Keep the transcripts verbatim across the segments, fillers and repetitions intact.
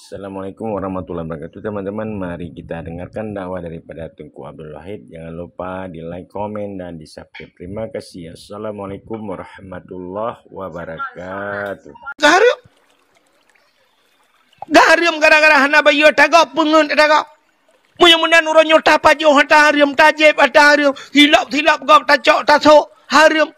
Assalamualaikum warahmatullahi wabarakatuh. Teman-teman, mari kita dengarkan dakwah daripada Teungku Abdul Wahid. Jangan lupa di like, komen, dan di subscribe. Terima kasih. Assalamualaikum warahmatullahi wabarakatuh. Garam. Garam gara-gara hana bayeue tagob, peungeut tagob. Meunyoe meunan uroe nyoe tapajoh ata hareuem, tajép ata hareuem, hilab-hilab gob tacok tasok hareuem.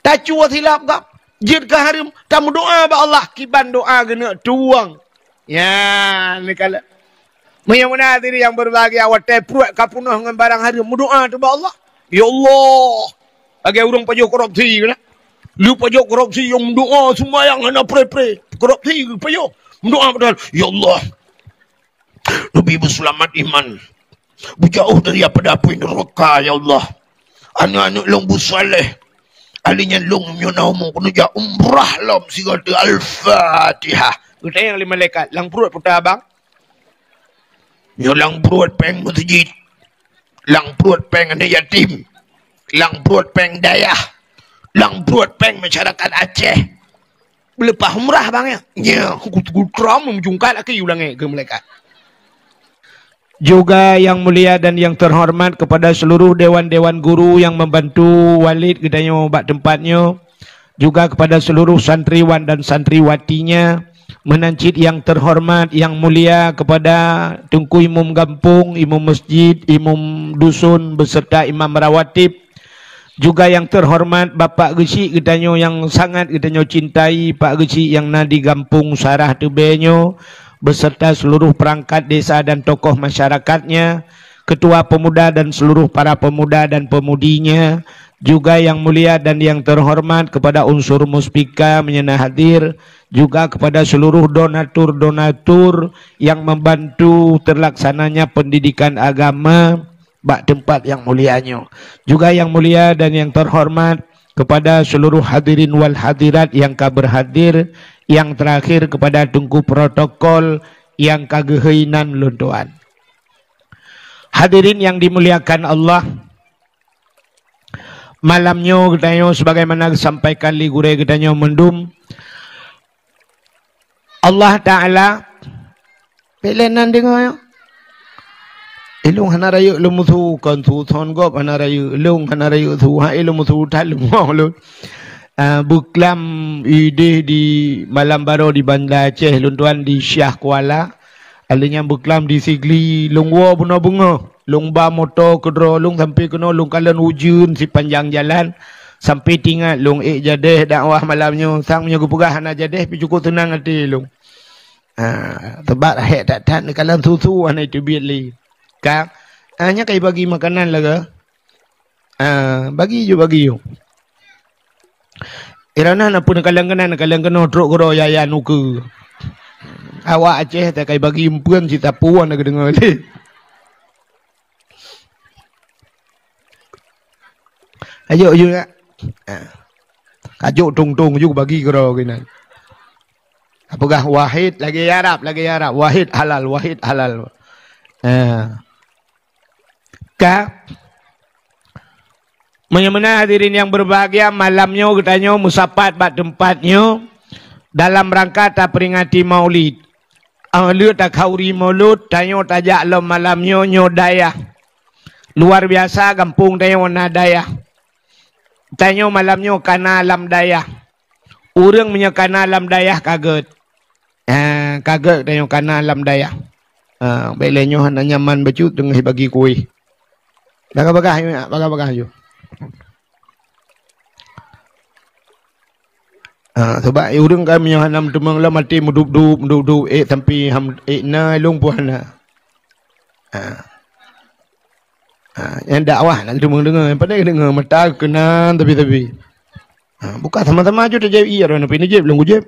Tacue silap gob, jeuet keu hareuem, tameudoa bak Allah, kiban doa geuneuk tueng. Ya, neukalon. Meunyoe meunan hadirin yang berbahagia, watée pruet ka peunoh ngon barang hareuem, meudoa teuh bak Allah. Ya Allah, lagée ureuëng pajoh korupsi keunan. Lheueh pajoh korupsi, nyang meudoa sumbayang hana pre-pre. Korupsi pajoh. Meudoa beutôi. Ya Allah, neubi beuseulamat iman, beujauh daripada apui neuraka, ya Allah. Aneuëk-aneuëk lôn beusaléh. Ali nyan lôn meunyoe na umu keuneuk jak umrah lom sigoe teuh. Al-Fatihah. Geutanyong lé malaikat, "Lam pruet peue ta, Bang?" "Nyoe lam pruet péng meuseujid, lam pruet péng aneuk yatim, lam pruet péng dayah, lam pruet péng masyarakat Aceh." Beuleupah umrah bang ya. Nya, ku, ku tram meujungkat laki u langét keu malaikat. Juga yang mulia dan yang terhormat kepada seluruh dewan-dewan guru yang membantu Walid geutanyoe bak tempat nyoe, juga kepada seluruh santriwan dan santriwatinya, meunan cit yang terhormat, yang mulia kepada Teungku Imum Gampông, Imum Masjid, Imum Dusun beserta Imam Rawatib, juga yang terhormat Bapak Geuchik geutanyoe nyang sangat geutanyoe cintai, Pak Geuchik nyang na di Gampông Sarah Teubée nyoe, beserta seluruh perangkat desa dan tokoh masyarakatnya, ketua pemuda dan seluruh para pemuda dan pemudinya, juga yang mulia dan yang terhormat kepada unsur Muspika meunyoe na hadir, juga kepada seluruh donatur-donatur yang membantu terlaksananya pendidikan agama bak tempat yang mulia nyoe. Juga yang mulia dan yang terhormat kepada seluruh hadirin wal hadirat yang ka berhadir, yang terakhir kepada Teungku Protokol yang ka geuhôi nan lôn tuan. Hadirin yang dimuliakan Allah, malam nyoe geutanyoe sebagaimana geusampaikan lé gurée geutanyoe mandum, Allah Taala, peulenan deungoe nyoe. Ilong hana rayeuk lôn musu, kon su thon gob hana rayeuk, ilong hana rayeuk su, hai lôn musu that leumoh lôn. Ah, beuklam ideh di malam baroe di Banda Aceh, lôn tuan di Syiah Kuala. Aleuh nyan beuklam di Sigli, lôn woe bunoe beungoh. Lôn ba moto keudroe lôn sampai keunoe lôn kalon ujeuen sipanjang jalan. Sampai tingat lôn ék jadeh dakwah malam nyoe. Sang meunyoe geupeugah hana jadeh, pih cukôp seunang até lôn. Ha, teubak rahek that-that neukalon susu hana teubiet lé. Ka, ha, nyan ka ibagi makanan lagée. Ah, bagi ju, bagi ju. Irana na pun kaleng keunan, kaleng keunoe trok keudroe yaya nuke. Awak Aceh takai bagi empeuen si tapuan na geudeungoe lé. Ayo, ayo, nak. Ah. Kajok tong-tong ju bagi keudroe keunan. Peugah wahid lagée Arab, lagée Arab. Wahid halal, wahid halal. Ah. Ka, meunyoe meunan hadirin yang berbahagia, malam nyoe geutanyoe meusapat bak teumpat nyoe dalam rangka taperingati Maulid. Óh lheueh takhauri Maulud, tanyoe tajak lom malam nyoe, nyoe dayah. Luar biasa gampông tanyoe na dayah. Tanyoe malam nyoe kana lam dayah. Ureuëng meunyoe kana lam dayah ka gét. Ah, ka gét tanyoe kana lam dayah. Ah, bék lé nyoe hana nyaman bacut teungoh bagi kueh. Bagah-bagah, bagah-bagah ju. Ah, sebab ureuëng kan meunyoe hana meuteumong lom até meudup-dup, meudup-dup, ék sampai ham, ék na ilong pun hana. Ah. Ha, nyang dakwah nak teumong deungoe, nyang pandai deungoe mata keunan tapi-tapi. Ha, buka sama-sama ju tajép iya droe napi neujép lôn kujép.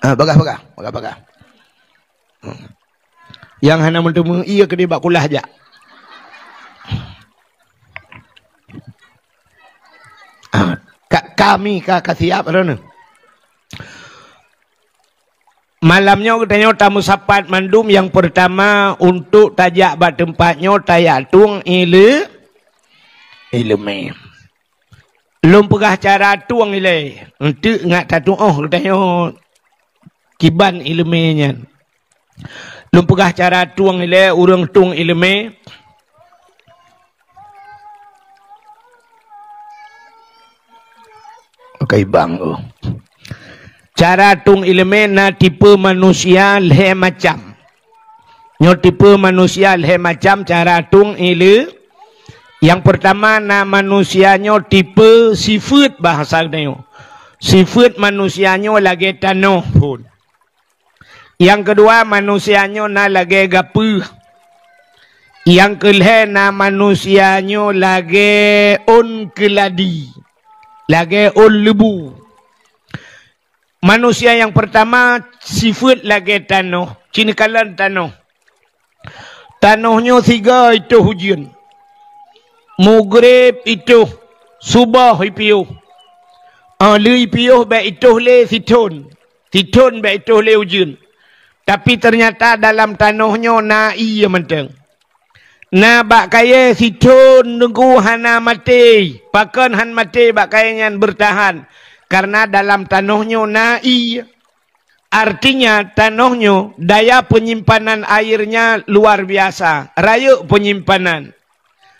Ha, bagah-bagah, bagah-bagah. Hmm. Nyang hana meuteumong iya keudeh bak kulah jak. Ha, ka, kami ka, ka siap droeneuh. Malam nyoe geutanyoe tameusapat mandum nyang peurtama untuk tajak bak teumpat nyoe tajak tueng ile-, ileumé. Lôn peugah cara tueng ilée, eunteuk ngat tatuoh geutanyoe kiban iéleumé nyan. Lôn peugah cara tueng ilée, ureuëng tueng iéleumé. Oke, bang. Oh. Cara tueng iéleumé na tipe manusia lhée macam. Nyoe tipe manusia lhée macam cara tueng ilée. Nyang peurtama na manusia nyoe tipe sifeuet bahasa geutanyoe. Sifeuet manusia nyoe lagée tanoh phon. Nyang keudua, manusia nyoe na lagée gapeuh. Nyang keulhée na manusia nyoe lagée ôn keuladi, lagée ôn leubu. Manusia nyang peurtama sifeuet lagée tanoh, cineukalan tanoh. Tanoh nyoe sigoe itoh ujeuen. Mugreb itoh, suboh ipiôh. Ah, lheueh ipiôh bék itoh lé sithon. Sithon bék itoh lé ujeuen. Tapi teunyata dalam tanoh nyoe na ié mantong. Na bak kayée sithon teungku hana maté. Pakon han maté bak kayée nyan beurtahan? Kareuna dalam tanoh nyoe na ié. Artinya, tanoh nyoe daya penyimpanan airnya luar biasa, rayeuk penyimpanan.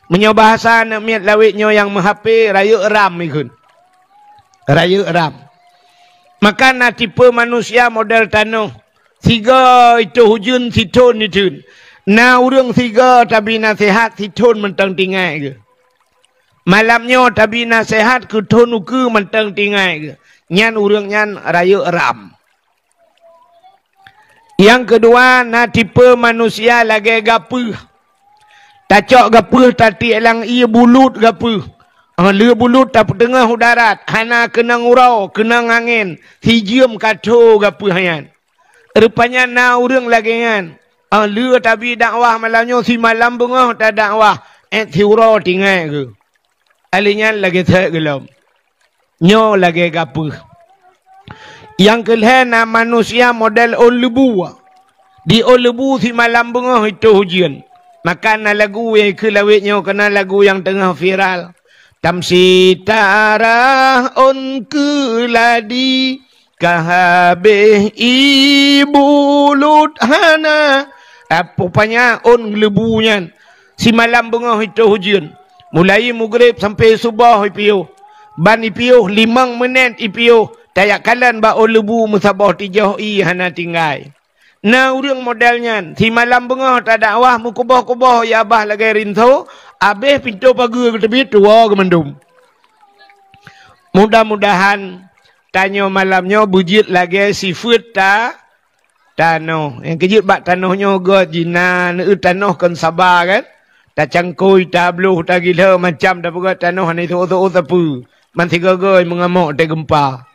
Meunyoe bahasa aneuk miet lawét nyoe nyang meuhapé, rayeuk ram ikheun. Rayeuk ram. Maka na tipe manusia model tanoh, sigoe itoh ujeuen sithon iteun. Na ureuëng sigoe tabi naseuhat sithon mantong tinggai geuh. Malam nyoe tabi naseuhat keu thon ukeue mantong tinggai geuh. Nyan ureuëng nyan rayeuk ram. Nyang keudua na tipe manusia lagée gapeuh. Tacok gapeuh tatiek lam ié bulut gapeuh. Ah, lheueh bulut tapeuteungoh u darat, hana keunong uroe, keunong angén, sijeuem ka tho gapeuh nyan. Rupanya na ureuëng lagée nyan. Ah, lheueh tabi dakwah malam nyoe simalam beungoh tadakwah, ék siuroe tinggai geuh. Ahli nyan lagée that gohlom. Nyoe lagée gapeuh. Nyang keulhée na manusia model ôn leubu. Di ôn leubu simalam beungoh itoh ujeuen. Maka na lagu nyang keu lawét nyoe keunan lagu nyang teungoh viral. Tamsi tarah ôn keuladi, ka habéh ié bulut hana. Apa panya ôn leubu nyan. Simalam beungoh itoh ujeuen. Mulai mugreb sampai suboh ipiôh. Ban ipiôh limong meunet ipiôh. Tajak kalon bak ôn leubu meusaboh tijoh ié hana tinggai. Na ureuëng model nyan, simalam beungoh tadakwah meukuboh-kuboh ié babah lagée rinso, abéh pintoe pageue geuteubiet tuwoe geumandum. Mudah-mudahan tanyoe malam nyoe beujeuet lagée sifeuet ta-, tanoh. Nyang keujeuet bak tanoh nyoe gét jih na neueu tanoh kon saba kan? Tacangkôi, tabloh, tagilho macam tapeugét tanoh hana isoe-soe sapeue. Man sigoe-goe meungamok teugeumpa.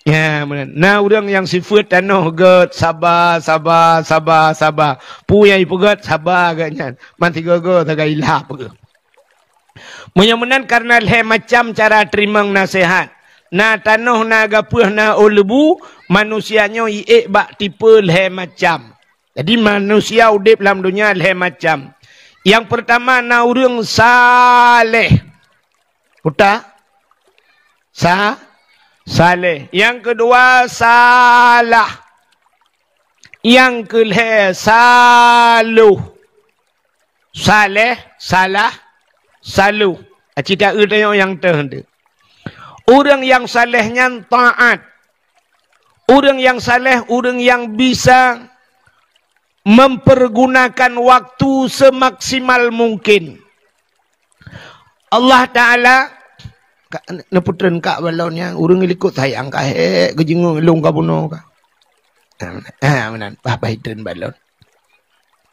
Ya, meunan. Na ureuëng nyang sifeuet tanoh gét saba, saba, saba, saba. Peue nyang ipeugét saba gét nyan. Man sigoe-goe sagai ilap geuh. Meunyoe meunan kareuna lhée macam cara teurimong naseuhat. Na tanoh, na gapeuh, na ôn leubu, manusia nyoe iék bak tipe lhée macam. Jadi manusia udeb lam donya lhée macam. Nyang peurtama na ureuëng saleh. Uta? Sa-, saleh. Nyang keudua salah. Nyang keulhée saloh. Saleh, salah, saloh. Aci ta eu tanyong nyang teuh teuh. Ureuëng nyang saleh nyan taát. Ureuëng nyang saleh, ureuëng nyang bisa mempergunakan waktu semaksimal mungkin. Allah Taala ka, neupeutreun kak balon nyan, ureuëng likot sayang ka hék geujeungeuk lôn ka bunoe ka. Ah, meunan, bah, bah itreun balon.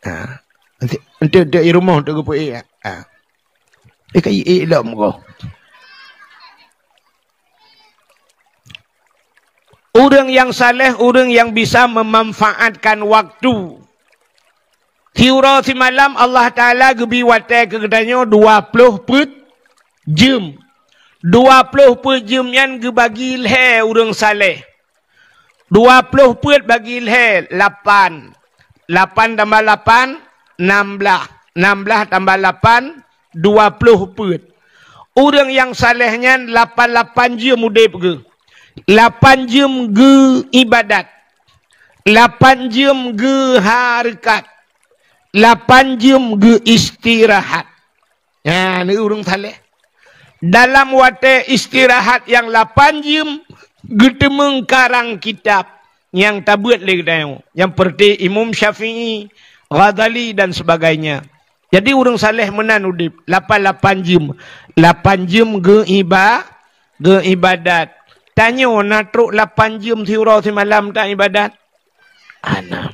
Ah, enti, enti, enti i rumoh tu geupeuék, ah. Eh, ka iék lom ko. Ureuëng nyang saleh, ureuëng nyang bisa memanfaatkan waktu. Siuroe simalam Allah Taala geubi watée keu geutanyoe dua ploh peuet jeuem. Dua ploh peuet jeuem nyan geubagi lhée ureuëng saleh. Dua ploh peuet bagi lhée, lapan. Lapan tambah lapan, nam blaih. Nam blaih tambah lapan, dua ploh peuet. Ureuëng nyang saleh nyan lapan-lapan jeuem udeb geuh. Lapan jeuem geu ibadat. Lapan jeuem geu hareukat. Lapan jeuem geu istirahat. Nyan ureuëng saleh. Dalam watée istirahat nyang lapan jeuem, geuteumeung karang kitab nyang tabeuet lé geutanyoe. Nyang peureuté Imam Syafi'i, Ghazali dan sebagainya. Jadi ureuëng saleh meunan udeb, lapan-lapan jeuem. Lapan jeuem geu iba-, geu ibadat. Tanyoe na trok lapan jeuem siuroe simalam ta ibadat? Hana.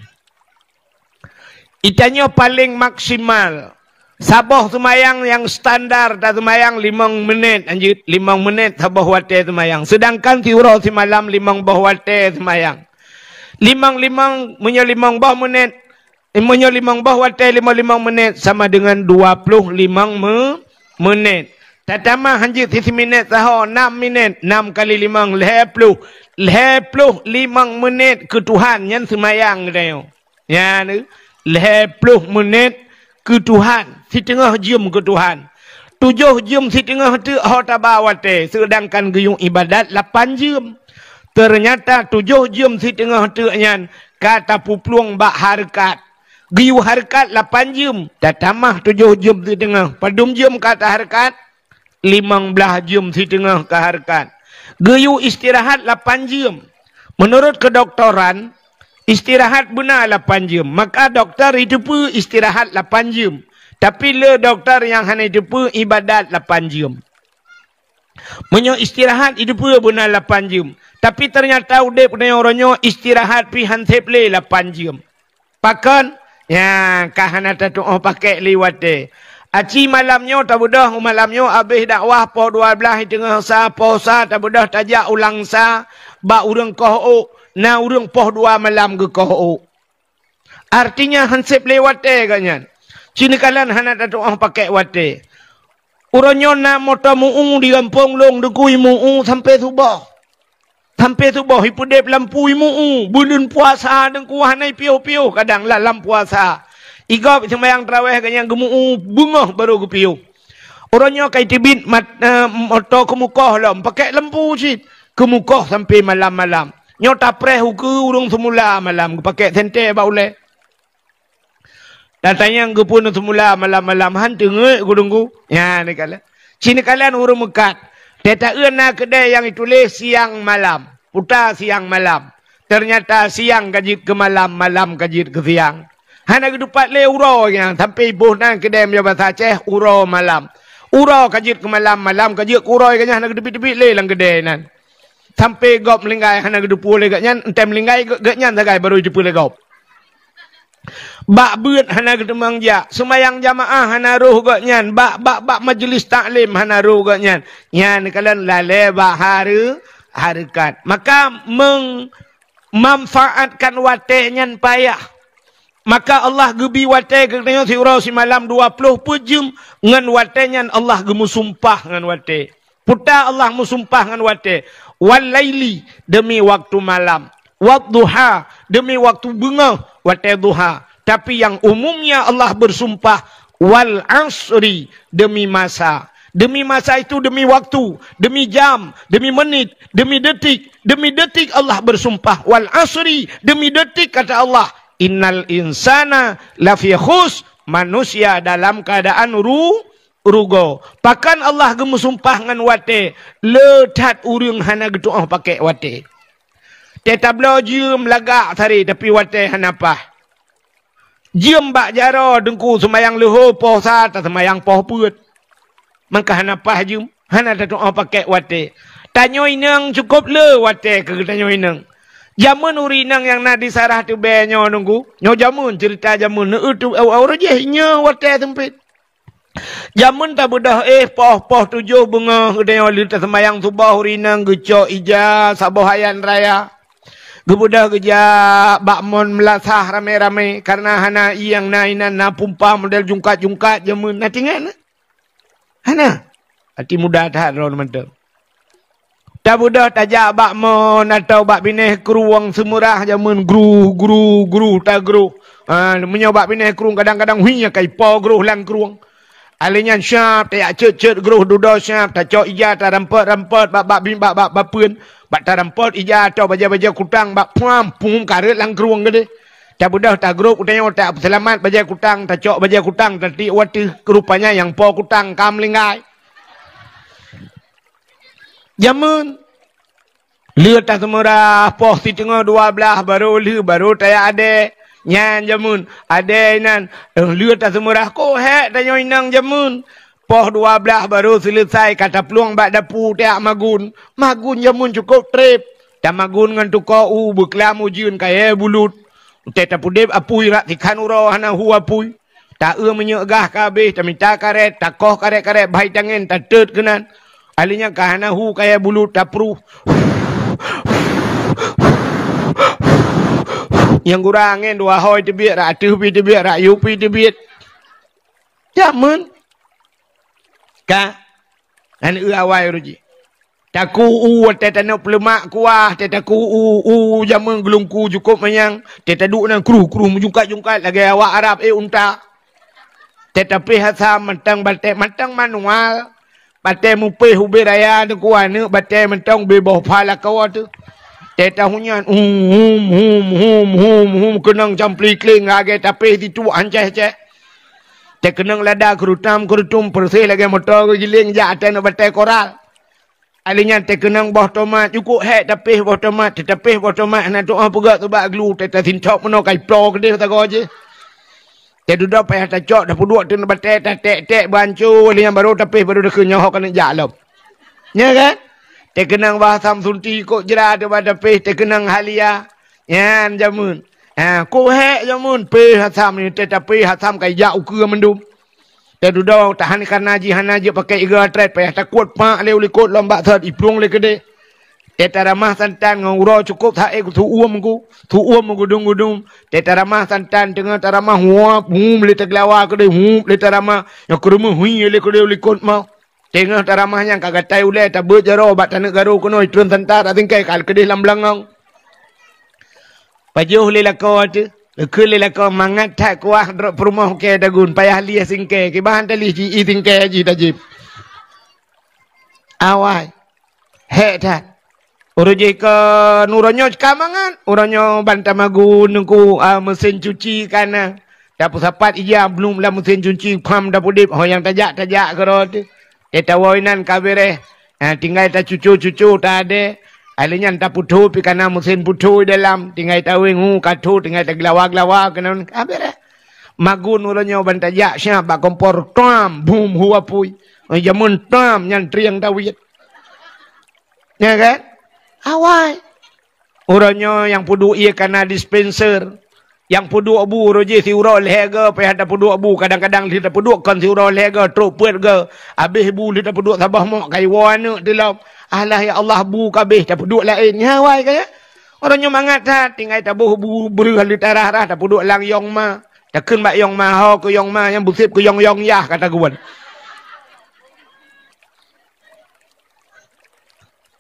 Itanyoe paleng maksimal. Saboh seumayang nyang standar ta seumayang limong menit, lanjut limong menit saboh watée seumayang. Sedangkan siuroe simalam limong boh watée seumayang. Limong-limong, meunyoe limong boh menit, meunyoe limong boh watée limong-limong menit sama dengan dua puluh limong me-, menit. Tatamah hanjeuet sisi minit saho, enam minit, enam kali limong, lhée ploh. Lhée ploh limong menit keu Tuhan nyan seumayang geutanyoe. Nyan, lhée ploh menit keu Tuhan, siteungoh jeuem keu Tuhan. Tujoh jeuem siteungoh teuk ho taba watée, seudangkan geuyue ibadat lapan jeuem. Teunyata tujoh jeuem siteungoh teuk nyan ka tapeuplueng bak hareukat. Geuyue hareukat lapan jeuem, tatamah tujoh jeuem siteungoh. Padum jeuem ka tahareukat? Limong blaih jeuem siteungoh ka hareukat. Geuyue istirahat lapan jeuem. Meunurot keudoktoran, istirahat beuna lapan jeuem. Maka dokto jiteupeue istirahat lapan jeuem. Tapi le dokto nyang hana jiteupeue ibadat lapan jeuem. Meunyoe istirahat jiteupeue beuna lapan jeuem, tapi teunyata udeb geutanyoe uroe nyoe istirahat pih han seb lé lapan jeuem. Pakon? Nyan, ka hana tatuoh pakek lé watée. Aci malam nyoe tabeudôh, malam nyoe abéh dakwah poh dua blaih teungoh sa, poh sa tabeudôh tajak u Langsa bak ureuëng koh ôk, na ureuëng poh dua malam geukoh ôk. Artinya han seb lé watée geuh nyan. Ci neukalon hana tatuoh pakek watée. Uroe nyoe na moto meu-ueng di gampông lôn, deukui meu-ueng sampoe suboh. Sampoe suboh ipeudeb lampu imeu-ueng, buleuen puasa deungku hana ipiôh-piôh kadang lam, lam puasa. Igob seumayang taraweh geuh nyan geumeu-ueng beungoh barô geupiôh. Uroe nyoe ka iteubiet mat-, eh, moto keumukoh lom, pakek lampu cit. Keumukoh sampoe malam-malam. Nyoe tapreh ukeue ureuëng seumula malam geupakek sentée bak ulée. Tatanyong geupeu seumula malam-malam han teungeut gurungku. Nyan neukalon. Ci neukalon ureuëng meukat. Teuta-eu na keudée nyang ituléh siang malam. Puta siang malam. Teunyata siang ka jeuet keu malam, malam ka jeuet keu siang. Hana geutupat lé uroe nyan sampoe iboh nan keudée meunyoe basa Aceh uroe malam. Uroe ka jeuet keu malam, malam ka jeuet keu uroe geuh nyan hana geuteubiet-teubiet lé lam keudée nan. Sampoe gob meulinggai hana geuteupeue lé geuh nyan, enteuk meulinggai geuh, geuh nyan sagai barô jiteupeue lé gob. Bak beuet hana geuteumeung jak, seumayang jamaah hana rhoh geuh nyan, bak, bak, bak majeulis taklim hana rhoh geuh nyan. Nyan kalon lalée bak hareu-, hareukat. Maka meng-, manfaatkan watée nyan payah. Maka Allah geubi watée keu geutanyoe siuroe simalam dua ploh peuet jeuem, ngon watée nyan Allah geumeusumpah ngon watée. Puta Allah meusumpah ngon watée, "Wal laili," demi waktu malam, "wad duha," demi waktu beungoh, watée duha. Tapi nyang umumnya Allah bersumpah, "Wal asri," demi masa. Demi masa itu, demi waktu, demi jam, demi menit, demi detik, demi detik Allah bersumpah, "Wal asri," demi detik, kata Allah, "Innal insana lafi khus," manusia dalam keadaan ru-, rugoe. Pakon Allah geumeusumpah ngon watée, le that ureuëng hana geutuoh pakek watée. Teutabloe jeuem lagak sare, tapi watée hana paih. Jeuem bak jaroe deungku seumayang leuhô poh sa taseumayang poh peuet. Mangka hana paih jeuem, hana tatuoh pakek watée. Tanyoe inong cukôp le watée keu tanyoe inong. Jameun ureuëng inong nyang na di Sarah Teubée nyoe deungku, nyoe jameun ceurita jameun, neueu tu awai-awai jih nyoe watée seumpét. Jameun tabeudôh éh poh-poh tujoh beungoh geutanyoe lheueh taseumayang suboh ureuëng inong geucok ija saboh ayan raya. Geubeudôh geujak bak mon meulasah ramé-ramé, kareuna hana ié nyang na inan na pumpa model jungkat-jungkat jameun. Na tingat na? Hana. Até muda that droe mantong. Tabeudôh tajak bak mon atau bak binéh krueng seumurah jameun gruh, gruh, gruh, tagruh. Ha, meunyoe bak binéh krueng kadang-kadang hui nyang ka ipo gruh lam krueng. Alèh nyan siap tajak cot-cot groh dudoe siap, tacok ija tarampot-rampot bak, bak, bak, bak, bak bapeuen, bak tarampot ija atau bajèe-bajèe kutang bak phuam, pum kareuet lam krueng keudeh. Tabeudôh tagrôp u tanyoe, tapeuseulamat bajèe kutang, tacok bajèe kutang, tatiek u ateueh, rupanya nyang po kutang ka meuninggai. Jameun. Lheueh taseumeurah poh siteungoh dua blaih barô lheueh, barô tajak adèe. Nyan jameun, adèe inan. Eh, lheueh taseumeurah, kok hék tanyoe inong jameun. Poh dua blaih barô seuleusai ka taplueng bak dapu tajak magun. Magun jameun cukôp trép. Tamagun ngon tukoe u beuklam ujeuen kayèe bulut. Watèe tapeudép apui rot sikhan uroe hana hu apui. Ta-eu minyeuk gah ka habéh, tamita karét, takoh karét-karét bhai tangen, tateut keunan. Alèh nyan ka hana hu kayèe bulut tapruh. Nyang gura angén dua hôi teubiet, rot ateueh pih teubiet, rot yue pih teubiet. Jameun. Ka. Nyan eu awai uroe jih. Taku u watèe tanyoe peuleumak kuah, teuh taku u, u jameun geulungku cukôp manyang, teuh taduek nan kruh-kruh meujungkat-jungkat lagèe awak Arab, eh, unta. Teuh tapéh asam mantong batèe, mantong manual. Batèe mupéh ubé raya teungku aneuk batèe mantong ubé boh pha lakoe teuh. Teuh tahunyan, hum, hum, hum, hum, hum, hum, keunong campli kléng lagèe tapéh situek hancèh-hancèh. Teuh keunong lada keurutam-keurutum peureuseh lagèe moto geugiléng jak ateueh batèe koral. Alèh nyan teuh keunong boh tomat, cukôp hék tapéh boh tomat, teuh tapéh boh tomat hana tu'oh peugöt teuh bak glu, teuh tasintop meunoe ka iploe keudeh sagoe jih. Teuh dudoe payah tacok, tapeuduek teuk batèe, taték-ték beuancô, lheueh nyan barô tapéh, barô takheun nyoe ho keuneuk jak lom. Nyo kan? Teuh keunong boh asam sunti, kok jra teuh bak tapéh, teuh keunong halia. Nyan jameun. Ha, kok hék jameun, péh asam nyoe, teuh tapéh asam ka ijak ukeue mandum. Teuh dudoe tahan kareuna jih hana jeuet pakèk igoe trép, payah takuet pak lé u likot lom bak sot iplueng lé keudeh. Teuh taramah santan ngon uroe cukôp saék su-uem ku, su-uem meugudum-gudum. Teuh taramah santan teungoh taramah huap, hum lé taglawa keudeh, hup lé taramah, nyoe keureumeue hui lé keudeh u likot mo. Teungoh taramah nyan ka gatai ulèe, tabeuet jaroe bak taneuk garô keunoe, itreun santan rot singkèe ka keudeh lam beulangong. Pajoh lé lakoe teuh, geukheun lé lakoe mangat that kuah droe peurumoh kèe tagun, payah lieh singkèe, kiban talih ji i singkèe jih tajieb. Awai, hék that. Uroe jih keu uroe nyoe ka mangat, uroe nyoe ban tamagun teungku, ah, meusén cuci ka na. Tapeusapat ija blum lam meusén cuci, pham tapeudép, ho nyang tajak-tajak keudroe teuh. Teuh tawoe inan ka bèrèh. Ha, tinggai tacuco-cuco, taadèe. Alèh nyan taputho pih ka na meusén putho di dalam. Tinggai taweng hu ka tho, tinggai taglawa-glawa keunan. Ka bèrèh. Magun uroe nyoe ban tajak siap bak kompor, tam, bum, hu apui. Jameun tam nyan trieng tawiet. Nyo kan? Awai. Uroe nyoe nyang peuduek ié ka na dispenser. Nyang peuduek bu uroe jih siuroe lhèe goe, payah tapeuduek bu, kadang-kadang lheueh tapeuduek kon siuroe lhèe goe, trok peuet goe. Abéh bu lheueh tapeuduek saboh mok, ka iwoe aneuk teuh lom. Alah ya Allah, bu ka abéh, tapeuduek laén. Nyan awai ka ya. Uroe nyoe mangat that, tinggai taboh bu breuh lheueh tarah-rah, tapeuduek lam yong ma. Takheun bak yong ma, ho keu yong ma, nyang beusép keu yong-yong yah ka tagun.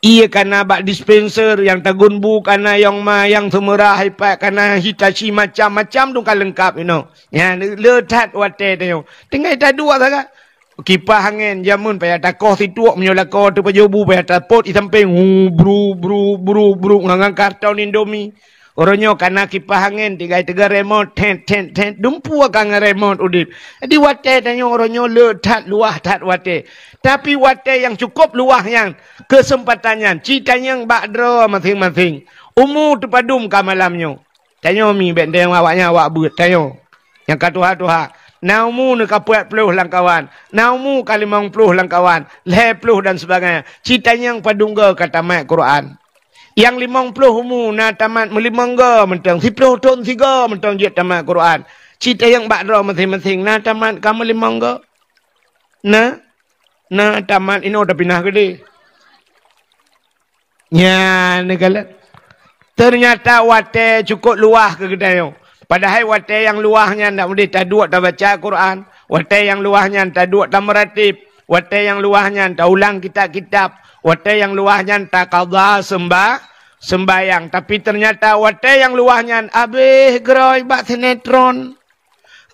Ié ka na bak dispenser, nyang tagun bu ka na yong ma, nyang seumeurah ipat ka na Hitachi, macam-macam dum ka leungkap inoe. Nyan le that watèe tanyoe. Tinggai taduek sagai. Kipah angén jameun payah takoh situek, meunyoe lakoe teuh pajoh bu payah tapot i sampéng, hu, bru, bru, bru, bru, ngon, ngon karton Indomie. Uroe nyoe ka na kipah angén, tinggai teuga remot, thet, thet, thet, dumpeue ka ngon remot udép. Jadi watèe tanyoe uroe nyoe le that, luwah that watèe. Tapi watèe nyang cukôp luwah nyan, keuseumpatan nyan, ci tanyong bak droe maséng-maséng. Umu teupadum ka malam nyoe? Tanyoe mi bèk tanyong awak nyan, awak beuet, tanyoe. Nyang ka tuha-tuha, na umu neuh ka peuet ploh lam kawan, na umu ka limong ploh lam kawan, lhèe ploh dan sebagainya. Ci tanyong padum goe ka tamat Quran. Nyang limong ploh umu na tamat meulimong goe mantong, siploh thon sigoe mantong jeuet tamat Quran. Ci tanyong bak droe maséng-maséng na tamat ka meulimong goe? Na? Na tamat inoe tapinah keudeh. Nyan neukalon. Teunyata watèe cukôp luwah keu geutanyoe. Padahai watèe nyang luwah nyan dak meudeh taduek tabaca Quran, watèe nyang luwah nyan taduek tameuratéb, watèe nyang luwah nyan taulang kitab-kitab, watèe nyang luwah nyan takadha seumba-, seumbahyang. Tapi teunyata watèe nyang luwah nyan abéh geurôi bak sinetron.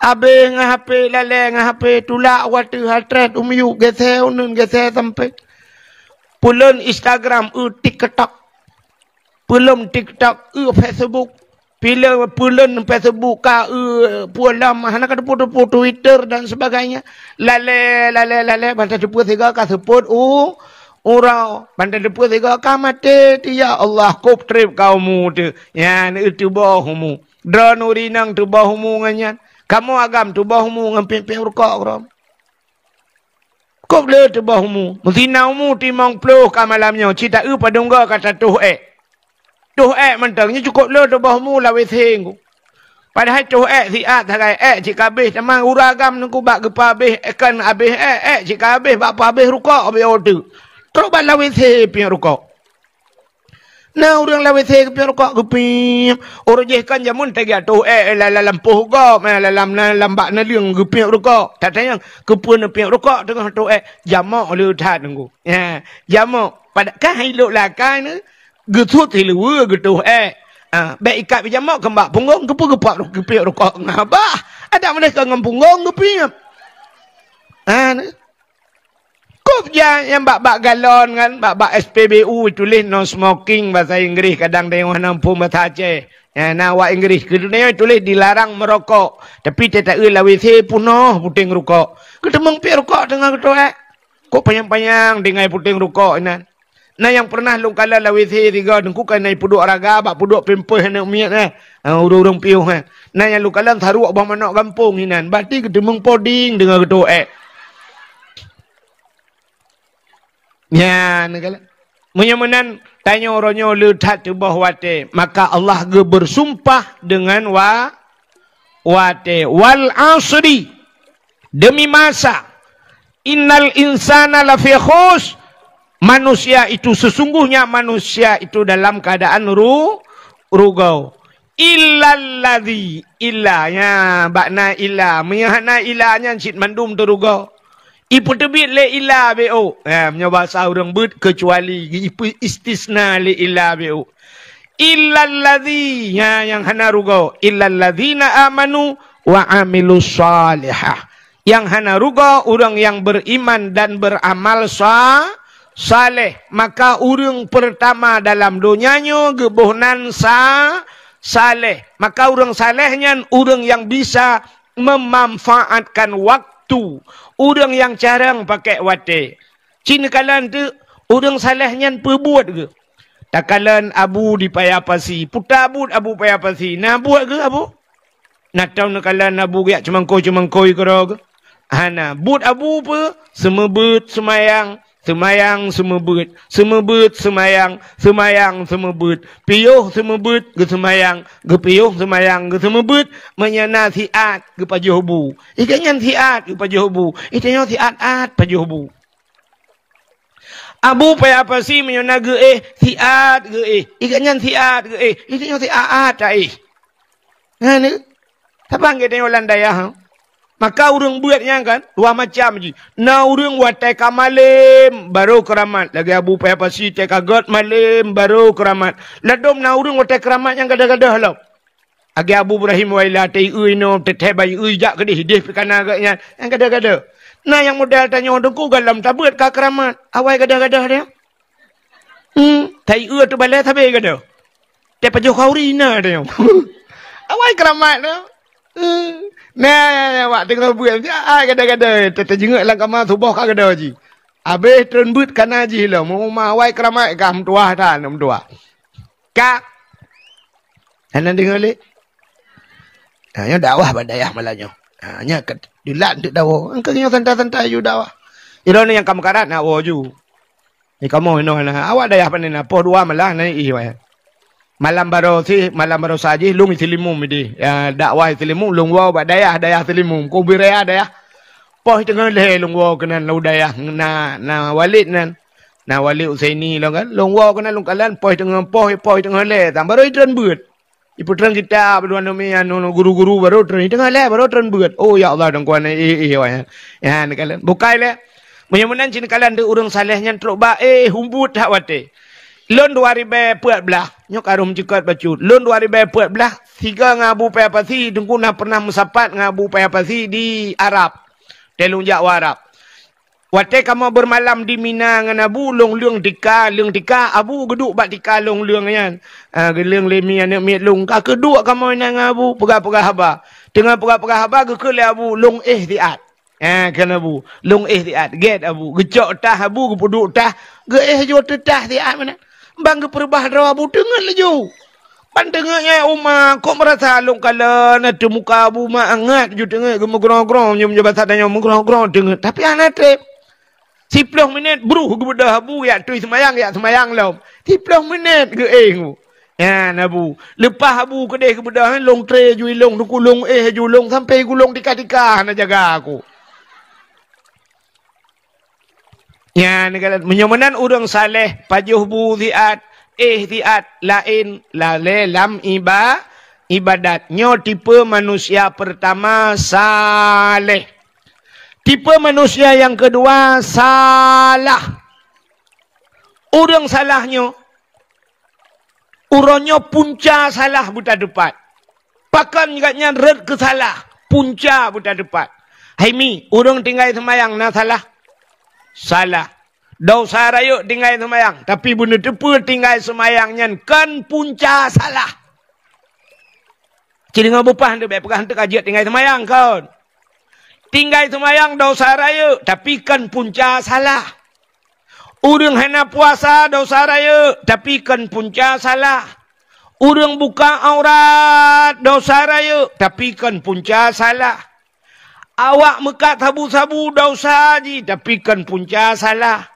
Abéh ngon H P, lalé ngon H P, tulak watèe hatrét u miyueb, geusé uneun, geusé sampéng. Peulon Instagram, eu TikTok. Peulon TikTok, eu Facebook. Peulon, peulon Facebook ka, eu peue lom, hana ka teupeu-teupeu Twitter dan sebagainya. Lalé, lalé, lalé, ban tateupeue sigoe ka seupôt u uroe. Ban tateupeue sigoe ka maté, ya Allah, kôb trép ka umu teuh. Nyan, eu teuboh umu. Droeneuh ureueng inong teuboh umu ngon nyan. Kamoe agam teuboh umu ngon piep-piep rukok keudroe. Kôb le teuboh umu. Meusina umu timong ploh ka malam nyoe, cit taeu padum goe ka tatoh ék. Toh ék mantong, nyoe cukôp le teuboh umu lam WC ngku. Padahai toh ék siat sagai, ék cit ka abéh, teuma ureueng agam nungku bak geupeuabéh, ék kon abéh ék, ék cit ka abéh, bak peuabéh rukok abéh oteuk. Trok bak lam WC piep rukok. Na ureueng lam WC geupiep rukok, geupiep. Ureueng jih kan jameun teuga toh ék, eh, la-, la-, lam poh gob, eh, la-, lam, na-, lam bak naleueng geupiep rukok. Tatanyong, keupeue neupiep rukok teungoh toh ék? Jamok le that nunggu. Ya, jamok. Pada-, kan hai lok lakèe neu, geusut siluweue geutoh ék. Ah, bèk ikat jamok keu bak punggong, keupeue geupak ru-, geupiep rukok ngon babah. Adak meuneh ka ngon punggong geupiep. Ah, neu. Kôb ja nyang bak-bak galon kan, bak-bak S P B U tuléh no smoking bahasa Inggris, kadang tanyoe hana muphom bahasa Aceh. Ya, na awak Inggris, keu tanyoe tuléh dilarang merokok. Tapi teuka lam WC peunoh puténg rukok. Geuteumeung piep rukok teungoh geutoh ék. Kôb panyang-panyang tinggai puténg rukok inan. Na nyang peureunah lôn kalon lam WC sigoe teungku, ka na ipeuduek raga bak peuduek pampers aneuk miet, eh. Ah, ureueng-ureueng piôh, eh. Na nyang lôn kalon saruek boh manok gampông inan. Bati geuteumeung poding teungoh geutoh ék. Nyan, kan? Meunyoe meunan, tanyoe uroe nyoe le that teuboh watèe, maka Allah geubeusumpah deungon wa-, watèe. "Wal asri," demi masa. "Innal insana lafi khus," manusia itu, sesungguhnya manusia itu dalam keadaan ru-, rugoe. "Illal ladzi," illa, ya, bak na illa. Meunyoe hana illa nyan cit mandum teurugoe. Ipeuteubiet lé illa B O. Ha, meunyoe basa ureueng beuet, kecuali, ipe-, istisna lé illa B O. "Illal ladzi," ha, nyang hana rugoe. "Illal ladzina amanu wa amilus shalihah." Nyang hana rugoe ureueng nyang beriman dan beramal sa-, saleh. Maka ureueng peurtama dalam donya nyoe geuboh nan sa-, saleh. Maka ureueng saleh nyan ureueng nyang bisa memanfaatkan waktu, ureueng nyang carông pakék watèe. Cit neukalon teuk, ureueng saleh nyan peue buet geuh? Takalon abu di Paya Pasi, peue buet abu Paya Pasi? Na buet geuh abu? Na tông neukalon abu geujak ceumangkôi-ceumangkôi keudroe geuh? Hana. Buet abu peue? Seumeubeuet seumayang, seumayang seumeubeuet, seumeubeuet seumayang, seumayang seumeubeuet, piôh seumeubeuet geuseumayang, geupiôh seumayang geuseumeubeuet. Meunyoe na siat geupajoh bu, i gobnyan siat geupajoh bu, i tanyoe siat-at pajoh bu. Abu Paya Pasi meunyoe na geuéh, siat geuéh, i gobnyan siat geuéh, i tanyoe siat-at taéh. Nyan, saban geutanyoe lam dayah, ha? Maka ureueng beuet nyan kan, dua macam jih. Na ureueng watèe ka malém, barô keuramat. Lagèe Abu Paya Pasi teuka göt malém, barô keuramat. Ladôm na ureueng watèe keuramat nyang gadôh-gadôh lom. Lagèe Abu Ibrahim Waila, teuieu inoe, teuthèe bayeue jak keudeh, ideh pih ka na geuh nyan, nyang gadôh-gadôh. Na nyang model tanyoe teungku, goh lom tabeuet ka keuramat. Awai gadôh-gadôh nyan. Hmm, teuieu teubalèe sabé gadôh. Teupajoh khauri na tanyoe. Awai keuramat nyoe. Hmm. Nah, wak teungoh beuet, ai gadôh-gadôh, teuteujingeuk lam kama suboh ka gadôh jih. Abéh treun beuet ka na jih lom, meuma awai keuramat ka meutuah that, meutuah. Ka. Hana deungoe lé. Ha, nyoe dakwah bak dayah malam nyoe. Ha, nyoe ka dilat deuek dawa. Engkau nyoe santai-santai ju dakwah. Droeneuh nyang ka meukarat na woe ju. Di kamoe inoe na, awak dayah pane na, poh dua malah na ié wayang. Malam baroe si, malam baroe sa jih lôn i Seulimum ideh. Ya, dakwah i Seulimum, lôn woe bak dayah, dayah Seulimum. Keu ubé raya dayah. Poh teungoh lhèe lôn woe keunan lam dayah na, na Walid nan. Na Walid Husaini lôn kan. Lôn woe keunan lôn kalon poh teungoh, poh, poh teungoh lhèe. Tan baroe treun beuet. Ipeutreun kitab, dua nami anu, guru-guru baroe treun. Teungoh lhèe baroe treun beuet. Oh, ya Allah, dan kuan, eh, eh, eh, wah. Ya, neukalon. Bukai lé. Meunyoe meunan cit neukalon deuek ureueng saleh nyan trok bak, eh, humbut that watèe. Lôn dua ribèe peuet blah, nyoe ka rhom ceukat bacut. Lôn dua ribèe peuet blah, sigoe ngon Abu Paya Pasi, Teungku na pernah meusapat ngon Abu Paya Pasi di Arab. Teuh lôn jak u Arab. Watèe kamoe beumalam di Mina ngon Abu, lôn leueng tika, leueng tika, Abu geuduek bak tika lôn leueng nyan. Ah, geuleueng lé mi aneuk miet lôn, "Ka keuduek kamoe inan ngon Abu, peugah-peugah haba." Teungoh peugah-peugah haba, geukheun lé Abu, "Lôn éh siat." Ah, kheun Abu, "Lôn éh siat." Gèt Abu, geucok tah Abu, geupeuduek tah, geuéh jih teutah siat meunan. Ban geupeureubah droe Abu teungeut laju. Ban teungeut nyan u ma, kok meurasa lôn kalon ateueh muka Abu ma angat ju teungeut, geumeugrong-grong, nyoe meunyoe basa tanyoe meugrong-grong teungeut, tapi hana trép. Siploh minèt, bruh, geubeudôh Abu, jak tui seumayang, jak seumayang lom. Siploh minèt geuéh Abu. Nyan Abu. Leupah Abu keudéh geubeudôh, lôn tré ju ilông, Teungku, lôn éh ju ilông, sampai gulong tika-tika hana jaga aku. Nyan, meunyoe meunan ureueng saleh, pajoh bu siat, éh siat, laén lalé lam iba-, ibadat. Nyoe tipe manusia peurtama saleh. Tipe manusia nyang keudua salah. Ureueng salah nyoe, uroe nyoe punca salah beuteupat. Pakon gobnyan rhot keu salah, punca beuteupat. Hai mi, ureueng tinggai seumayang na salah? Salah. Desya rayeuk tinggai seumayang, tapi beuneuteupeu tinggai seumayang nyan kon punca salah. Ci deungoe bupah, hana bèk peugah hana ka jeuet tinggai seumayang kon. Tinggai seumayang desya rayeuk, tapi kon punca salah. Ureueng hana puasa desya rayeuk, tapi kon punca salah. Ureueng buka aurat desya rayeuk, tapi kon punca salah. Awak meukat sabu-sabu desya jih, tapi kon punca salah.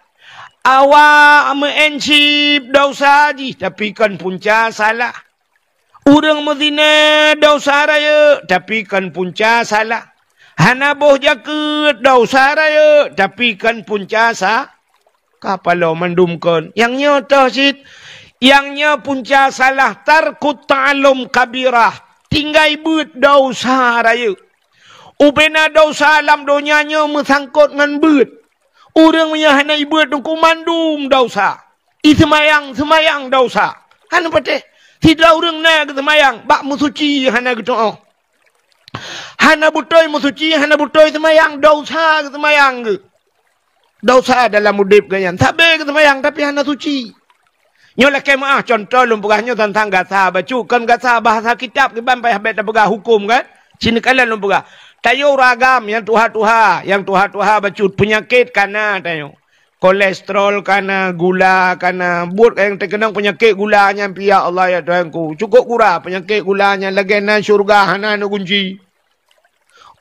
Awak meu'en chip desya jih, tapi kon punca salah. Ureueng meuzina desya rayeuk, tapi kon punca salah. Hana boh jakeuet desya rayeuk, tapi kon punca sa-, ka paloe mandum kon. Nyang nyoe toh cit, nyang nyoe punca salah, tarkut ta'allum kabirah. Tinggai beuet desya rayeuk. Ubena desya lam donya nyoe meusangkot ngon beuet. Ureueng meunyoe hana ibeuet Teungku mandum desya. Iseumayang, seumayang desya. Hana patéh. Sidroe ureueng na geuseumayang, bak meusuci hana geutu'oh. Hana beutôi meusuci, hana beutôi seumayang, desya geuseumayang geuh. Desya dalam udép geuh nyan. Sabé geuseumayang, tapi hana suci. Nyoe lakèe meu'ah, cuntoh lôn peugah nyoe teuntang gasa bacut, kon gasa bahasa kitab, kiban payah bèk tapeugah hukôm kan. Sineukala lôn peugah. Tanyoe ureueng agam nyang tuha-tuha, nyang tuha-tuha bacut, peunyakét ka na tanyoe. Kolesterol ka na, gula ka na, buet nyang teukeunong peunyakét gula nyan pih, ya Allah, ya Tuhanku. Cukôp gura peunyakét gula nyan, lagèe nan syeuruga hana neugunci.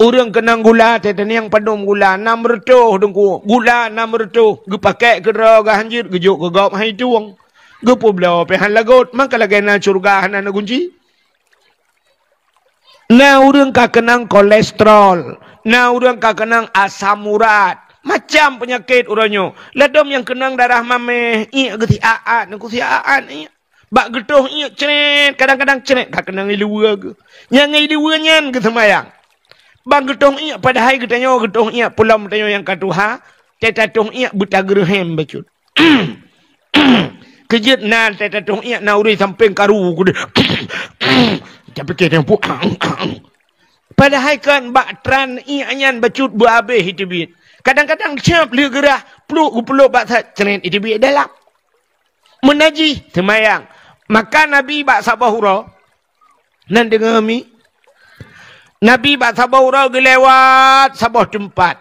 Ureueng keunong gula, teuh teunyang padum gula, nam reutôh Teungku, gula nam reutôh, geupakèk keudroe geuhanjeuet, geujok keu gob han itueng. Geupeubloe pih han lagot, maka lagèe nan syeuruga hana neugunci. Na ureueng ka keunong kolesterol, na ureueng ka keunong asam urat, macam peunyakét uroe nyoe. Ladôm nyang keunong darah maméh, iék geuh siat-at, Teungku, siat-at iék. Bak geutoh iék cret, kadang-kadang cret ka keunong ié luweue geuh. Nyang ié luweue nyan geuseumayang. Ban geutoh iék, padahai geutanyoe geutoh iék, peulom tanyoe nyang ka tuha, teuh tatoh iék beutageureuhem bacut. Keujeuet na teuh tatoh iék na ureueng sampéng karu keudéh. Tapike nyang pu-, padahai kan bak tran iék nyan bacut beuhabéh iteubiet. Kadang-kadang siap lheueh geurah, pluek geupeulop bak sa-, cret iteubiet dalam. Meunajih seumayang. Maka Nabi bak saboh uroe, nan deungoe mi? Nabi bak saboh uroe geulewat saboh teumpat.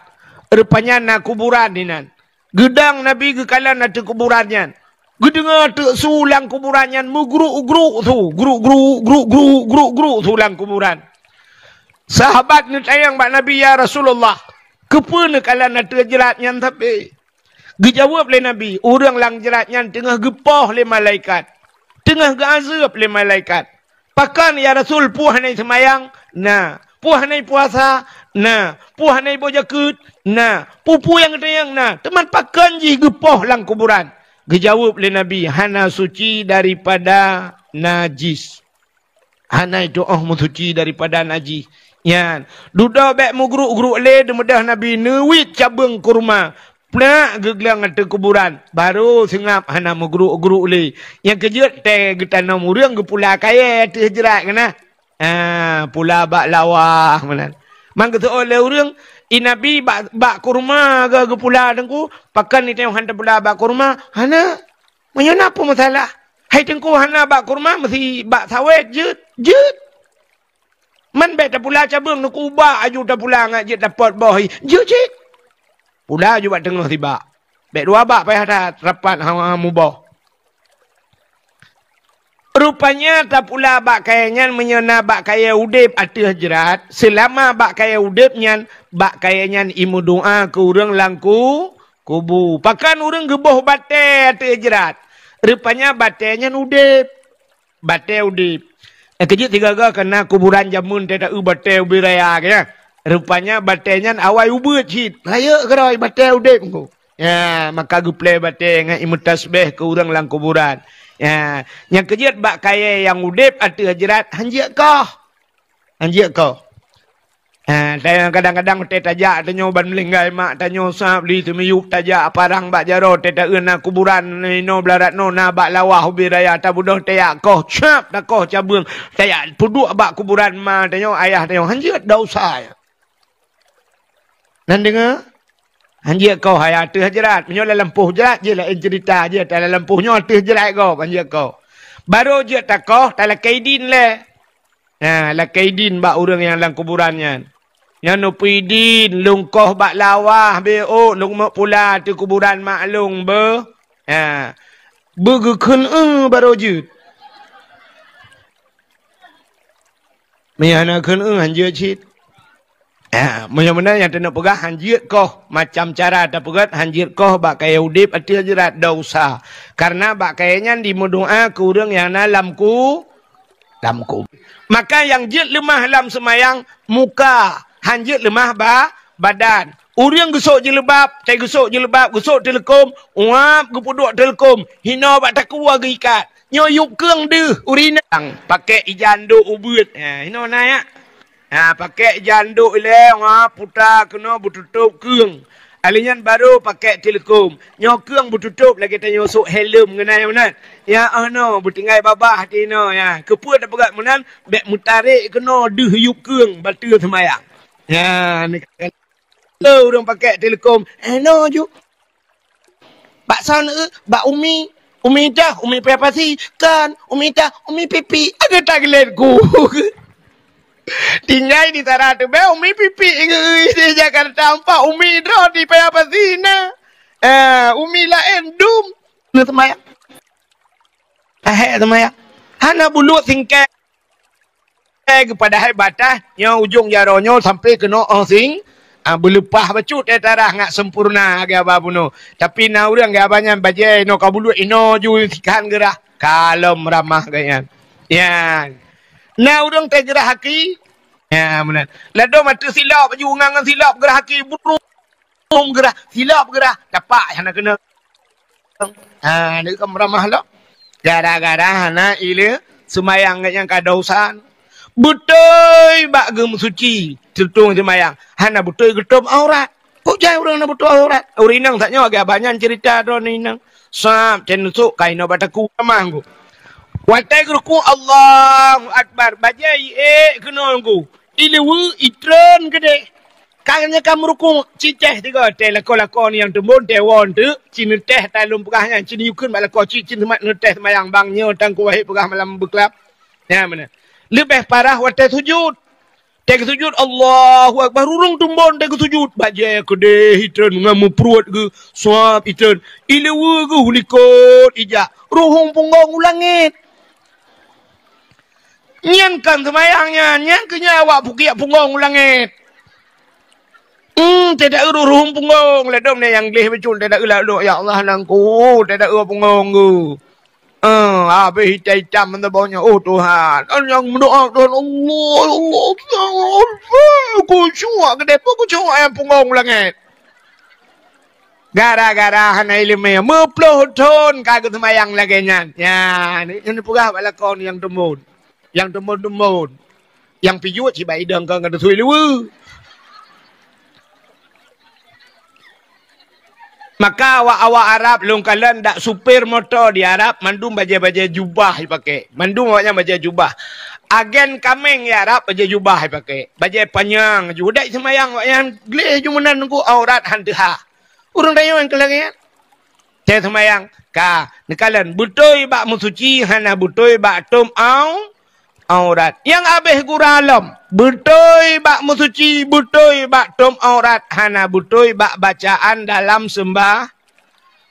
Rupanya na kuburan inan. Geudong Nabi geukalon ateueh kuburan nyan. Geudeungoe teuk su lam kuburan nyan meugruk-gruk su, gruk-gruk, gruk-gruk, gruk-gruk su lam kuburan. Sahabat neutanyong bak Nabi, "Ya Rasulullah, keupeue neukalon ateueh jrat nyan sabe?" Geujaweueb lé Nabi, "Ureueng lam jrat nyan teungoh geupoh lé malaikat, teungoh geuazeueb lé malaikat." "Pakon, ya Rasul, peue hana seumayang?" "Na." "Peue hana puasa?" "Na." "Peue hana boh jakeuet?" "Na." "Peue-peue nyang geutanyong?" "Na." "Teuma pakon jih geupoh lam kuburan?" Geujaweueb lé Nabi, "Hana suci daripada najis." Hana itu'oh meusuci daripada najih. Nyan, dudoe bèk meugruk-gruk lé, deumeudah Nabi neuwiet cabeueng kurma. Plak geugleueng ateueh kuburan, barô seungab hana meugruk-gruk lé. Nyang keujeuet tée geutanom ureuëng geupula kayée ateueh jrat keunan. Ah, pula bak lawah meunan. Man geuseuôt lé ureuëng, "I Nabi bak, bak kurma geuh geupula Teungku, pakon itée han tapula bak kurma?" Hana. Meunyoe na peue meusalah? "Hai Teungku, hana bak kurma, meusi bak sawét jeuet." Jeuet. Man bék tapula cabeueng, neukuba aju tapula ngat jeuet dapot boh hi. Jeuet cit. Pula aju bak teungoh sibak. Bék dua bak payah that rapat hana muboh. Rupanya tapula bak kayée nyan meunyoe na bak kayée udeb ateueh jrat, seulama bak kayée udeb nyan, bak kayée nyan imeudoá keu ureuëng lam ku-, kubu. Pakon ureuëng geuboh batée ateueh jrat. Rupanya batée nyan udeb. Batée udeb. Eh, keujeuet sigaga kana kuburan jameun teuh taeu batée ubé raya ke, ya. Rupanya batée nyan awai ubeuet cit. Rayeuk keudroe batée udeb engko. Ya, maka geuplée batée ngon imeutasbeh keu ureuëng lam kuburan. Ya, nyang keujeuet bak kayée nyang udeb ateueh jrat hanjeuet koh. Hanjeuet koh. Ha, kadang-kadang watée tajak tanyoe ban meulinggai mak tanyoe sab li teumiyueb tajak parang bak jaroe tée taeu na kuburan inoe blah rat noe na bak lawah ubé raya tabeudôh tajak koh cap takoh cabeueng tajak peuduek bak kuburan ma tanyoe ayah tanyoe hanjeuet dosa. Nan deungoe? Hanjeuet koh hai ateueh jrat. Meunyoe lam lampôh jrat jih laén ceurita jih, ata lam lampôh nyoe ateueh jrat gob hanjeuet koh. Barô jeuet takoh talakée idin lé. Nah, lakée idin bak ureuëng nyang lam kuburan nyan. Nyan neupeu idin, lôn koh bak lawah, bék ôk, lôn meuek pula ateueh kuburan mak lôn beuh. Ha. Beugeukheun eu barô jeuet. Meunyoe hana kheun eu hanjeuet cit. Ha, meunyoe meunan nyang teuneuk peugah hanjeuet koh, macam cara tapeugét hanjeuet koh bak kayée udeb ateueh jrat dosa. Karena bak kayée nyan jimeudoá keu ureuëng nyang na lam ku-, lam ku-. Maka nyang jeuet leumah lam seumayang muka, hanjeuet leumah ba-, badan. Ureuëng geusok jilbab, tai geusok jilbab, geusok teuleukom, uap geupeuduek teuleukom, hinoe bak takue geuikat. Nyoe yueb keueng deuh, ureuëng inong pakék ija ndok ubeuet. Ha, hinoe na ya. Ha, pakék ija ndok ilée, ha, puta keunoe beututôb keueng. Alèh nyan barô pakék teuleukom. Nyoe keueng beututôb lagée tanyoe sôk helm ngon ayong nan. Ya, oh no, beutinggai babah tinoe ya. Keupeue tapeugah meunan, bék meutarek keunoe deuh yueb keueng bateu seumayang. Ya, ni kan. Ureuëng pakék teuleukom. Eh, no ju. Bak son, eh, bak umi. Umi dah, umi payah pasi. Kan, umi dah, umi pipi. Agak tak gelen ku. Tinggai di Tara Teubée, umi pipi. Ngeri di Jakarta Empat, umi droe di payah pasi na. Eh, umi laén dum. Na seumayang. Ahé seumayang. Hana buluek singkée. Eh, padahai batah nyoe ujong jaroe nyoe sampai keunoe óh sing, ah, beuleupah bacut eh tarah ngat sempurna geuba bunoe. Tapi na ureuëng geuba nyan bajée inoe ka buluek inoe ju sikhan geurah. Kalom ramah geuh nyan. Ya. Na ureuëng teugeurah haki. Ya, meunan. Ladom ateueh silop baju ngang ngon silop geurah haki burung. Hom geurah, silop geurah, dapat hana keuneuk. Ha, ni kan ramah lom. Gara-gara hana ile seumayang nyang ka dosa. Beutôi bak geumeusuci, tutong seumayang. Hana beutôi geutôb aurat. Kok jai ureuëng na beutôi aurat? Ureuëng inong sak nyoe geuba nyan cerita droe inong. Sab, cen nusuk kai no bataku ramah ngku. Watée geurukuk Allahu Akbar, bajée iék keunoe ngku. Ileue itreun keudeh. Ka nyan ka meurukung, cicéh tiga, tée lakoe-lakoe ni nyang teumbon, tée woe teuk, ci neutéh tai lôn peugah nyan, ci neuyue kheun bak lakoe, ci, ci seumat neutéh seumayang bang nyoe tangku wahé peugah malam beuklab. Nyan meunan. Leubeh parah watée sujud. Tée geusujud, Allahu Akbar, ureuëng teumbon tée geusujud. Bajée keudeh itreun ngon meupruet geuh, suab itreun. Ileue geuh likot ijak. Ruhueng punggong u langét. Nyan kan seumayang nyan, nyan keuh nyan awak pukiak punggong u langét. Hmm, teudak ruhueng punggong, ladom na nyang gleh beucun, teudak lak lok, ya Allah, nangku, teudak punggong ku. Eh, habéh itam-itam meutabong nyoe, oh Tuhan. An nyang meudoa Tuhan, Allah, Allah, Allah, khusyuk, keudeh pun khusyuk ayam punggong u langét. Gara-gara hana iéleumé, meuploh thon ka geuseumayang lagée nyan. Nyan, nyan peugah bak lakoe nyang teumbon. Nyang teumbon-teumbon. Nyang pijuet cit bak idong ka ngon teusui luweue. Maka awak-awak Arab lôn kalon dak supir moto di Arab mandum bajée-bajée jubah jipakée. Mandum awaknyan bajée jubah. Agen kaméng di Arab bajée jubah jipakée. Bajée panyang ju. Dak seumayang awaknyan gleh ju meunan nunggu aurat han teuha. Ureuëng tanyoe nyang keu lagée nyan. Teuh seumayang ka neukalon beutôi bak meusuci hana beutôi bak tom au aurat. Nyang abéh gura lom, beutôi bak meusuci, beutôi bak tom aurat, hana beutôi bak bacaan dalam seumbah.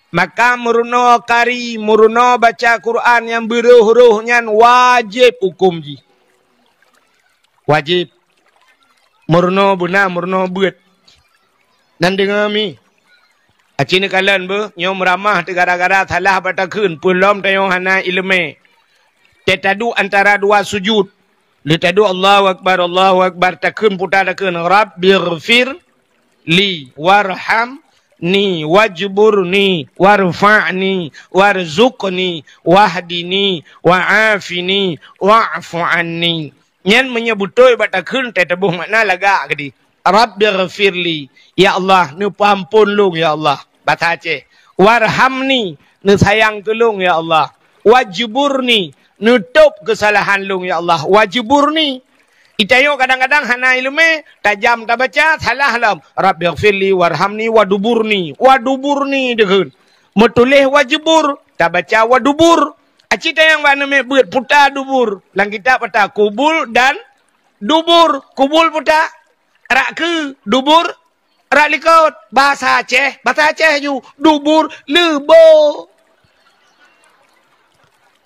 Maka meurunoe kari, meurunoe baca Quran nyang beurôh-rôh nyan wajéb huköm jih. Wajéb. Meurunoe beuna, meurunoe beuet. Nan deungoe mi. Aci neukalon beuh, nyoe meuramah teuh gara-gara salah bak takheun, peulom tanyoe hana iéleumé. Teuh taduek antara dua sujud. Lheueh taduek Allahu Akbar, Allahu Akbar, takheun puta takheun, "Rabbighfir li warhamni wajburni warfa'ni warzuqni wahdini wa'afini wa'fu anni." Nyan meunyoe beutôi bak takheun teuh taboh makna lagak keudeh. "Rabbighfirli," ya Allah, neupeuamphon lôn, ya Allah. Basa Aceh. "Warhamni," neusayang keu lôn, ya Allah. "Wajburni," neutôb keusalahan lôn, ya Allah. "Wajburni." Itanyoe kadang-kadang hana iéleumé, tajam tabaca, salah lom. "Rabbighfirli warhamni waduburni." Waduburni deuheun. Meutuléh wajubur, tabaca wadubur. Aci tayang bak neumé beuet puta dubur. Lam kitab ata kubul dan dubur. Kubul puta rak keu, dubur rak likot. Basa Aceh, basa Aceh ju, dubur leubo.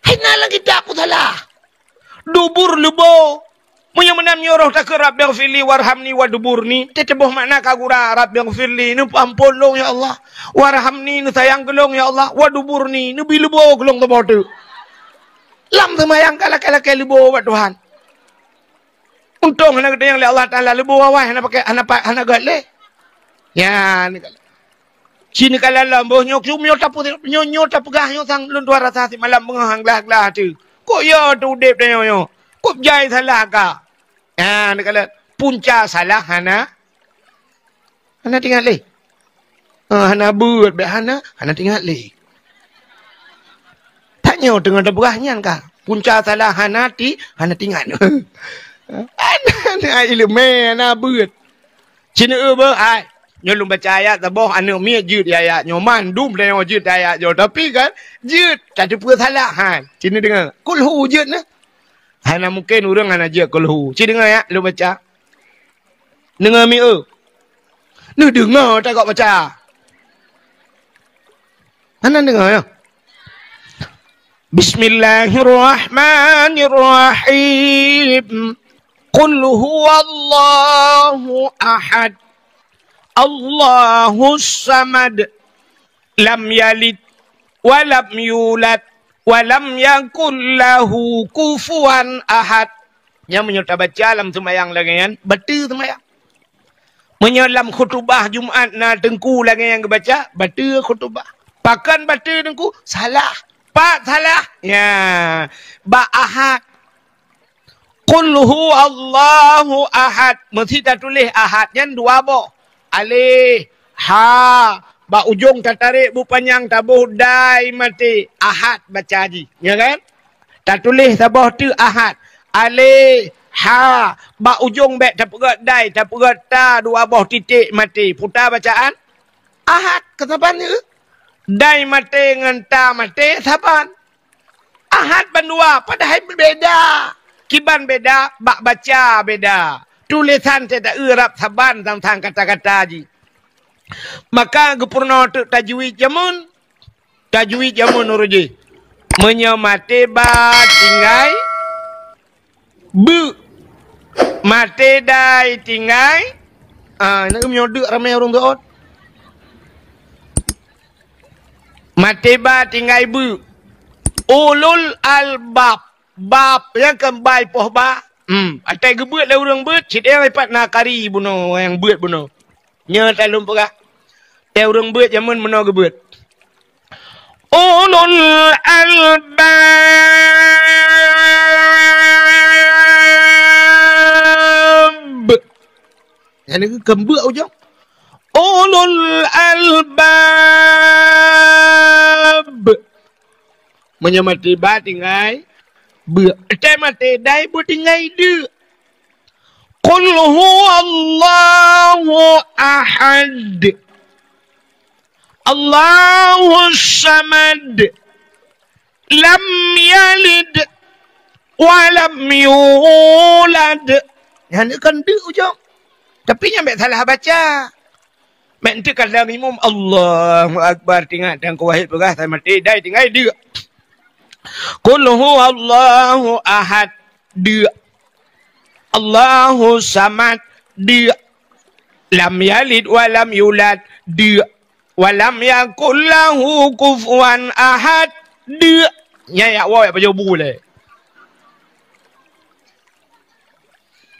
Hana lam kitab pun salah. Dubur leubo. Meunyoe meunan nyoe roh takheun, "Rabbighfirli warhamni waduburni," teuh taboh makna ka gura, "Rabbighfirli," neupeuamphon lôn, ya Allah. "Warhamni," neusayang keu lôn, ya Allah. "Waduburni," neubi leubo keu lôn teuma teuk. Lam seumayang ka lakée-lakée leubo bak Tuhan. Untông hana geutanyong lé Allah Taala leubo awai hana pakai, hana pa-, hana gét lé. Nyan. Ci neukalon lom boh nyoe, nyoe tapu-, nyoe, nyoe tapeugah nyoe sang lôn tuha rasa simalam beungoh han glah-glah teuh. Kok yo teu udeb tanyoe nyoe? Kok jai salah ka? Ha, neukalon punca salah hana, hana teuingat lé. Ha, hana beuet, bék hana, hana teuingat lé. Tanyoe teungoh tapeugah nyan ka. Punca salah hana ti-, hana teuingat. Hana, hana iéleumé, hana beuet. Ci neueu beuh, hai. Nyoe lôn baca ayat saboh, aneuk miet jeuet di ayat nyoe. Mandum tanyoe jeuet di ayat nyoe. Tapi kan, jeuet tateupeue salah, hai. Ci neudeungoe. Kulhu jeuet na. Hana mungken ureuëng hana jeuet kulhu. Ci deungoe ya, lôn baca. Deungoe mi eu. Neudeungoe tagak baca. Hana deungoe ya. Bismillahirrahmanirrahim. Qul huwallahu ahad. Allahus samad. Lam yalid wa lam yulad wa lam yakul lahu kufuwan ahad. Nyan meunyoe tabaca lam seumayang lagée nyan, bateue seumayang. Meunyoe lam khutubah Jumat na teungku lagée nyang geubaca, bateue khutubah. Pakon bateue teungku? Salah. Pat salah? Nya, bak ahad. Qul huwallahu ahad. Meusti tatuléh ahad nyan dua boh. Aleh, ha, bak ujong tatarek bu panyang taboh dai maté. Ahad baca jih. Ya kan? Tatuléh saboh teuk ahad. Aleh, ha, bak ujong bék tapeugét dai, tapeugét ta dua boh titék maté. Puta bacaan. Ahad, keutapan nyoe. Dai maté ngon ta maté saban. Ahad bandua, padahai beda. Kiban beda, bak baca beda. Tulésan teuh ta-eu rab saban sang-sang kata-kata jih. Maka geupeurunoe teuk tajwid jameun. Tajwid jameun ureuëng jih. Meunyoe maté ba tinggai beuk. Maté dai tinggai. Ah, na meunyoe deuk ramé ureuëng teuôt. Maté ba tinggai beuk. Ulul albab. Bab nyang keu bai poh ba. Hmm, atai geubeuet lé ureuëng beuet, cit nyang ipat na kari bunoe nyang beuet bunoe. Nyoe ta lôn peugah. Teuh ureuëng beuet jameun meunoe geubeuet. Ulul albab. Nyang keu keumbeuek ujong. Ulul Ulul albab. Meunyoe maté ba tinggai beuek. Teumaté dai beutinggai deuk. Qul huwallahu ahad. Allahus samad. Lam yalid wa lam yulad. Nyan kan deuk ujong. Tapi nyan bèk salah baca. Bèk enteuk kadang imum Allahu Akbar, teuingat dan kuwahid peugah, teumaté dai tinggai deuk. Qul huwallahu ahad, deuk. Allahu samad, deuk. Lam yalid wa lam yulad, deuk. Wa lam yakul lahu kufuwan ahad, deuk. Nyan yak woe yak pajoh bu lé.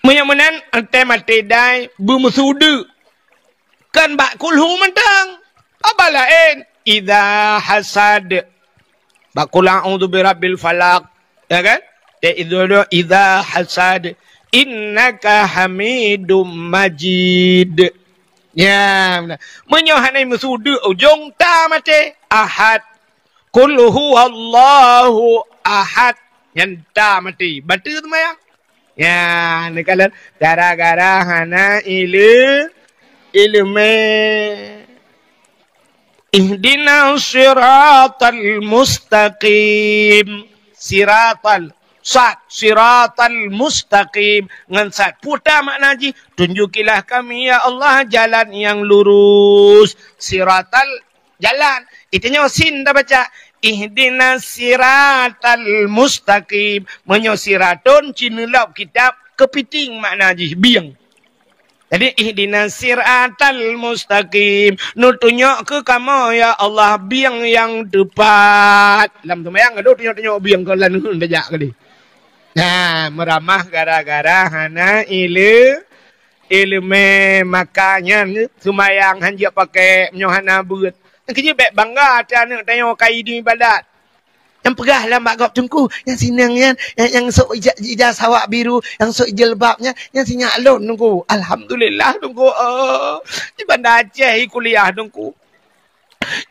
Meunyoe meunan, teumaté dai beumeusu deuk. Kan bak kulhu mantong. Apa laén? Idza hasad. Bak qul a'udzu birabbil falaq. Ya kan? Te idza, idza hasad. Innaka hamidum majid. Ya, beuna. Meunyoe hana meusu deuk ujong, teumaté. Ahad. Qul huwallahu ahad. Nyan teumaté. Bateue seumayang. Ya, neukalon gara-gara hana ileu-, ileumé. Ihdinas siratal mustaqim. Siratal, sad, siratal mustaqim. Ngon sad. Peue ta makna jih? Tunjukilah kami, ya Allah, jalan nyang lurus. Siratal jalan. Itanyoe sin tabaca, ihdinas siratal mustaqim. Meunyoe siratun, ci neulab kitab, keupiting makna jih, bieng. Jadi, ihdinas siratal mustaqim. Neutunyok keu kamoe, ya Allah, bieng nyang teupat. Lam seumayang ka tunyok-tunyok bieng keu laneuen tajak keudeh. Nah, meuramah gara-gara hana ileu-, ileumé, maka nyan seumayang hanjeuet pakék meunyoe hana beuet. Nyan keuh jeuet bèk bangga até aneuk tanyoe ka idin ibadat. Nyang peugah lam bak gob, "Teungku, nyang sineng nyan, nyang, nyang sôk ija-, ija sawak biru, nyang sôk jilbab nyan, nyan sinyak lôn, Teungku." Alhamdulillah, Teungku, oh. Di Banda Aceh i kuliah, Teungku.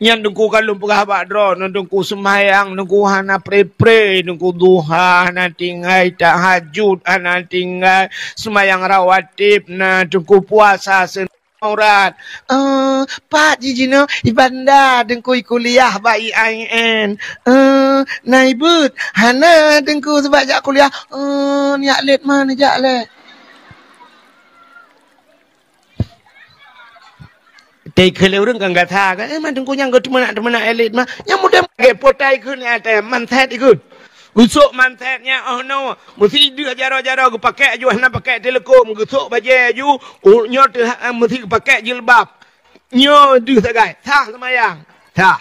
Nyan Teungku ka lôn peugah bak droeneuh, Teungku, seumayang Teungku hana pre-pre, Teungku, duha hana tinggai, tahajud hana tinggai, seumayang rawatib na Teungku, puasa seunang aurat. Eh, pat jih jinoe i Banda Teungku i kuliah bak I A I N. Eh, na ibeuet hana Teungku sabab jak kuliah. Eh, nyak lét ma neujak lé. Teuka lé ureueng kan gata kan, eh, man Teungku nyang geuteumeunak-teumeunak elit mah. Nyang muda lagèe potai kheun, eh, teuh mantet ikheun. Geusok mantet nyan, oh no, meusi deuh jaroe-jaroe geupakék aju, hana pakék teuleukom, geusok bajèe aju, oh, nyoe teuh, eh, meusi geupakék jilbab. Nyoe deuh sagai, sah seumayang. Sah.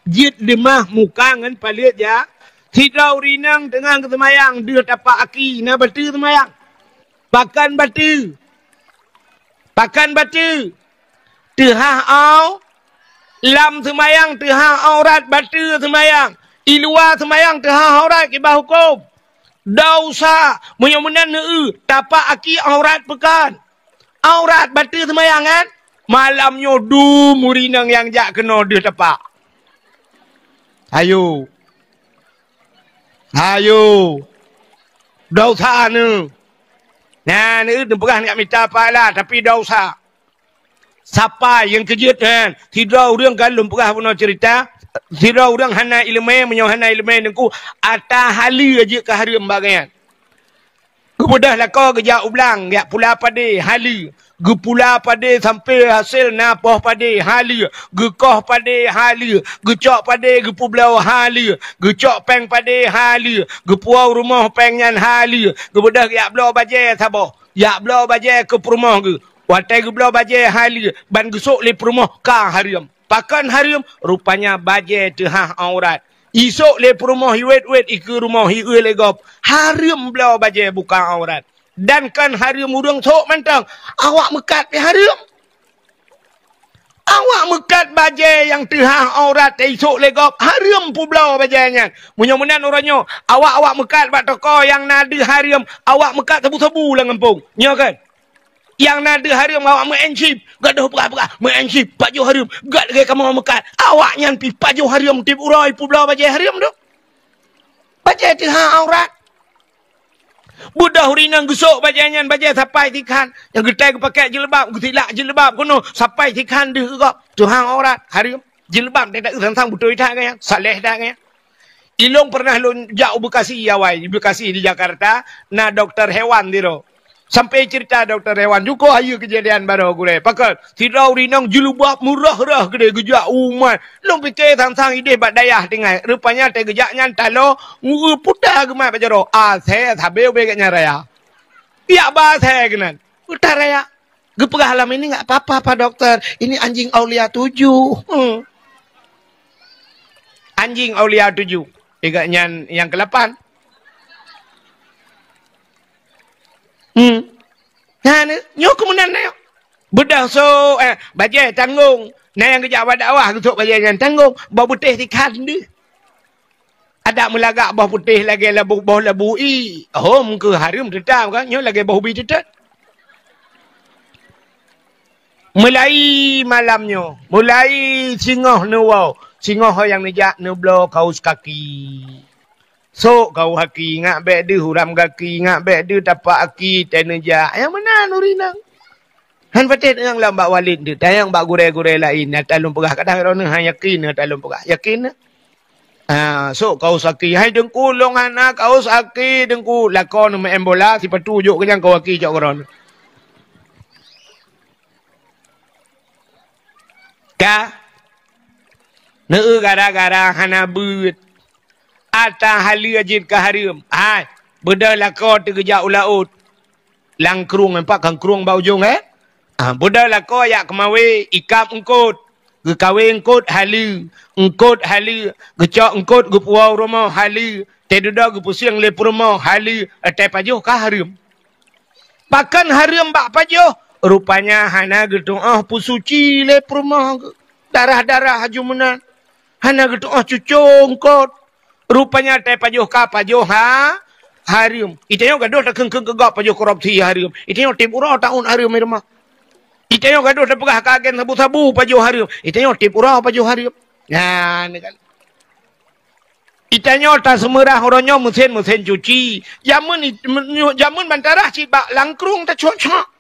Jeuet deumah muka ngon paleuet jak. Sidroe ureueng inong teungoh geuseumayang, deuh tapak aki, na bateue seumayang. Pakon bateue? Pakon bateue? Teuhah au-, lam seumayang teuhah aurat bateue seumayang. I luwa seumayang teuhah aurat kiban hukôm. Dosa. Meunyoe meunan neueu, tapak aki aurat pakon? Aurat bateue seumayang kan? Malam nyoe dum ureueng inong nyang jak keunoe deuh tapak. Ayo. Ayo. Dosa neuh. Nah, neuh, neupeugah neujak mita pahala, tapi dosa. Sapai nyang keujeuet nyan, sidroe ureueng ka lôn peugah bunoe ceurita, sidroe ureueng hana ileumèe, meunyoe hana ileumèe Teungku, ata haleue jeuet keu hareuem bak gobnyan. Geubeudôh lakoe geujak u blang, jak pula padé, haleue. Geupula padé sampoe hasé na poh padé, haleue. Geukoh padé, haleue. Geucok padé, geupeubloe, haleue. Geucok péng padé, haleue. Geupuwoe rumoh péng nyan, haleue. Geubeudôh jak bloe bajèe saboh. Jak bloe bajèe keu peurumoh geuh. Watèe geubloe bajèe haleue, ban geusok lé peurumoh ka hareuem. Pakon hareuem? Rupanya bajèe teuhah aurat. Isok lé peurumoh iwèt-wèt ikeue rumoh, ieu lé gob. Hareuem bloe bajèe buka aurat. Dan kon hareuem ureueng sok mantong, awak meukat pih hareuem. Awak meukat bajèe nyang teuhah aurat isok lé gob, hareuem peubloe bajèe nyan. Meunyoe meunan uroe nyoe, awak-awak meukat bak toko nyang na deuh hareuem, awak meukat sabu-sabu lam gampông. Nyoe kan? Nyang na deuh hareuem awak meu'en chip, gadoh peugah-peugah, meu'en chip, pajoh hareuem, gat lagèe kamoe meukat. Awaknyan pih pajoh hareuem tiep uroe, publoe bajèe hareuem tu. Bajèe teuhang aurat. Beudôh ureueng inong geusok bajèe nyan, bajèe sapai sikhan. Nyang geutai geupakèk jilbab, geusilak jilbab keunoe, sapai sikhan deuh gob. Teuhang aurat, hareuem. Jilbab teuh that sang-sang beutôi that nyan, saleh that nyan. Ilôn pernah lôn jak u Bekasi awai, di Bekasi di Jakarta, na dokto hewan sidroe. Sampai cerita dokto hewan, jukôh hayeue keujadian baroe gurèe. Pakon, sidroe ureueng inong jilbab meurah-rah keudéh geujak u umat. Lôn pike sang-sang idéh bak dayah tinggai. Rupanya teuh geujak nyan taloe, ngue puta geumat bak jaroe. Asèe sabé ubé geuh nyan raya. Yak ba asèe keunan. Puta raya. Geupeugah lom, "Ini nggak apa-apa, Pak Dokter. Ini anjing Aulia tujuh." Hmm. Anjing Aulia tujuh. Tiga nyan nyang keulapan. Hmm. Nah, ni, nyoe keumunan na nyoe. Beudôh sok, eh, bajèe tanggong. Na nyang geujak bak dakwah geusok bajèe nyan tanggong. Boh putéh sikhan deuh. Adak meulagak boh putéh lagèe labu, boh labu ie. Hom keu hareuem teutab kan, nyoe lagèe boh ubi teutab. Mulai malam nyoe, mulai singoh neuwoe, singoh ho nyang neujak neubloe kaos kaki. Sok kaos kaki, ngak bèk deuh uram gaki, ngak bèk deuh tapak aki, teuh neujak. Nyang meunan ureueng inong. Han patéh tanyong lom bak walid teuh, tanyong bak gurèe-gurèe laén. Nyata lôn peugah, kadang droeneuh han yakin, nyata lôn peugah. Yakin? Ha, sok kaos aki. "Hai Teungku, lôn hana kaos aki, Teungku." Lakoe neuh meu'en bola, sipatu jok keu nyang kaos aki cok keudroe. Ka? Neu gara-gara hana beuet. Ata haleue jeuet keu hareuem. Hai, beudôh lakoe teuh geujak u laôt. Lam krueng, empat kan krueng bak ujong, eh? Ah, beudôh lakoe jak keumawé, ikab eungkôt. Geukawé eungkôt haleue, eungkôt haleue, geucok eungkôt geupuwoe u rumoh haleue, teuh dudoe geupeusieng lé peurumoh haleue, teuh pajoh ka hareuem. Pakon hareuem bak pajoh? Rupanya hana geutu'oh peusuci lé peurumoh geuh. Darah-darah aju meunan. Hana geutu'oh cuco eungkôt. Rupanya teuh pajoh ka pajoh ha, hareuem. Itanyoe gadoh takheun-kheun keu gob pajoh korupsi hareuem. Itanyoe tiep uroe taôt hareuem di rumoh. Itanyoe gadoh tapeugah keu agen sabu-sabu pajoh hareuem. Itanyoe tiep uroe pajoh hareuem. Nyan kan. Itanyoe taseumeurah uroe nyoe meusén-meusén cuci. Jameun i-, men-, jameun bantarah cit bak lam krueng tacok-cok.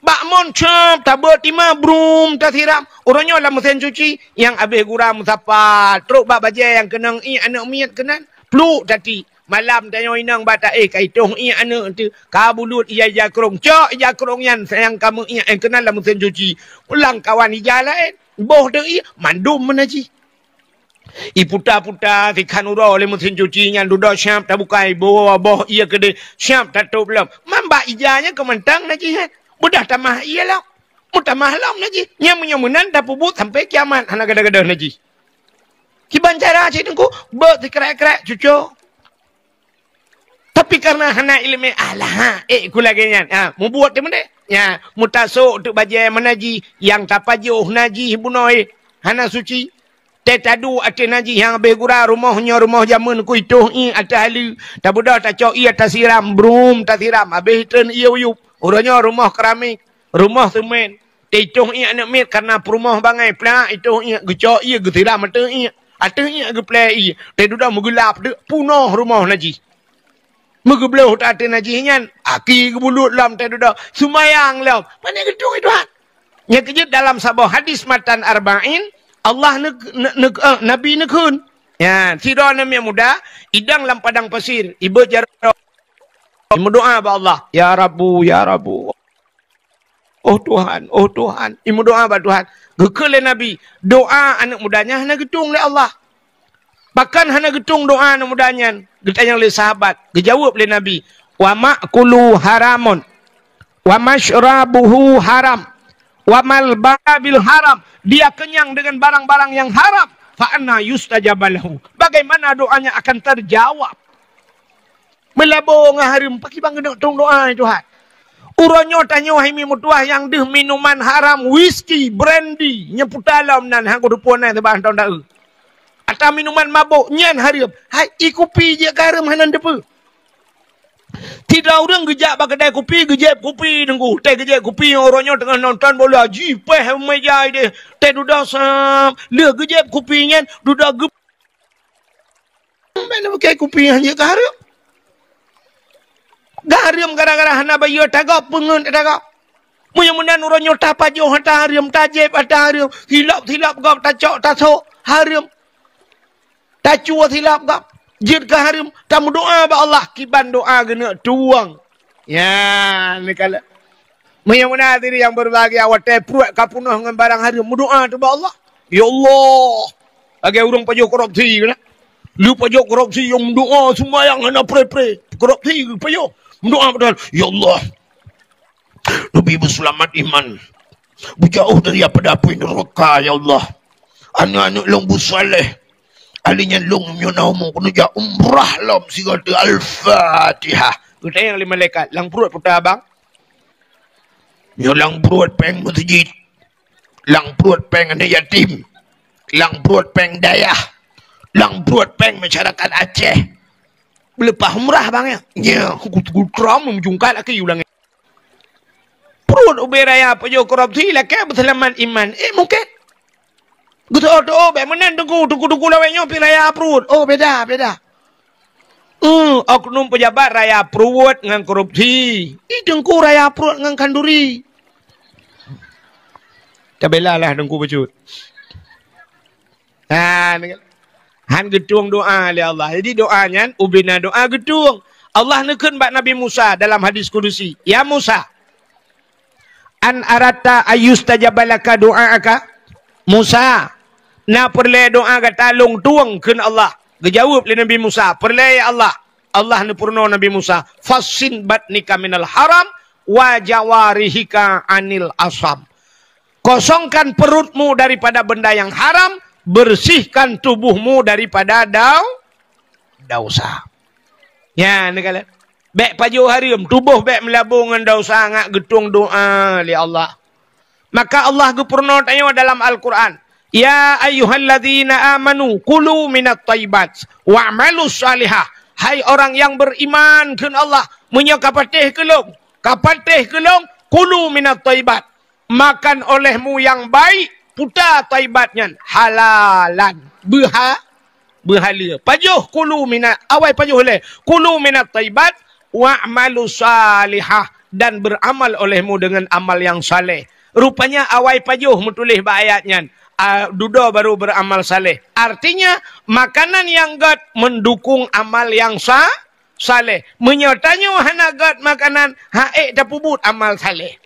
Bak mon cop, tabeuet tima, brum, tasiram. Uroe nyoe lam meusén cuci, nyang abéh gura meusapat. Trok bak bajèe nyang keunong ié aneuk miet keunan. Pluek tati. Malam tanyoe inong bak taéh ka itoh ié aneuk teuh. Ka bulut ija-ija krong. Cok ija krong nyan nyang ka meuié keunan lam meusén cuci. Pulang kawan ija laén. Boh teuh ié, mandum meunajih. Iputa-puta sikhan uroe lé meusén cuci nyan dudoe siap tabukai boh, boh ié keudéh siap tatôb lom. Man bak ija nyan keu mantong najih nyan. Beudôh tamah ié lom. Meutamah lom najih. Nyan meunyoe meunan tapeubuet sampai kiamat hana gadôh-gadôh najih. Kiban cara cit Teungku, beuet sikrek-krek cuco. Tapi karena hana ileumèe, alah, eh, ku lagèe nyan. Ha, mubuet teuh meudeh. Nya, meutasok teuk bajèe meunajih, nyang tapajoh najih bunoe, hana suci. Teuh taduek ateueh najih nyang abéh gura rumoh nyoe rumoh jameun ku itoh ié ateueh haleue. Tabeudôh tacok ié tasiram, brum tasiram, abéh treun ié uyueb. Uroe nyoe rumoh keramik, rumoh seumén. Teuh itoh ié aneuk miet karena peurumoh bangai plak itoh ié geucok ié geusiram ateueh ié. Ateueh ié geuplè ié. Teuh dudoe meugeulap deuk punoh rumoh najih. Meugeubloh that ateueh najih nyan, aki geubulut lom teuh dudoe. Seumayang lom. Pane geutueng Tuhan. Nyang keujeuet dalam saboh hadis matan arba'in, Allah neuk-, neuk-, neuk-, eh, Nabi neukheun. Ya, sidroe aneuk miet muda idong lam padang pasir, ibeuet jaroe. Imeudoa bak Allah, "Ya Rabbu, ya Rabbu." "Oh Tuhan, oh Tuhan." Imeudoa bak Tuhan. Geukheun lé Nabi, doa aneuk muda nyan hana geutueng lé Allah. Pakon hana geutueng doa aneuk muda nyan? Geutanyong lé sahabat. Geujaweueb lé Nabi, "Wa ma'kulu haramun, wa masyrabuhu haram, wa malbabil haram." Dia kenyang dengan barang-barang yang haram. "Fa anna yustajaba lahu?" Bagaimana doanya akan terjawab? Meulabô ngon hareuem, pakriban keuneuk tueng doa, "Tuhan, uroe nyoe tanyoe hai mi meutuah nyang deuh minuman haram, whisky, brandy, nyeupeuta lom nan, han kuteupue nan saban thôn daeu. Ata minuman mabôk nyan hareuem, hai ié kupi jeuet ka hareuem hana teupeu." Sidroe ureuëng geujak bak keudai kupi, geujép kupi, Teungku. Teuh geujép kupi, uroe nyoe teungoh nonton bola, jipéh meja ideh. Teuh dudoe sam, lheueh geujép kupi nyan, dudoe geup-, Bèk neupeuké kupi nyan jeuet keu hareuem. Keu hareuem gara-gara hana bayeue tagob, peungeut tagob. Meunyoe meunan uroe nyoe tapajoh ata hareuem, tajép ata hareuem, silop-silop gob tacok tasok hareuem. Tacue silop gob, jeuet keu hareuem, tameudoa bak Allah, kiban doa geuneuk tueng. Ya, neukalon. Meunyoe meunan hadirin yang berbahagia, watèe pruet ka peunoh ngon barang hareuem, meudoa teuh bak Allah. Ya Allah, lagèe ureuëng pajoh korupsi keunan. Lheueh pajoh korupsi, nyang meudoa seumayang hana pre-pre. Korupsi pajoh. Meudoa beutôi. Ya Allah, neubi beuseulamat iman. Beujauh daripada apui neuraka, ya Allah. Aneuk-aneuk lôn beusaleh. Ahli nyan lôn meunyoe na umu keuneuk jak umrah lom sigoe teuk. Al-Fatihah. Geutanyong lé malaikat, "Lam pruet peue teuma, Bang?" "Nyoe lam pruet pèng meuseujid, lam pruet pèng aneuk yatim, lam pruet pèng dayah, lam pruet pèng masyarakat Aceh." "Beuleupah umrah, Bang, ya?" "Nyo, ku, ku trom meujungkat laki ulang." Pruet ubé raya pajoh korupsi lakèe beuseulamat iman. Eh, mungken. Geutoh-toh bèk meunan teungku, teungku-teungku lawét nyoe pih raya pruet. Oh, beda, beda. Eh, oknum pejabat raya pruet ngon korupsi. Ih, teungku raya pruet ngon khanduri. Tabela lah teungku bacut. Ha, han geutueng doa lé Allah. Jadi doa nyan ubé na doa geutueng. Allah neukheun bak Nabi Musa dalam hadis kudusi, "Ya Musa, an aratta ayyustajaba laka du'aaka?" Musa, na peureulèe doa gata lôn tueng, kheun Allah. Geujaweueb lé Nabi Musa, "Peureulèe ya Allah." Allah neupeurunoe Nabi Musa, "Fassin batnika minal haram wa jawarihika anil asam." Kosongkan perutmu daripada benda yang haram, bersihkan tubuhmu daripada dau-, dosa. Nyan neukalon. Bèk pajoh hareuem, tuboh bèk meulabô ngon dosa, ngat geutueng doa lé Allah. Maka Allah geupeurunoe tanyoe dalam Al-Qur'an, "Ya ayyuhalladzina amanu kulu minat thayyibat wa'malus salihah." Hai orang yang beriman, kheun Allah, meunyoe ka patéh keu lôn, ka patéh keu lôn, kulu minat thayyibat. Makan olehmu yang baik, puta thayyibat nyan, halalan, beuha-, beuhaleue. Pajoh kulu mina-, awai pajoh lé, kulu minat thayyibat, wa'malu salihah, dan beramal olehmu dengan amal yang saleh. Rupanya awai pajoh meutuléh bak ayat nyan, a, dudoe baru beramal saleh. Artinya, makanan nyang gèt mendukung amal nyang sa-, saleh. Meunyoe tanyoe hana gèt makanan, han ék tapeubuet amal saleh.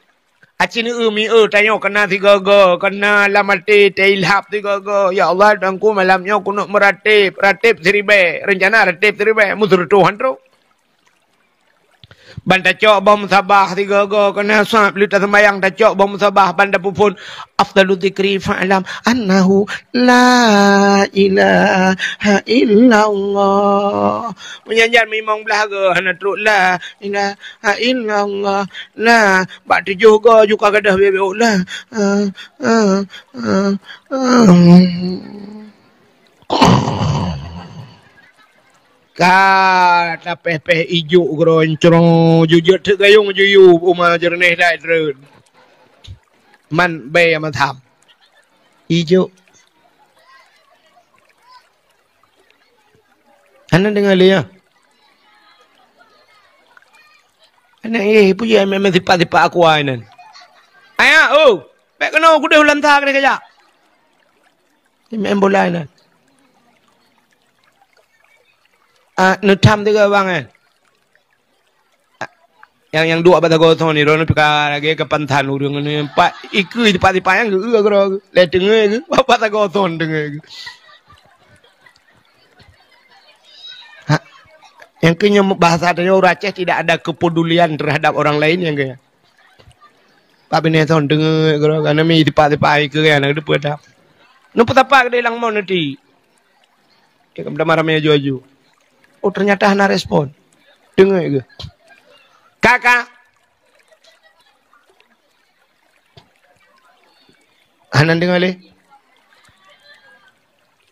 Aci neu-eu mi-eu tanyoe keunan sigoe-goe, keunan lam até tailhab sigoe-goe, "Ya Allah, Tuhanku, malam nyoe keuneuk meuratéb, ratéb siribèe." Rencana ratéb siribèe, meuseureutôh han trôk. Ban tacok boh musabah sigoe-goe, keunan sab lheueh taseumbayang tacok boh musabah, ban tapeuphon, "Afdalu dzikri fa'lam annahu la ilaha illallah." Meunyan jan mimong blah goe hana trôk la ilaha illallah. Nah, bak tujoh goe ju ka gadôh bèk-bèk, oh, la, ah, ah, ah, ah. Ka tapéh-péh ijôk geuroncrong, jujeuet teuk gayông juyue, uma jeureunéh dai treun. Man bèe meutham. Ijôk. Hana deungoe lé, ya? Hana, eh, peue jeuet meusipat-sipat aqua nyan? Ayah, oh, bèk keunoe kudeh u lansa keunoe kajak. Main bola nyan. Ah, neutham tiga bang, eh. Nyang, nyang duek bak sagoe thon ni, droeneuh pih ka lagèe keupantan ureueng ni, empat ikeue sipat-sipat nyang geu-, geu-, geu-, lé teungeut geu-, bak sagoe thon teungeut geu-. Ha, nyang keu nyoe bahasa tanyoe ureueng Aceh tidak ada kepedulian terhadap orang lain nyang keu. Pak binéh thon teungeut geu-, geu-, na mi sipat-sipat ikeue nyan, na geupeue dah. Neupeusapat keudeh lam mon nanti. Dia kan ramai aju-aju. Oh, ternyata hana respon. Teungeut geu. Kaka. Hana deungoe lé.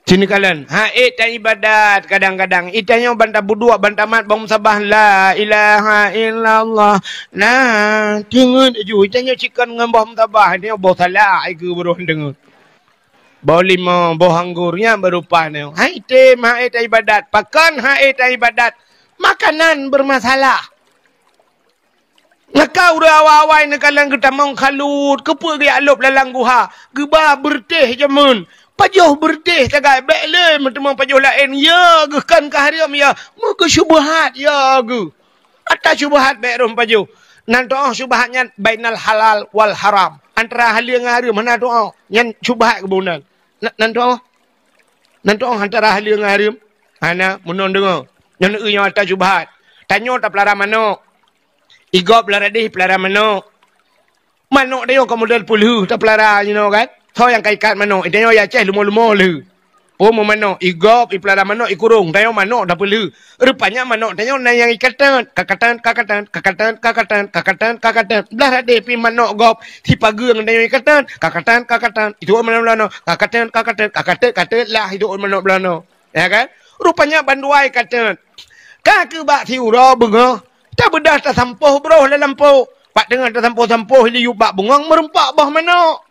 Sini kalian, ha, eh, ta ibadat kadang-kadang. Itanyoe ban tabudok, ban tamat boh musabah, la ilaha illallah. Nah, teungeut ju, itanyoe cikon ngon boh musabah, itanyoe boh salak, iku baru teungeut. Boh limau, boh anggur, nyan berupa nyoe. Hai tem, ha, eh, ta ibadat. Pakon, ha, eh, ta ibadat? Makanan bermasalah. Maka ureuëng awai-awai neukalon geutamong kalut, keupeue geujak lôb lalang guha, geuba beureutéh jameun. Pajoh beureutéh sagai, bék lé meuteumong pajoh laén, ya geuh kan ka hareuem ya, meugeusyubhat ya geuh. Ata syubhat bék rhom pajoh. Nan tu'oh syubhat nyan bainal halal wal haram. Antara haleue ngon hareuem hana tu'oh. Nyan syubhat keubunan. Na-, nan tu'oh? Nan tu'oh antara haleue ngon hareuem? Hana, meunan deungoe. Nyan eu nyang ata syubhat. Tanyoe tapeulara manok. Igop lam radeh peulara manok. Manok tanyoe ka model peulheueh tapeulara jinoe kan. Soe nyang ka ikat manok? Tanyoe ya Aceh lumo-lumo lheueh. Oh, meumanok, igop, ipeulara manok, ikurong. Tanyoe manok tapeulheueh. Rupanya manok tanyoe na nyang ikateun. Kakateun, kakateun, kakateun, kakateun, kakateun, kakateun. Blah radeh pih manok gop, sipageue ngon tanyoe ikateun. Kakateun, kakateun. Itu manok beulanoe. Kakateun, kakateun, kakateun, kateun lah itu manok beulanoe. Ya kan? Rupanya bandua ikateun. Ka keuh bak siuroe beungoh, tabeudah tasampôh broh lam lampôh. Bak teungoh tasampôh-sampôh liyueb bak bungong meureumpok boh manok.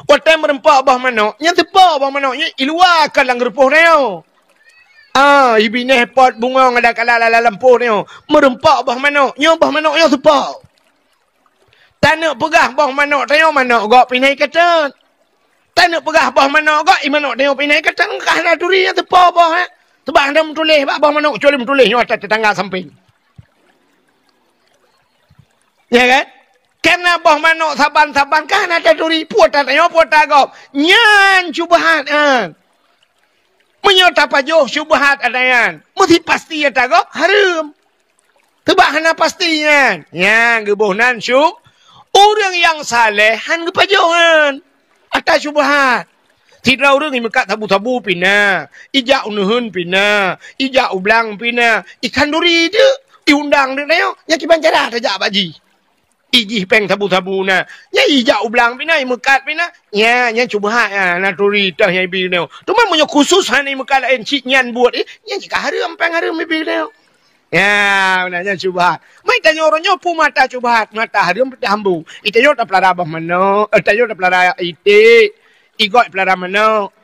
Watée meureumpok boh manok, nyan teupo boh manok nyan iluwa ka lam geurupoh nyoe. Ah, ibinéh pot bungong ada kala lam lampôh nyoe. Meureumpok boh manok, nyoe boh manok nyoe teupo. Taneuk peugah boh manok tanyoe manok gop pih na ikateun. Taneuk peugah boh manok gop, i manok tanyoe pih na ikateun, ka hana turi nyang teupo boh, eh. Sebab hana meutuléh bak boh manok, kecuali meutuléh nyoe atas tetangga sampéng. Ya kan? Karena boh manok saban-saban ka hana taturi, peue ata tanyoe, peue ata gop. Nyan syubhat, kan. Meunyoe tapajoh syubhat ata nyan, meusti pasti ata gop hareuem. Teubak hana pasti nyan. Nyan geuboh nan syub-, ureuëng nyang saleh han geupajoh nyan. Ata syubhat. Sidroe ureuëng imeukat sabu-sabu pih na, ijak u neuheun pih na, ijak u blang pih na, ikhanduri teuk, iundang teuk nyoe, nyan kiban cara tajak bak jih. Ijih péng sabu-sabu na, nyan ijak u blang pih na, imeukat pih na, nyan, nyan syubhat, nyan, na turi teuh nyan ibi nyoe. Teuma meunyoe khusus hana imeukat laén cit nyan buet, eh, nyan cit ka hareuem péng hareuem ibi nyoe. Ya, meunan nyan syubhat. Mai tanyoe uroe nyoe peue mata syubhat, mata hareuem peutambu. Itanyoe tapeulara boh manok, eh, tanyoe tapeulara iték, igop peulara manok.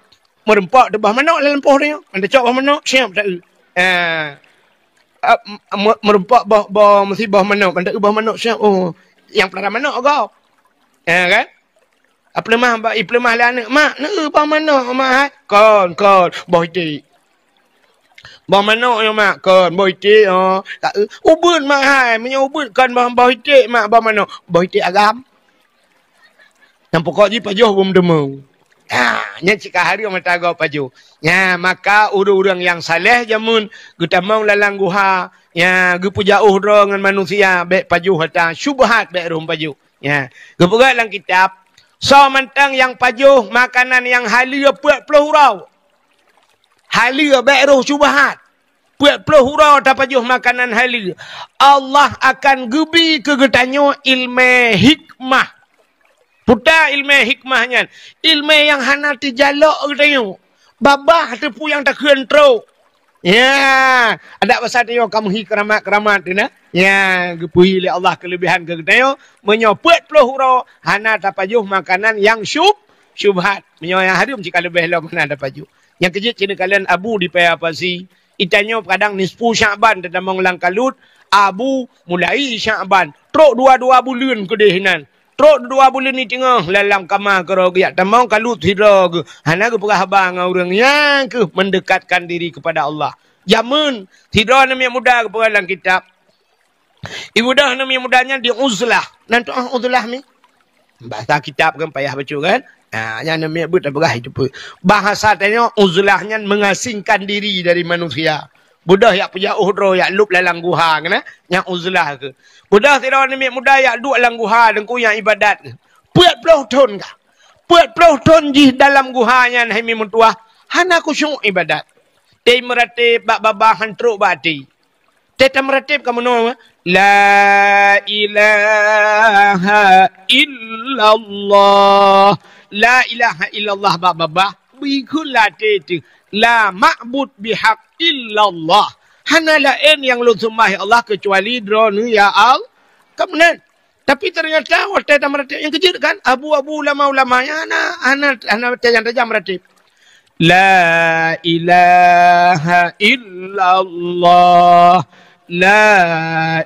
Meureumpok teuh boh manok lam lampôh tanyoe. Ban tacok boh manok, siap ta-eu. Eh, eh, me-, meureumpok boh, boh, meusi boh manok, ban ta-eu boh manok siap. Oh, nyang peulara manok gop. Eh, kan? Apeuleumah ba-, ipeuleumah lé aneuëk, "Mak, neu-eu boh manok, Mak, hai?" "Kon, kon, boh iték." "Boh manok nyoe, Mak?" "Kon, boh iték, oh." "Ka-, eu, ubeuet, Mak, hai?" "Meunyoe ubeuet kon boh, boh iték, Mak, boh manok." "Boh iték agam." Nyang pokok jih pajoh beumeuteumeung. Ha, nyan cit ka hareuem mata gob pajoh. Nya, maka ureuëng-ureuëng nyang saleh jameun geutamong lalang guha, nya, geupeujaôh droe ngon manusia, bék pajoh ata syubhat, bék rhom pajoh. Ya, geupeugah lam kitab, soe mantong nyang pajoh makanan nyang haleue peuet ploh uroe. Haleue bék roh syubhat. Peuet ploh uroe tapajoh makanan haleue. Allah akan geubi keu geutanyoe ileumé hikmah. Peue ileumé hikmah nyan? Ileumé nyang hana teujalok geutanyoe. Babah teupeu nyang takheun trok. Ya, adak basa tanyoe ka meuhi keuramat-keuramat teuh na. Ya, geupeuhi lé Allah keuleubehan keu geutanyoe. Meunyoe peuet ploh uroe hana tapajoh makanan nyang syub-, syubhat. Meunyoe nyang hareuem cit ka leubeh lom hana tapajoh. Nyang keujeuet keuneuk kalon Abu di Paya Pasi. Itanyoe kadang nisfu Syakban teutamong lam kalut, Abu mulai Syakban. Trok dua-dua buleuen keudeh nan. Trok dua buleuen di teungoh lam kama keudroe geujak tamong kalut sidroe geuh. Hana geupeugah haba ngon ureuëng nyang keuh mendekatkan diri kepada Allah. Jameun sidroe aneuk miet muda geupeugah lam kitab. Ibudah aneuk miet muda nyan di uzlah. Nan tu'oh uzlah mi? Bahasa kitab kan payah bacut kan? Ha, nyan aneuk miet beuet tapeugah itu pun. Bahasa tanyoe uzlah nyan mengasingkan diri dari manusia. Beudôh yak peujaôh droe yak lôb lam guha keunan, nyan uzlah keuh. Beudôh sidroe aneuk miet muda yak duek lam guha deungku nyang ibadat keuh. Peuet ploh thon kah? Peuet ploh thon jih dalam guha nyan hai mi meutuah hana khusyuk ibadat. Tei meuratéb bak babah han trok bak até. Tei tameuratéb ka meunoe, la ilaha illallah. La ilaha illallah bak babah. Bri kheun lam até teuh, "La ma'bud bihaq illallah." Hana laén nyang lôn seumah, ya Allah, keucuali Droeneuh, ya Allah. Ka meunan. Tapi ternyata watèe tameuratéb nyang keujeuet kan, abu-abu ulama-ulama nyang hana, hana, hana tajam-tajam meuratéb. "La ilaha illallah, la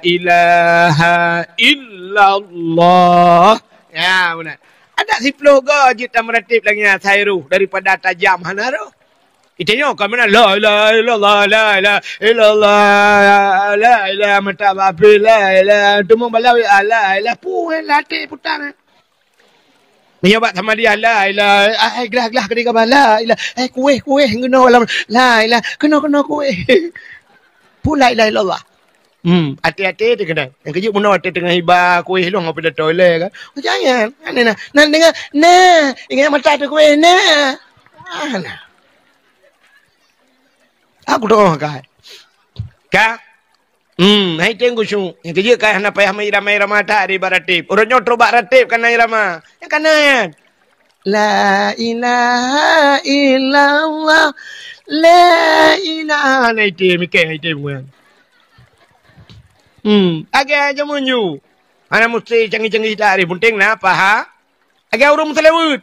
ilaha illallah." Ya, beuna. Adak siploh goe jeuet tameuratéb lagèe nyan asai roh daripada tajam hana roh. Itanyoe ka meunan, "La ilaha illallah, la ilaha illallah, la ilaha mata bapi, la ilaha teumong bala, la ilaha pue lam até putar." Meunyoe bak samadiyah, "La ilaha, ai glah-glah keudéh gaba, la ilaha, ai kuéh-kuéh keunoe lam, la ilaha, keunoe-keunoe kuéh." Pue la ilaha illallah. Hmm, até-até teuh keunan. Nyang keujeuet bunoe até teungoh iba kuéh lôn ngon pidato ilèe kan. Jangan, kan na. Nan deungö, na, ingat mata teuh kuéh, na. Ah, na. Aku tengok kai. Ka? Hmm, hai teng kusu. Nyang keujeuet kai hana payah meuirama-irama that di baratéb. Ureueng nyoe trok bak ratéb kana irama. Nyang kana nyan. La ilaha illallah. La ilaha. Nah, item, mikir, item nyan. Hmm, agak jameun ju. Hana musti canggih-canggih tarikh, penting na paha. Agak ureueng meuseulaweuet.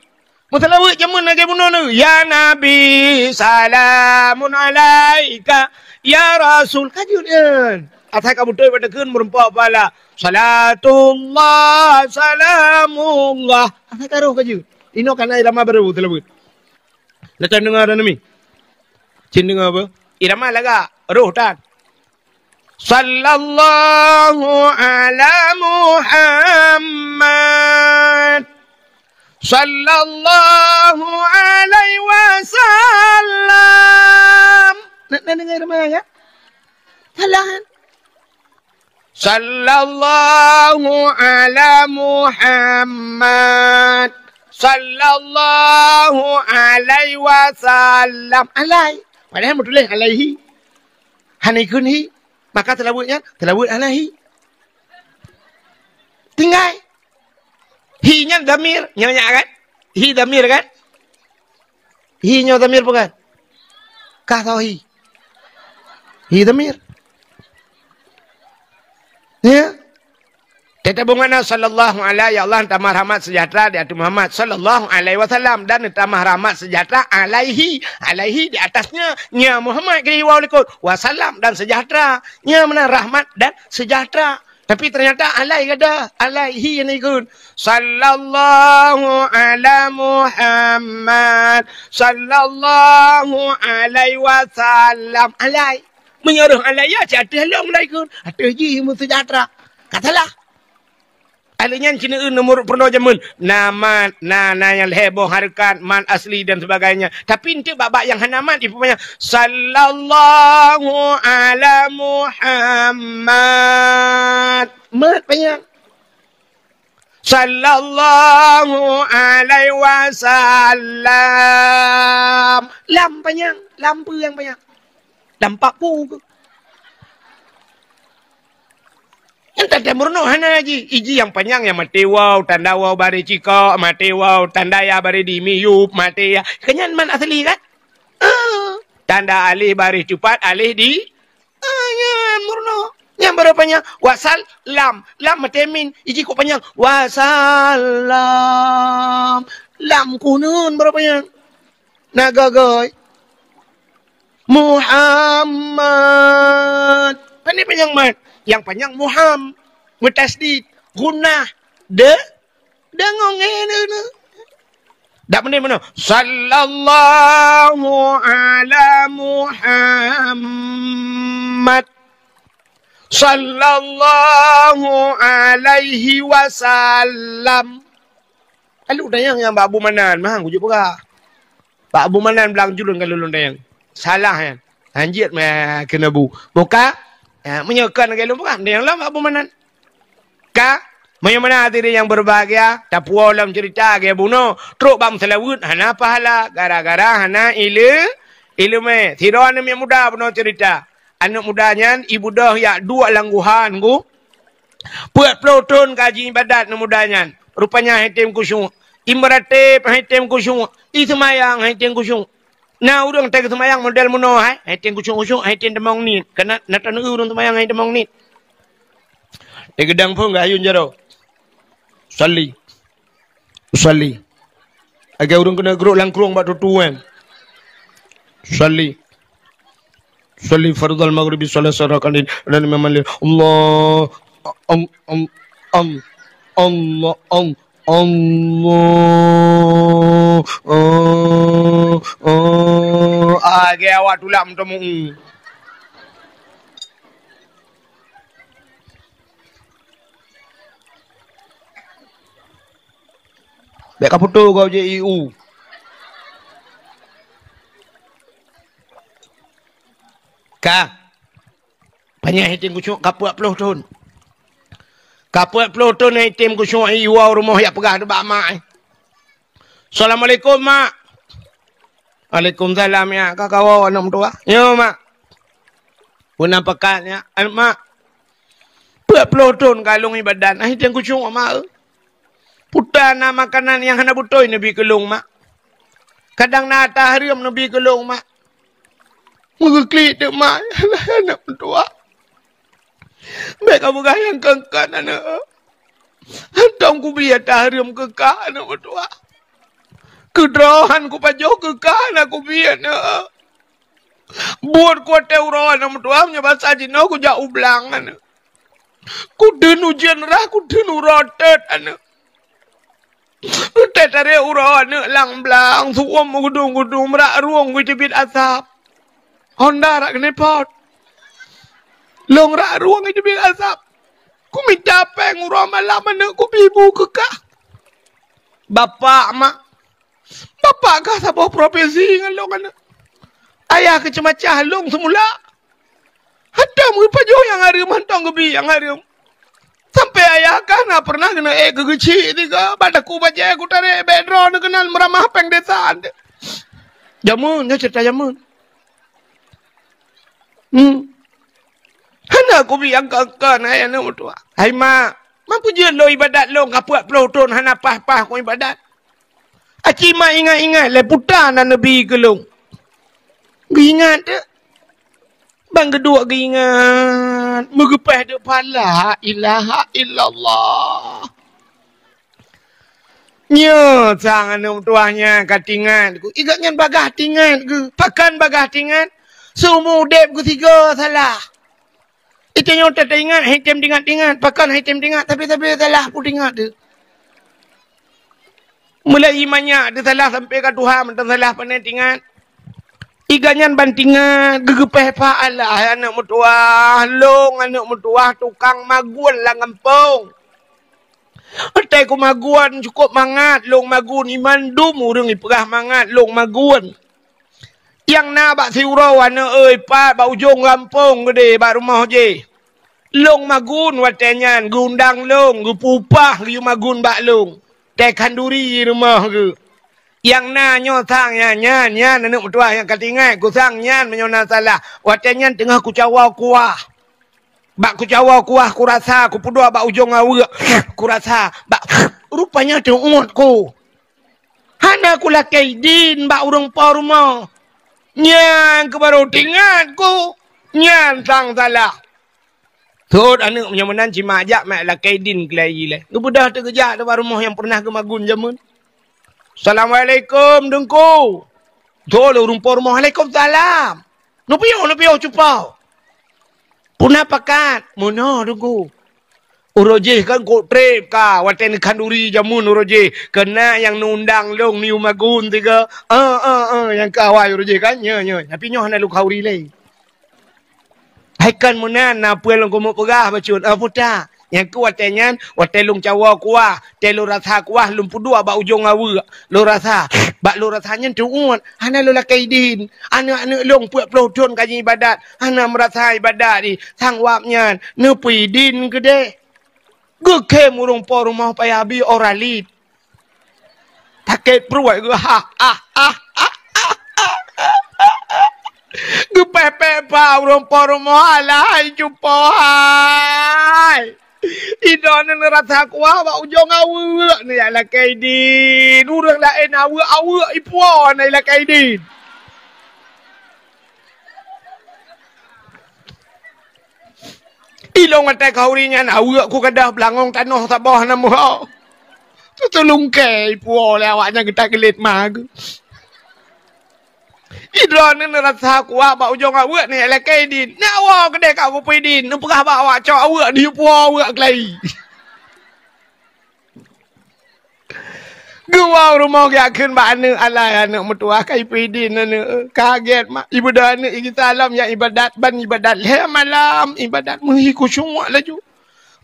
Meuseulaweuet jameun agak bunoe nyoe. Ya Nabi, salamun alaika. Ya Rasul, ka jeuet nyan. Asai ka beutôi bak takheun meureumpok pahala. Salatullah, salamullah. Asai ka roh ka jeuet. Inoe kana irama barô seulaweuet. Lôn deungoe dah nami. Cit deungoe apa? Irama lagak, roh tan. Sallallahu ala Muhammad. Sallallahu alaihi wasallam. Nak, nak deungoe irama kan? Salah kan? Sallallahu ala Muhammad. Sallallahu alaihi wasallam. Alai. Padahai meutuléh alaihi. Hana ikheun hi. Maka seulaweuet nyan, seulaweuet alaihi. Tinggai. Hi nyan dhamir. Nyan nyan kan? Hi dhamir kan? Hi nyoe dhamir bukan? Kah tau hi? Hi dhamir. Ya? Teutabong makna sallallahu alaihi, ya Allah, tamah rahmat sejahtera di atas Muhammad sallallahu alaihi wasallam, dan tamah rahmat sejahtera alaihi, alaihi di atasnya, nya Muhammad keu waw likot, wasallam dan sejahtera, nya mana rahmat dan sejahtera. Tapi ternyata alai kada, alaihi yang ikut. Sallallahu ala Muhammad, sallallahu alaihi wasallam. Alai. Meunyoe roh alai ya, cit ateueh lom lah ikut. Ateueh jih meusejahtera. Ka salah. Alai nyan cina eu nomor peunoh jameun. Na mat, na, na nyang lhèe boh hareukat, mat asli dan sebagainya. Tapi enteuk bak-bak nyang hana mat, ipeumanya, sallallahu ala Muhammad. Mat panyang. Sallallahu alaihi wasallam. Lam panyang, lam peue nyang panyang? Lam papu ke? Nyang tanda meurunoe hana ji. Iji nyang panyang nyang maté waw, tanda waw bareh cikok, maté waw, tanda ya bareh di miyup, maté ya. Kan nyan mat asli kan? Ah. Tanda alif bareh cupat, alif di Ah, nyan meurunoe. Nyan baru panyang. Wasal, lam. Lam maté min. Iji kok panyang. Wasallam. Lam kunun baru panyang. Na gagai. Muhammad. Pandai panyang mat. Nyang panyang Muham. Meutasdid. Gunnah. De. Deungon ngeue neu. Dak meunan meunoe. Sallallahu ala Muhammad. Sallallahu alaihi wasallam. Lalu dayang nyang bak Abu Manan, mah kujok peugah. Bak Abu Manan blang julun ka lôn dayang. Salah nyan. Hanjeuet mah keuneuk bu. Buka. Ha, meunyoe kon lagèe lôn peugah, dayang lom Abu Manan. Ka, meunyoe meunan hadirin nyang berbahagia, tapuwoe lom ceurita lagèe bunoe, trok bak meuseulaweuet hana pahala, gara-gara hana ile-, ileumèe. Sidroe aneuk miet muda bunoe ceurita. Aneuk muda nyan ibeudôh jak duek lam guha nunggu peuet ploh thon ka jiibadat aneuk muda nyan. Rupanya item khusyuk. Imeuratéb han item khusyuk, iseumayang han item khusyuk. Na ureuëng teuka seumayang model meunoe hai, han item khusyuk-khusyuk, han item tamong niet. Kana na taneu ureuëng seumayang han item tamong niet. Di geudang phon geuayun jaroe. Sali. Sali. Agai ureuëng keuneuk geurok lam krueng bak tutoe kan. Sali. Sali fardhal maghribi salasa rakaatin. Dan imam malik. Allah. Am, am, am. Allah. Am, Allah. Ah, ah. Agai awak tulak meutemu. Bék ka putôh gob je I U. Ka. Panyang item khusyuk ka peuet ploh thon. Ka peuet ploh thon item khusyuk i woe rumoh yak peugah teuh bak mak, eh. Assalamualaikum, Mak. Waalaikumsalam, ya. Ka kawoe aneuk meutuwah. Nyo, Mak. Peue na pakat, ya? An, Mak. Peuet ploh thon ka lôn ibadat, ah, item khusyuk, Mak, eh. Peue na makanan nyang hana beutôi neubi keu lôn, Mak. Kadang na ata hareuem neubi keu lôn, Mak. Meugeuklik teuk, Mak. Alah, aneuk meutuwah. Bék ka peugah nyang kon-kon, aneuk. Hantom kubi ata hareuem keu kah, aneuk meutuwah. Keudroe han kupajoh keu kah na kubi, aneuk. Buet kuatée uroe aneuk meutuwah, meunyoe basa jinoe kujak u blang, aneuk. Kudeun ujeuen rhah, kudeun uroe teut, aneuk. Teutarek uroe aneuk lam blang, su'uem meugudong-gudong, meurak rueng kuiteubiet asap. Honda rak keuneupot. Lôn rak rueng iteubiet asap. Kumita péng uroe malam aneuk kubi bu keu kah. Bapak, Mak. Bapak kah saboh profesi ngon lôn aneuk. Ayah keuh ceumacah lôn seumula. Hantom geupajoh nyang hareuem, hantom geubi nyang hareuem. Sampoe ayah kah na peureunah keuneuk ék keu geuchik tiga, bak daku bajée kutarek bék droeneuh keunan meuramah péng desa. Jameun, nyoe ceurita jameun. Hmm. Hana kubi angka-angka na aneuk meutuwah. Hai mak, ma peujeuet lôn ibadat lôn ka peuet ploh thon hana paih-paih keu ibadat. Aci mak ingat-ingat lé peue na neubi keu lôn. Geuingat teuk. Ban geuduek geuingat, meugeupéh teuk pahala, la ilaha illallah. Nyoe sang aneuk meutuwah nyan ka tingat ku. Igat nyan bagaih tingat ku. Pakon bagaih tingat? Seumu udeb ku sigoe salah. Itanyoe teuingat, han item tingat-tingat. Pakon han item tingat, tapi-tapi salah peuingat teuk. Mulai manyak teusalah sampoe ka tuha mantong salah pane tingat. Igat nyan ban tingat geugeupéh pahala aneuk meutuwah, lôn aneuk meutuwah tukang magun lam gampông. Watée kumagun cukôp mangat lôn magun, i mandum ureuëng ipeugah mangat lôn magun. Nyang na bak siuroe aneuk, oi, pat bak ujong gampông geudeh bak rumoh jih. Lôn magun watée nyan, geuundang lôn, geupeu upah geuyue magun bak lôn. Tée khanduri rumoh geuh. Nyang na nyoe sang nyan, nyan, nyan aneuk meutuwah nyang ka tingat ku sang nyan meunyoe na salah. Watée nyan teungoh kucawoe kuah. Bak kucawoe kuah kurasa, kupeuduek bak ujong aweuek. Kurasa, bak rupanya teuôt ku. Hana kulakée idin bak ureuëng po rumoh. Nyan keuh barô teuingat ku. Nyan sang salah. Thot aneuk meunyoe meunan cit mak jak mak lakée idin keu lé. Geubeudôh teuh geujak teuk bak rumoh nyang peureunah geumagun jameun. "Assalamualaikum, Teungku." Thot lé ureuëng po rumoh, "Waalaikumsalam." "Neupiôh, neupiôh cupo." "Peue na pakat?" "Meunoe, Teungku. Uroe jih kan kok treb ka, watée neukhanduri jameun uroe jih, keunan nyang neuundang lôn neuyue magun tiga. Ah, ah, ah, nyang ka awai uroe jih kan, nyoe, nyoe. Tapi nyoe hana lôn khanduri lé." "Hai kon meunan, na peue lôn keumeung peugah bacut, ah, puta. Nyang keu watée nyan, watée lôn cawoe kuah, tée lôn rasa kuah, lôn peuduek bak ujong aweuek. Lôn rasa, bak lôn rasa nyan teuôt, hana lôn lakée idin. Aneuk-aneuk lôn peuet ploh thon ka jiibadat, hana meurasa ibadat di. Sang wab nyan, neupeue idin keudeh." Geukhém ureuëng po rumoh payah bi Oralit. Sakét pruet geuh, ha, ha, ha, ha, ha. Geupéh-péh bak ureuëng po rumoh, "Alah hai cupo hai. Idroeneuh neurasa kuah bak ujong aweuek, neujak lakée idin. Ureuëng laén aweuek-aweuek ipuwoe na ilakée idin. Ilong watée khauri nyan aweuek ku gadoh beulangong tanoh saboh na meuho. Teutulungkée ipuwoe lé awaknyan geutak geulet ma geuh. Idroeneuh neurasa kuah bak ujong aweuek neujak lakée idin. Neuwoe keudeh ka geupeu idin, neupeugah bak awak cok aweuek dipuwoe aweuek keulayi. Geuwoe rumoh geujak kheun bak aneuëk, alai aneuëk meutuwah ka ipeu idin aneuëk. Kaget mak, ibeudôh aneuëk igisa lom jak ibadat, ban ibadat lhée malam, ibadat meuhi khusyuk laju.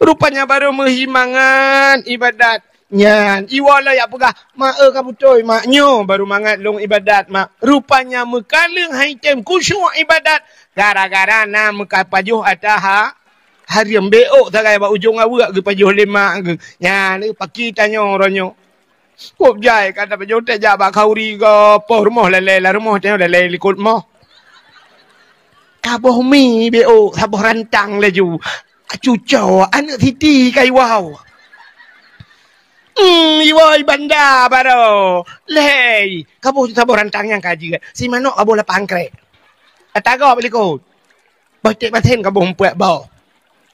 Rupanya barô meuhi mangat ibadat. Nyan, iwoe lom jak peugah, "Mak, eu ka beutôi, Mak, nyoe barô mangat lôn ibadat, Mak." Rupanya meukaleueng hai tem khusyuk ibadat, gara-gara na meukapajoh ata ha-, hareuem. Bék ôk sagai bak ujong aweuek geupajoh lé mak geuh. Nyan, eu paki tanyoe uroe nyoe. Kôb jai ka tapajoh teuh jak bak khauri goh, poh rumoh lalée lam rumoh, tanyoe lalée likot moh. Kaboh mi bék ôk, saboh rantang laju. Cuco, aneuëk Siti ka iwoe. Hmm, iwoe banda barô. Lhée, kaboh saboh rantang nyang ka jeuet. Si manok kaboh lapan krek. Ata gob likot. Boh cek masen kaboh empat boh.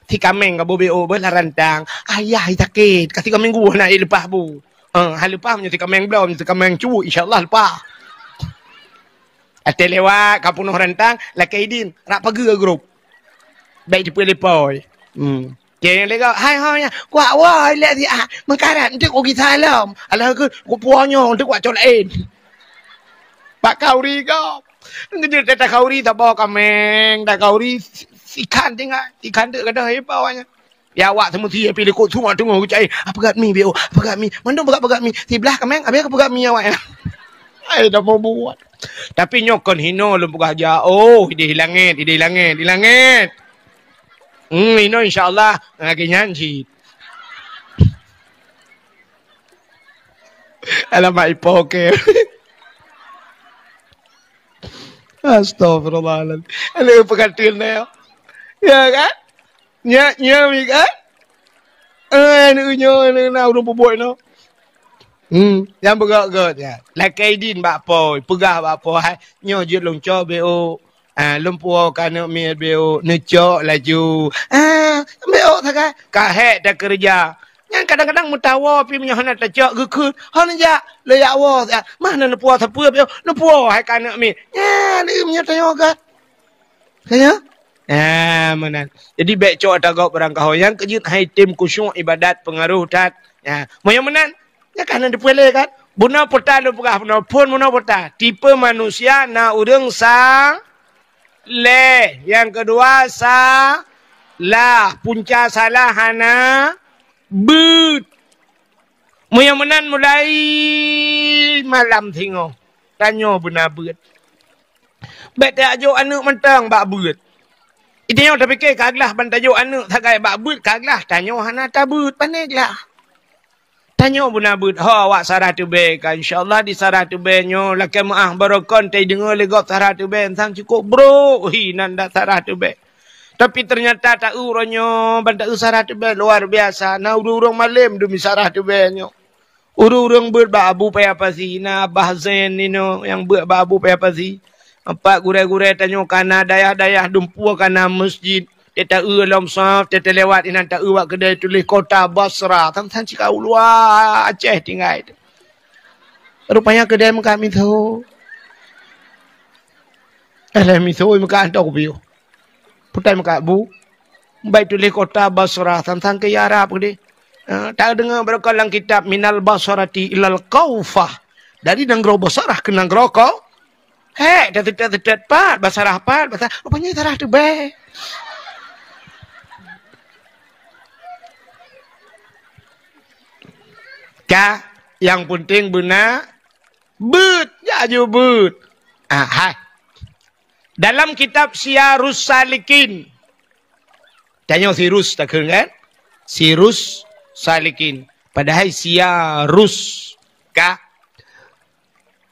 Si kaméng kaboh bék ôk beuh lam rantang. Ayah sakét, ka si kaméng guoh na ileupah bu. Ha, ha leupah meunyoe si kaméng bloe, meunyoe si kaméng cuwuk, insya Allah leupah. Até lewat ka peunoh rantang, lakée idin, rab pageue grup. Bék jipeu lé pôi. Hmm. Ceng lé gob, "Hai ho nyan, kuak woe lé siat, meukarat enteuk kugisa lom. Alah keu kupuwoe nyoe enteuk kuak cok laén." Bak khauri gob. Ngeujeuet tata khauri saboh kaméng, tata khauri si-, sikhan tinggai, sikhan teuk gadoh ié pôi nyan. Ya awak seumuti pih likot semua teungoh geucai, "Ah, peugah mi bék ôk, ah, peugah mi." Mandum peugah-peugah mi. Siblah kaméng, habéh ka peugah mi awak nyan. Ai, dah mau buat. Tapi nyoe kon hino lôn peugah jak. Oh, idéh ilangét, idéh ilangét, ilangét. Hmm, inoe insya Allah lagée nyan cit. Alamak ipoh ke. Astagfirullahaladzim. Aduh, peukatil na ya. Ya kan? Nyak, nyak, mi kan? Eh, aneuk nyoe, aneuk na ureuëng peubuet nyoe. Hmm, nyang beugét-gét nyan. Lakée idin bak pôi, peugah bak pôi, "Hai, nyoe jeuet lôn cok bék ôk. Ah, lôn puwoe keu aneuk miet bék ôk." Neucok laju. Ah, bék ôk sagai. Ka hék takeureuja. Nyan kadang-kadang meutawoe pih meunyoe hana tacok geukheun. Hana jak, lé jak woe. Ah, mah na neupuwoe sapeue bék ôk. Neupuwoe hai keu aneuk miet. Nyan, meunyoe tanyoe gét. Ka nyan? Ah, meunan. Jadi bék cok ata gob barangkaho nyang keujeuet hai tem khusyuk ibadat peungaroh that. Ya, meunyoe meunan, nyan ka hana teupeulé kan? Bunoe peue ta lôn peugah bunoe, phon bunoe peue ta. Tipe manusia na ureuëng saleh, nyang keudua salah, punca salah hana beuet. Meunyoe meunan mulai malam singoh, tanyoe beuna beuet. Bék tajok aneuk mantong bak beuet. Tanyoe tapike ka glah ban tajok aneuk sagai bak beuet ka glah, tanyoe hana tabeuet, pane glah. Tanyoe beuna beuet ho awak Sarah Tubée ka, insya Allah di Sarah Tubée nyoe lakée meuáh barokon teudeungoe lé gob Sarah Tubée sang cukôp brok hi nan dak Sarah Tubée. Tapi ternyata taeu uroe nyoe ban taeu Sarah Tubée luar biasa. Na ureuëng-ureuëng malem demi Sarah Tubée nyoe. Ureuëng-ureuëng beuet bak Abu Paya Pasi, na Abah Zain ninoe nyang beuet bak Abu Paya Pasi. Empat gurée-gurée tanyoe kana dayah-dayah dumpeue kana masjid. Teuta eu lom saf, teuta lewat inan ta eu bak keudée tuléh kota Basra. Sang-sang cika u luwa Aceh tinggai. Rupanya keudée meukat miso. Eh, leh miso meukat hantom kupiôh. Putai meukat bu. Bai tuléh kota Basra, sang-sang keu Arab keudeh. Eh, ta deungoe barokon lam kitab Minal Basrati ilal Kaufah. Dari nanggroe Basrah keu nanggroe Ko-, hek, dah tetet-tetet pat, Basrah pat, Basrah. Rupanya Sarah Tubée. Ka, yang penting beuna beuet, ya ju beuet. Ah, hai. Dalam kitab Siyarus Salikin. Tanyoe Sirus takheun kan? Sirus Salikin. Padahai Siyarus. Ka?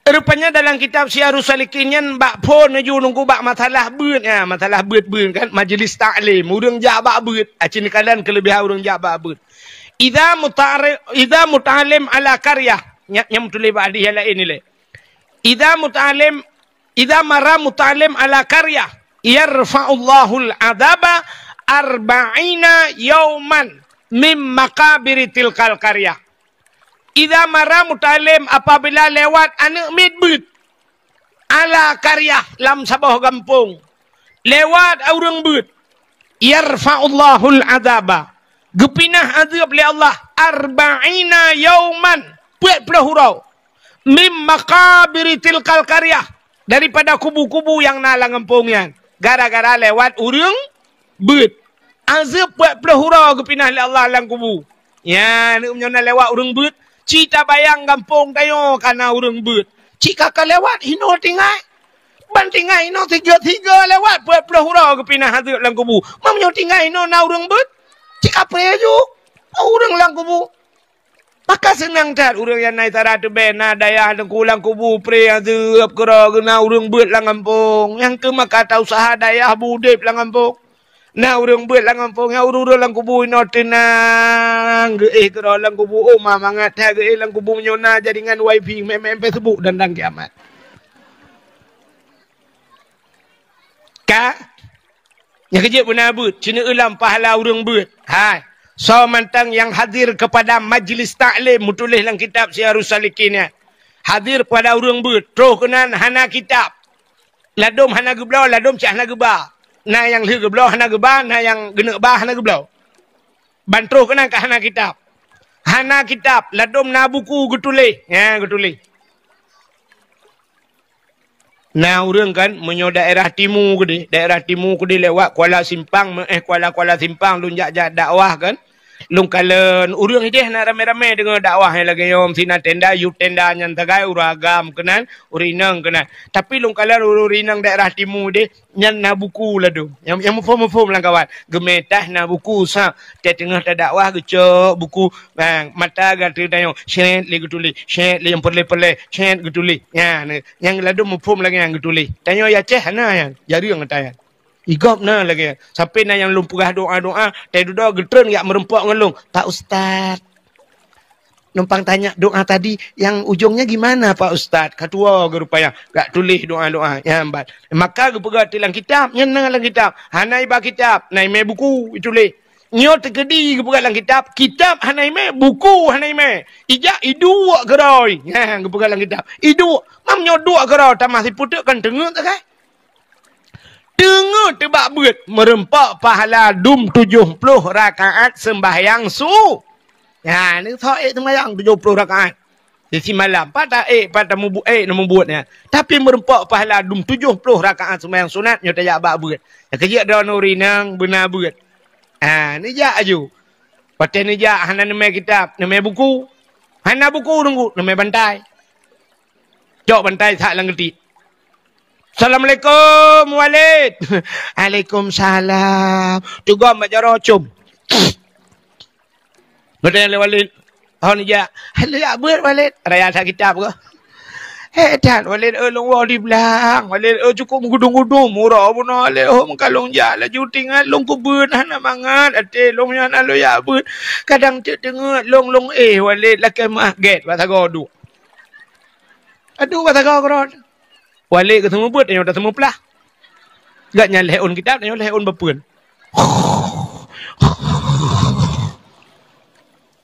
Rupanya dalam kitab Siyarus Salikin nyan bak phon laju nunggu bak masalah beuet. Ya, masalah beuet-beuet kan, majlis taklim. Ureuëng jak bak beuet. Aci neukalon keulebihan ureuëng jak bak beuet. Idza muta'ari-, idza muta'allim ala qaryah. Nya, nyang tuléh bak hadis nyang laén ni lé. Idza muta'allim, idza marra muta'allim ala qaryah, yarfa'ullahul adzaba arba'ina yauman mim maqabiri tilkal qaryah. Idza marra muta'allim, apabila lewat aneuëk miet beuet, ala qaryah, lam saboh gampông, lewat ureuëng beuet, yarfa'ullahul adzaba, geupinah azeueb lé Allah, arba'ina yauman, peuet ploh uroe, mim maqabiri tilkal qaryah, daripada kubu-kubu nyang na lam gampông nyan, gara-gara lewat ureuëng beuet. Azeueb peuet ploh uroe geupinah lé Allah lam kubu. Ya, nyoe na lewat ureuëng beuet. Ci tabayang gampông tanyoe ka na ureuëng beuet. Ci ka ka lewat hinoe tinggai. Ban tinggai hinoe siga-siga lewat peuet ploh uroe geupinah azeueb lam kubu. Meunyoe tinggai hinoe na ureuëng beuet, ci ka preh ju ureuëng lam kubu. Maka seunang that ureuëng nyang na isara teubée, na dayah teungku lam kubu, preh azeueb keudroe, geuna ureuëng beuet lam gampông. Nyang keu maka ta usaha dayah beu udeb lam gampông. Na ureuëng beuet lam gampông, nyang ureuëng-ureuëng lam kubu inoe teunang, geuéh keudroe lam kubu. Oh, ma mangat that geuéh lam kubu, meunyoe na jaringan wifi, mé-mé Facebook dan, dan kiamat. Ka? Nyang keujeuet beuna beuet, ci neueu lam pahala ureuëng beuet. Hai, soe mantong nyang hadir kepada majlis taklim, meutuléh lam kitab Siyarus Salikin nyan. Hadir kepada ureuëng beuet, troh keunan hana kitab. Ladôm hana geubloe, ladôm cit hana geuba. Na nyang lheueh geubloe hana geuba, na nyang geuneuk ba hana geubloe. Ban troh keunan ka hana kitab. Hana kitab, ladôm na buku geutuléh. Nya, geutuléh. Na ureuëng kan, meunyoe daerah timu keudeh, daerah timu keudeh lewat Kuala Simpang, meuéh Kuala, Kuala Simpang, lôn jak-jak dakwah kan. Lôn kalon ureuëng ideh na ramé-ramé deungoe dakwah nyang lagée nyoe, sinan tenda, yub tenda nyan sagai, ureuëng agam keunan, ureuëng inong keunan. Tapi lôn kalon ureuëng inong daerah timu deh, nyan na buku ladôm. Nyang, nyang muphom-muphom lam kawan. Geumé tah na buku sa, teungoh tadakwah geucok buku, ha, mata gata tanyoe, syet lé geutuléh, syet lé nyang peureulée-peureulée, syet geutuléh. Nya, nyang ladôm muphom lagée nyang geutuléh. Tanyoe ya ceh na nyang, jareueng ata nyan. Igop na lagée nyan. Sampai na nyang lôn peugah doa-doa, tai dudoe geutreun jak meureumpok ngon lôn. Pak Ustaz, numpang tanya doa tadi, yang ujungnya gimana, Pak Ustaz? Ka tuwoe geurupa nyan, gak tuléh doa-doa nyang ban. Maka geupeugah lam kitab, nyan na lam kitab. Hana iba kitab, na imé buku ituléh. Nyoe teukeudi geupeugah lam kitab, kitab hana imé, buku hana imé. Ijak iduek keudroe. Nyan geupeugah lam kitab. Iduek, mam nyoe duek keudroe, tamah sipeuteuk kan teungeut sagai. Teungeut teubak beuet, meureumpok pahala dum tujoh ploh rakaat seumbahyang su-, nyan, neutho ék seumbahyang tujoh ploh rakaat. Di simalam, pat ta ék, pat tamubu-, ék neumubuet nyan. Tapi meureumpok pahala dum tujoh ploh rakaat seumbahyang sunat, nyoe tajak bak beuet. Nyang keujeuet droeneuh ureuëng inong beuna beuet. Ha, neujak aju. Watée neujak, hana neumé kitab, neumé buku. Hana buku teungku, neumé bantai. Cok bantai sak lam geutit. "Assalamualaikum, Walid." "Waalaikumsalam." Teugom bak jaroe com. Geutanyong lé Walid, "Hon jak?" "Hana jak beuet, Walid." "Raya that kitab kah?" "Hé that, Walid, eh, lôn woe di blang, Walid, eh, cukup meugudum-gudum uroe bunoe, Walid, oh, meuka lôn jak laju tingat lôn keubeuet hana mangat até lôn nyan, lôn jak beuet. Kadang teuk teungeut lôn, lôn éh, Walid, lakée meuah gét bak sagoe duek." Aduh, bak sagoe keudroe. Walid geuseumeubeuet, nyoe taseumeuplah. Gak nyan lhée ôn kitab, nyoe lhée ôn bapeuen.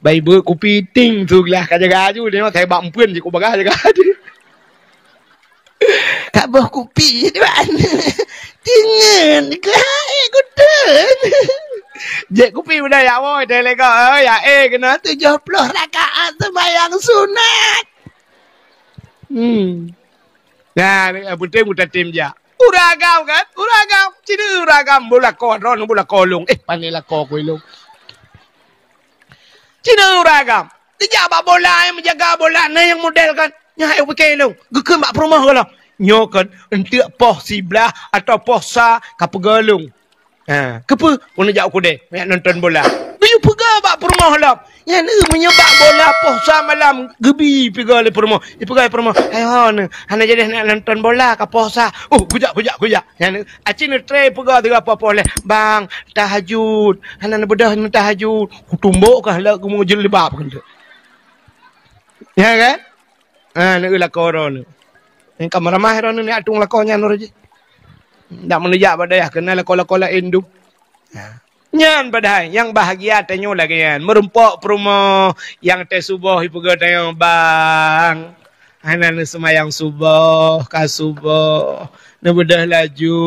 Bai beuet kupi ting su glah ka jaga aju, nyoe sai bak meupeuen jih ku bagah jaga aju. Ka boh kupi di mana? Tingeun ka, eh, kuteun. Jek kupi udah ya woe, teh lego, eh, ya, eh, kena tujoh ploh rakaat sembahyang sunat. Hmm. Nah, ni, eh, penting mutatim jak. Ureuëng agam kan? Ureuëng agam. Cina ureuëng agam. Boh lakoe, droeneuh boh lakoe lôn. Eh, pandai lakoe ku lôn. Cina ureuëng agam. Dijak bak bola, nyang meujaga bola, na nyang model kan. Nyan hai pike lôn. Geukheun bak peurumoh geuh lom. Nyoe kan, eunteuk poh siblaih atau poh sa ka peugah lôn. Ha, keupeue? Keuneuk jak u keudè, jak nonton bola. Geuyue peugah bak peurumoh. Oh lom. Nyan eh, meunyoe bak bola poh sa malam geubi piga lé peurumoh. Ipeugah peurumoh, "Hai ho neu, hana jadi nak nonton bola ka poh sa." "Oh, kujak, kujak, kujak." Nyan eh, aci neutre peugah tiga poh-poh lé, "Bang, tahajud. Hana neubeudôh neutahajud." Kutumbok kah lak geumu jilbab keuneuk. Ya kan? Ha, neu lakoe droeneuh. Nyang ka meuramah droeneuh ni atong lakoe nyan uroe jih. Dak meunujak bak dayah keunan lakoe-lakoe laén dum. Ha. Nyan padahai nyang bahagia tanyoe lagée nyan. Meurumpok peurumoh nyang teuh suboh ipeugah tanyoe, "Bang, hana neuseumayang suboh, ka suboh. Neubeudôh laju,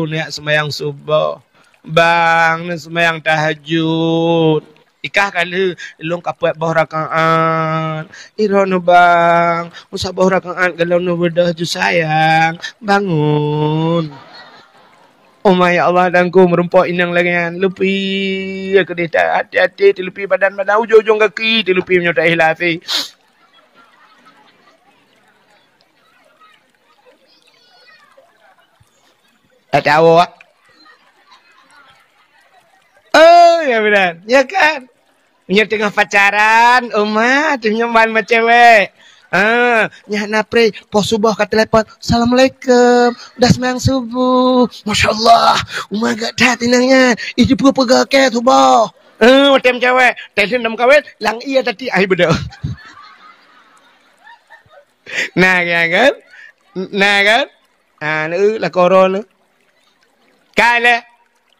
neujak seumayang suboh. Bang, neuseumayang tahajud." Ikah ka lheueh, "Lôn ka peuet boh rakaat." "Iroh neu bang, meusaboh rakaat galom neubeudôh ju sayang. Bangun." Oh ma ya Allah, dangku meurumpok inong lagée nyan. Lupi keudeh ta, hati-hati tilupi badan-badan, ujong-ujong gaki tilupi meunyoe ta ikhlas. Ada awak. Oh, ya benar. Ya kan? Nyoe teungoh pacaran, uma, teungoh ban macewek. Ah, nyan na pre, poh suboh ka telepon. "Assalamualaikum. Udah seumayang subuh." Masya Allah, uma gak that inong nyan. Ih, dipeugah-peugah ke suboh. Eh, watée cewek, telepon dah meukawen, lang iya tati ai beudôh. Nah, ya kan? Nah, kan? Ha, neu, lakoe droeneuh. Ka lé.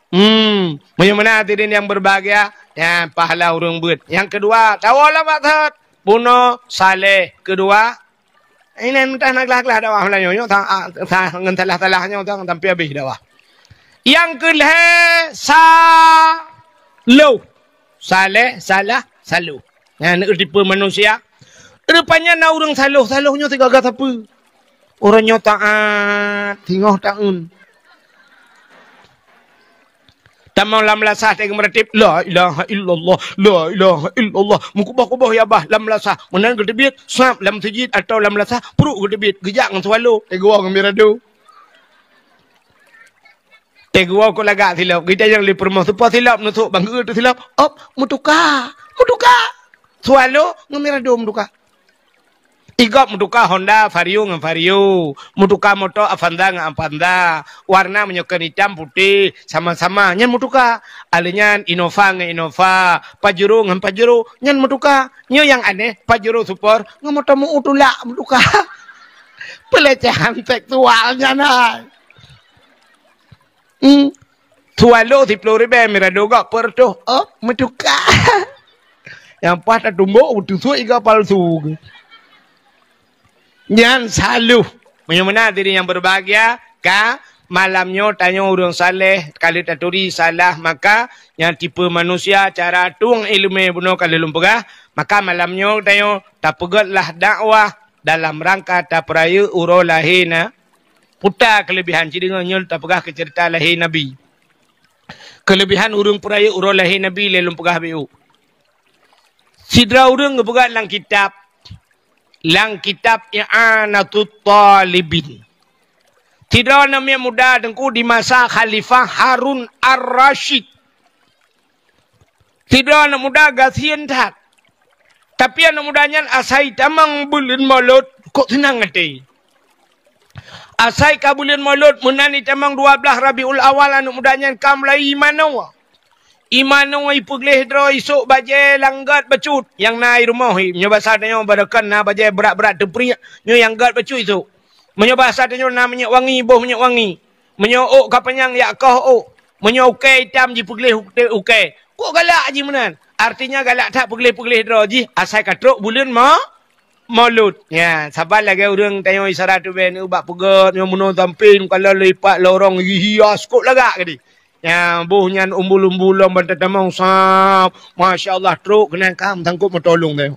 Hmm, meunyoe meunan hadirin yang berbahagia, nyan pahala ureuëng beuet. Nyang keudua, tawoe lam maksud bunoe saleh. Keudua, ini entah na glah-glah dakwah meulayu nyoe, ta-, ta-, ngon salah-salah nyoe, ta-, sampai habéh dakwah. Nyang keulhée, saloh. Saleh, salah, saloh. Nyan neu tipe manusia. Rupanya na ureuëng saloh, saloh nyoe sigaga sapeue. Ureuëng nyoe taat, singoh taun. Tamong lam melasah teuka meuratéb, "La ilaha illallah, la ilaha illallah." Meukuboh-kuboh ya bah lam melasah. Meunan geuteubiet, sab lam sijid atau lam melasah, pruet geuteubiet, geujak ngon swallow, teugoe ngon mirado. Teugoe keu lagak silop, geujak nyang lé peurumoh, seupôt silop neusok bang geuet silop, op, meutuka, meutuka. Swallow ngon mirado meutuka. Igop meutuka Honda Vario ngon Vario, meutuka moto Avanza ngon Avanza, warna meunyoe kon itam putéh sama-sama nyan meutuka. Alèh nyan Innova ngon Innova, Pajero ngon Pajero nyan meutuka. Nyoe nyang aneh Pajero Sport ngon moto meu tulak meutuka. Pelecehan seksual nyan hai. Hmm. Swallow siplôh ribèe, mirado gop peuet reutôh, oh, meutuka. Nyang paih tatumbok, teusuet iga palsu. Nyan saloh. Meunyoe meunan hadirin yang berbahagia, ka malam nyoe tanyoe ureuëng saleh, ka lheueh taturi salah, maka nyang tipe manusia cara tueng iéleumé bunoe ka lheueh lôn peugah, maka malam nyoe tanyoe tapeugét lah dakwah dalam rangka tapeurayeuk uroe lahé na. Puta keuleubihan, ci deungoe nyoe tapeugah keu ceurita lahé Nabi. Keuleubihan ureuëng peurayeuk uroe lahé Nabi lé lôn peugah beu. Sidroe ureuëng geupeugah lam kitab, lam kitab I'anatut Talibin. Sidroe aneuk miet muda teungku di masa Khalifah Harun Ar-Rasyid. Sidroe aneuk muda gasien that. Tapi aneuk muda nyan asai tamong buleuen Molot, kok seunang até. Asai ka buleuen Molot, meunan itamong dua blaih Rabiul Awal, aneuk muda nyan ka mulai imanoe. Imanoe ipeugleh droe isok bajée lam gét bacut nyang na i rumoh. Meunyoe basa tanyoe barokon na bajée brat-brat teupriek, nyoe nyang gét bacut isok. Meunyoe basa tanyoe na minyeuk wangi, boh minyeuk wangi. Meunyoe ôk ka panyang yak koh ôk. Meunyoe ukée itam jipeugleh uk-, ukée. Kok galak jih meunan? Artinya galak that peugleh-peugleh droe jih asai ka trok buleuen Mo-, Molot. Nyan, saban lagée ureuëng tanyoe isyarat tubée neu bak peugét, nyoe meunoe sampéng, kalau lé ipat lorong, hias, kok lagak geude. Nyan, boh nyan umbul-umbul lom ban tatamong sab. Masya Allah, trok keunan ka meusangkot meutolong tanyoe.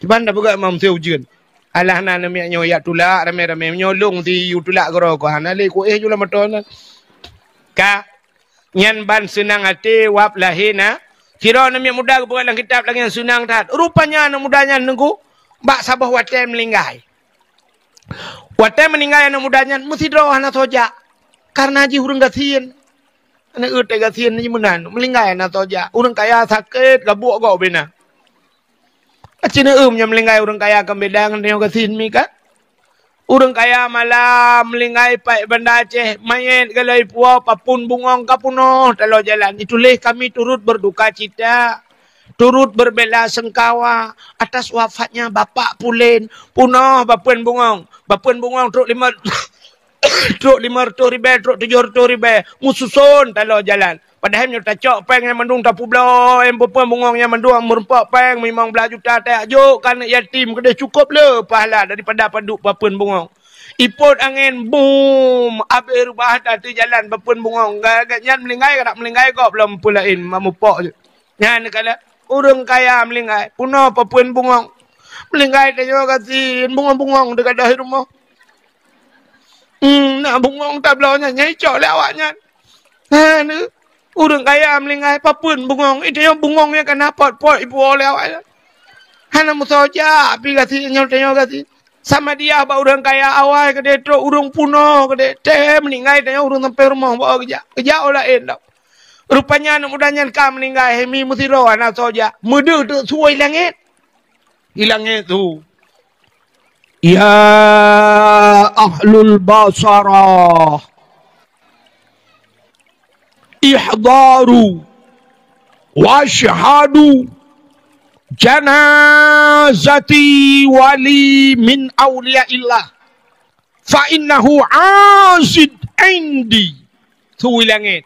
Kiban tapeugét mam seu ujeuen. Alah na aneuk miet nyoe yak tulak ramé-ramé. Meunyoe lôn si yu tulak keudroe keuh hana lé kuéh ju lam moto nyan. Ka nyan ban seunang até wab lahé na. Sidroe aneuk miet muda geupeugah lam kitab lagée nyan seunang that. Rupanya aneuk muda nyan teungku bak saboh watée meuninggai. Watée meuninggai aneuk muda nyan meusidroe hana soe jak. Kareuna jih ureuëng gasien. Aneuk eu teugasien ni meunan, meulinggai na soe jak. Ureueng kaya sakét, gabuek gob bina. Aci neueu nyang meulinggai ureueng kaya kan beda ngon tanyoe gasien mi kan? Ureueng kaya malam meulinggai pat Banda Aceh, manyét galai puwoe, papeuen bungong ka peunoh taloe jalan. Itulah kami turut berduka cita, turut berbela sungkawa atas wafatnya Bapak Pulen. Peunoh papeuen bungong, papeuen bungong trok lima trok lima reutôh ribèe, trok tujoh reutôh ribèe, meususon taloe jalan. Padahai meunyoe tacok péng nyan mandum, tapubloe, peue-peue bungong nyan mandum, meureumpok péng limong blaih juta, tajak jok keu aneuk yatim, keudeh cukôp le pahala daripada padub papeuen bungong. Ipot angén, bum, abéh reubah that teujalan papeuen bungong. Gata nyan meulinggai, ka meulinggai gob lom peue laén, ma mupok jeuet. Nyan kala ureueng kaya meulinggai, peunoh papeuen bungong. Meulinggai tanyoe gasien, bungong-bungong teugadôh di rumoh. Hmm, na bungong tabloe nyan, nyang icok lé awak nyan. Ha, ni. Ureueng kaya meulinggai papeuen bungong. Itu nyang bungong nyang kana pot-pot ipuwoe lé awak nyan. Hana meusoe jak pi gasien nyoe tanyoe gasien. Sama dia bak ureueng kaya awai keudeh trok ureueng peunoh keudeh. Teuh meuninggai tanyoe ureueng sampoe rumoh bak geujak. Geujak u laén dak. Rupanya aneuk muda nyan ka meuninggai, hai mi meusidroe hana soe jak. Meudeuh teuk su i langét. I langét su. Ya ahlul basarah, ihdaru wasyhadu janazati wali min auliyaillah, fa innahu asid indi. Su i langét.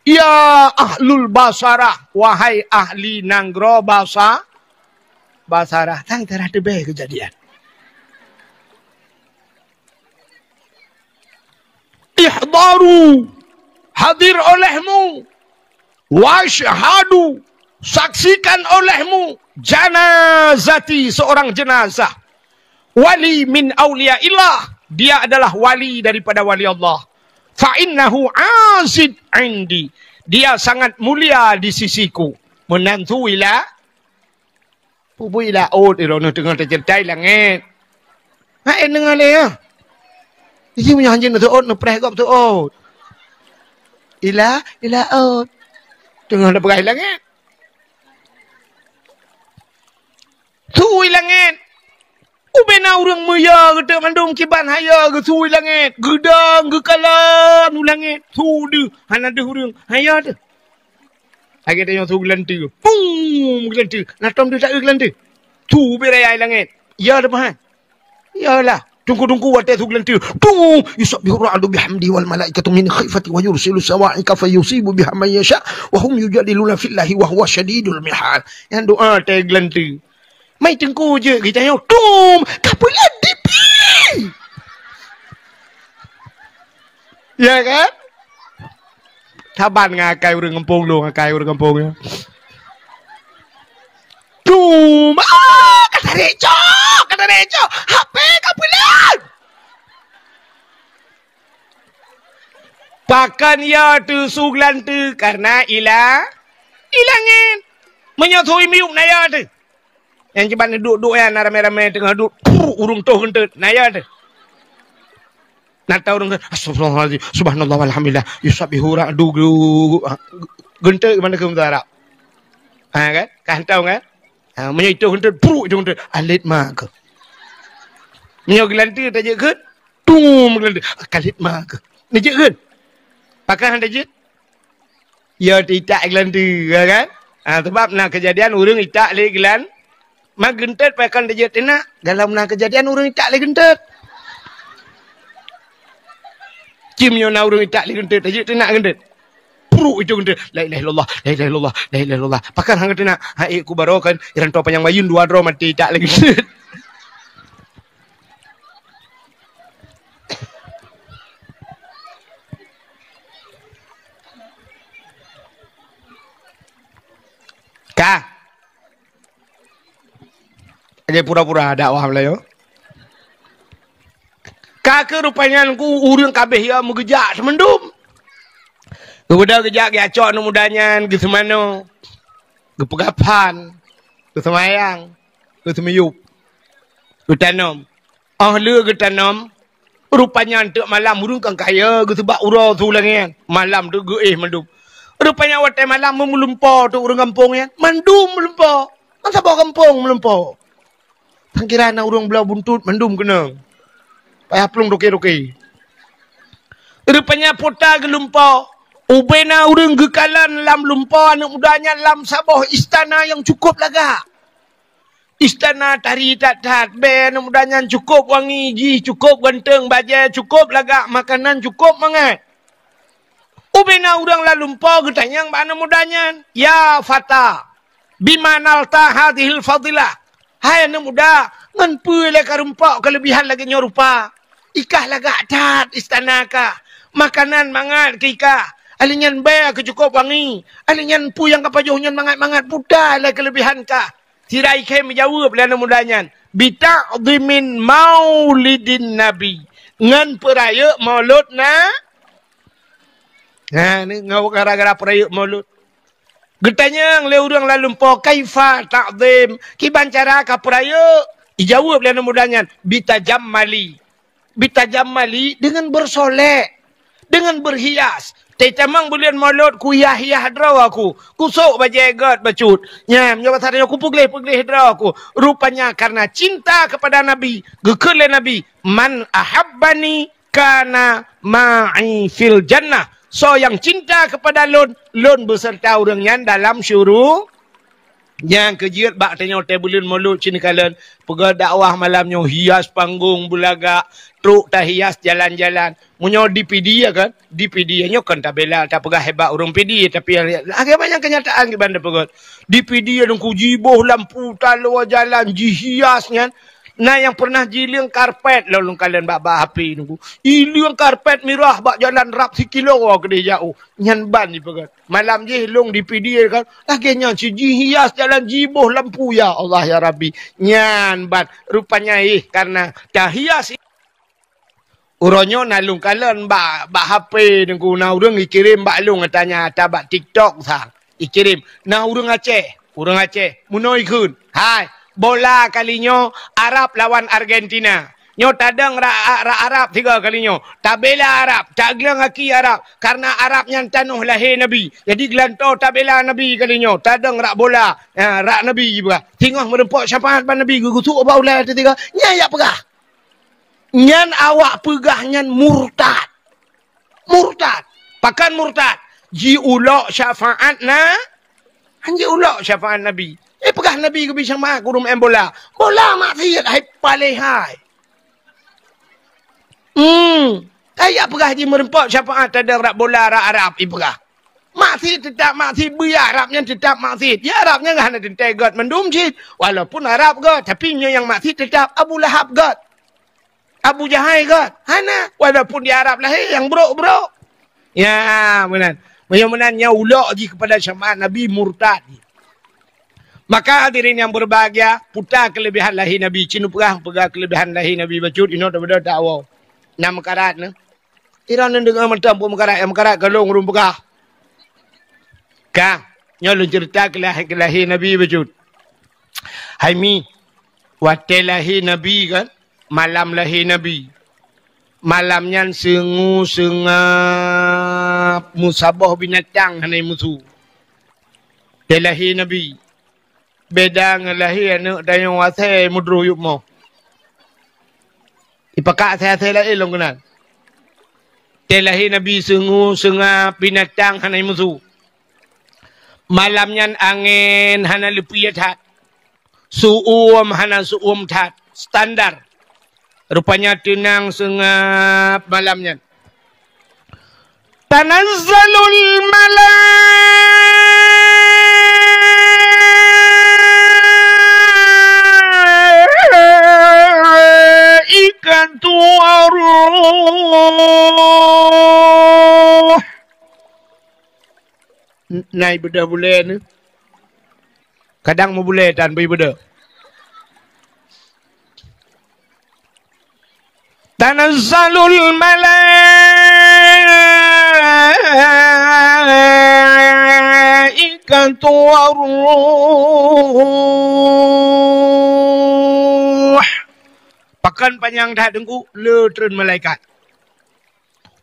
Ya ahlul basarah, wahai ahli nanggroe Basa-, Basarah, tan tarah teubèe keujadian. Ihdaru, hadir olehmu, wasyhadu, saksikan olehmu, janazati, seorang jenazah, wali min auliyaillah, dia adalah wali daripada wali Allah. Fa innahu asid indi, dia sangat mulia di sisiku. Meunan su i la-, pubui laôt, droeneuh teungoh teuceurita i langét. Hai, deungoe lé, ya. Iji meunyoe hanjeuet neuseuôt, neupreh gob seuôt. I la-, i laôt. Teungoh neupreh i langét. Su i langét. Ubena ureueng meuyo geuteuk mandum kiban hayo geusu i langét. Geudong, geukalon u langét. Su deuh, hana deuh ureueng. Hayo deuh. Lagèe tanyoe su geulanteue. Pum! Geulanteue. Na tom deuh taeu geulanteue. Su ubé raya i langét. Ya teuma hai. Yalah. Teungku-teungku watèe su geulanteue. Pum! Yusabbihu ra'du bihamdi wal malaikatu min khifati wa yursilu sawa'ika fayusibu biha man yasha wa hum yujadiluna fillahi wa huwa syadidul mihal. Nyan doa watèe geulanteue. Mai teungku jeuet geutanyoe, tum, ka peuleuet dipi. Ya kan? Saban ngon akai ureueng gampông lôn, akai ureueng gampông nyoe. Tum, ah, ka tarék cok, ka tarék cok. H P ka peuleuet. Pakon ya teuh su geulanteue? Karena i la-, i langét. Meunyoe su i miyueb na ya teuh. Nyang kiban duek-duek nyan na ramé-ramé teungoh duek, pru, ureueng toh geunteut. Na ya teuh. Na ta ureueng, astagfirullahalazim, subhanallah walhamdulillah, yusabbihu ra'du, geunteut mana keu bahasa Arab. Ha kan? Ka hantom kan? Ha, meunyoe itu geunteut, pru, itu geunteut. Alet ma keuh. Meunyoe geulanteue tajeuet kheun, tum geulanteue. Kalet ma keuh. Neujeuet kheun? Pakon hana jeuet? Ya, itak geulanteue, ya kan? Ha, sabab na keujadian ureueng itak lé geulan-, ma geunteut pakon tajeuet teunak, dalam na keujadian ureueng itak lé geunteut. Cim nyoe na ureueng itak lé geunteut, tajeuet teunak geunteut. Pru itu geunteut. La ilaha illallah, la ilaha illallah, la ilaha illallah. Pakon hana teunak? Hai kubaro kan, iran toh panyang bayeuen dua droe maté itak lé geunteut. Ka. Lagèe pura-pura dakwah Meulayu. Ka keuh rupanya ku ureueng kabeh ya meugeujak seumandum. Geubeudôh geujak geuacok aneuk muda nyan geuseumanoe, geupeugah phan, geuseumayang, geuseumiyueb, geutanom. Óh lheueh geutanom, Rupanya teuk malam ureuëng kan kaya geuseubak uroe su langét. Malam teuk geuéh mandum. Rupanya watée malam meulumpo teuk ureuëng gampông nyan. Mandum meulumpo. Kan saboh gampông meulumpo. Sangkira na ureuëng bloe buntut mandum keunong. Payah plueng toke-toke. Rupanya puta geulumpo. Ubé na ureuëng geukalon lam lumpo aneuëk muda nyan lam saboh istana nyang cukôp lagak. Istana tari that-that, bée aneuëk muda nyan cukôp wangi jih, cukôp ganteng bajée, cukôp lagak makanan, cukôp mangat. Ubé na ureuëng lam lumpo geutanyong bak aneuëk muda nyan, "Ya fata, bima nalta hadhil fadilah?" Hai aneuëk muda, ngon peue lé ka rumpok keuleubihan lagée nyoe rupa? Ikah lagak that istana kah, makanan mangat keu ikah, alinyan bée keu cukôp wangi, alinyan peue nyang ka pajoh nyan mangat-mangat, puta lé keuleubihan kah. Sira ikhée meujaweueb lé aneuëk muda nyan, "Bita'dhimin maulidin nabi," ngon peurayeuk maulud na. Nah, ni ngon gara-gara peurayeuk maulud. Geutanyong lé ureuëng lam lumpo, "Kaifa ta'dhim?" Kiban cara ka peurayeuk? Ijaweueb lé aneuëk muda nyan, "Bitajammali." Bitajammali deungon beusolek, deungon beuhias. Teutamong buleuen maulud kuhias-hias droe ku, kusok bajée gét bacut. Nyan, nyoe basa nyoe kupeugléh-peugléh droe ku. Rupanya karena cinta kepada Nabi, geukheun lé Nabi, "Man ahabbani kana ma'i fil jannah." Soe nyang cinta kepada lôn, lôn beuseurta ureuëng nyan dalam syuru-, Nyang keujeuet bak tanyoe teuh buleuen maulud cit neukalon, peugah dakwah malam nyoe, hias panggong beulagak, trok tahias jalan-jalan. Meunyoe di Pidie kan, di Pidie nyoe kan tabela, tapeugah hebat ureuëng Pidie, tapi lagée banyak kenyataan kiban tapeugah. Di Pidie Teungku jiboh lampu taloe jalan jihias nyan. Na nyang pernah jileueng karpet lôn kalon bak-bak H P Teungku. Ileueng karpet mirah bak jalan rab sikilo keudeh jak. Nyan ban jipeugah. Malam jih lôn di Pidie kan, lagée nyan cit jihias jalan jiboh lampu, ya Allah, ya Rabbi. Nyan ban rupanya, eh, karena tahias. Uroe nyoe na lôn kalon bak, bak H P Teungku, na ureuëng ikirém bak lôn, tanya ata bak TikTok sa. Ikirém, na ureuëng Aceh, ureuëng Aceh, meunoe ikheun, "Hai, bola kali nyoe Arab lawan Argentina." Nyoe tadong rak, rak Arab tiga kali nyoe. Tabela Arab, tagleueng aki Arab. Karena Arab nyan tanoh lahé Nabi. Jadi geulantoe tabela Nabi kali nyoe. Tadong rak bola, ha, rak Nabi jipeugah. Singoh meureumpok syafaat bak Nabi geugusuk bak ulée teuh tiga. Nyan jak peugah. Nyan awak peugah nyan murtad. Murtad. Pakon murtad? Jiulok syafaat na, han jiulok syafaat Nabi. Eh, peugah Nabi geubri syafaat keu ureuëng maén bola. Bola maksiet hai paléh hai. Hmm. Hai jak peugah jimeureumpok syafaat tadong rak bola rak Arab ipeugah. Maksiet teutap maksiet, beu ya Arab nyan teutap maksiet. Ya Arab nyan hana teuntée gét mandum cit. Walaupun Arab gét, tapi nyoe nyang maksiet teutap Abu Lahab gét. Abu Jahai gét? Hana, walaupun di Arab lahé nyang brok-brok. Ya, meunan. Meunyoe meunan nyan ulok jih kepada syafaat Nabi murtad. Maka hadirin yang berbahagia, puta kelebihan lahé Nabi. Cit neupeugah, peugah kelebihan lahé Nabi bacut, inoe daripada dakwa. Na meukarat nyoe. Ira neudeungoe mantong peue meukarat, nyang meukarat ka lôn ureuëng peugah. Ka, nyoe lôn ceurita keu lahé, keu lahé Nabi bacut. Hai Mi, watée lahé Nabi kan, malam lahé Nabi. Malam nyan seungue seungab, meusaboh binatang hana meusu. Watée lahé Nabi, beda ngon lahé aneuëk tanyoe asée meudroh yup moh. Ipakat asée-asée laén lôn keunan. Watée lahé Nabi seungue seungab, binatang hana meusu. Malam nyan angén hana leupie that. Seuuem hana seuuem that. Standar. Rupanya teunang seungab malam nyan. Tanazzalul malaikatu war-ruh. N-, na ibeudôh bulée nyoe. Kadang meubulée tan beu ibeudôh. Tanazzalul malaikatu war-ruh. Pak, kon panyang that Teungku, le treun malaikat.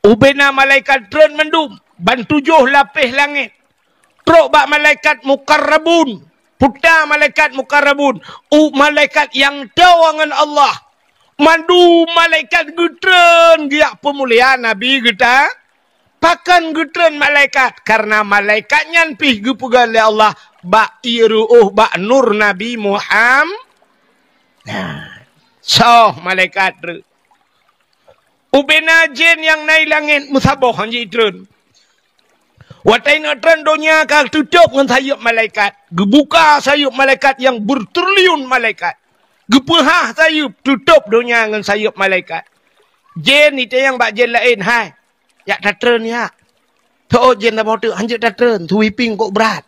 Ubena malaikat treun mandum, ban tujoh lapéh langét. Trok bak malaikat mukarrabun, puta malaikat mukarrabun, u malaikat nyang toe ngon Allah. Mandum malaikat geutreun geujak peumulia Nabi geuta. Pakon geutreun malaikat? Karena malaikat nyan pih geupeugah lé Allah bak ié ru'uh bak nur Nabi Muham-, nah, soh malaikat treun. Ubena jén nyang na i langét meusaboh han jitreun. Watée neuk treun donya ka tutôb ngon sayeuep malaikat, geubuka sayeuep malaikat nyang beutriliun malaikat, geupeuhah sayeuep, tutôb donya ngon sayeuep malaikat. Jén itanyong bak jén laén, "Hai, jak tatreun jak." Teuôt jén saboh teuk, "Han jeuet tatreun, sweeping kok brat."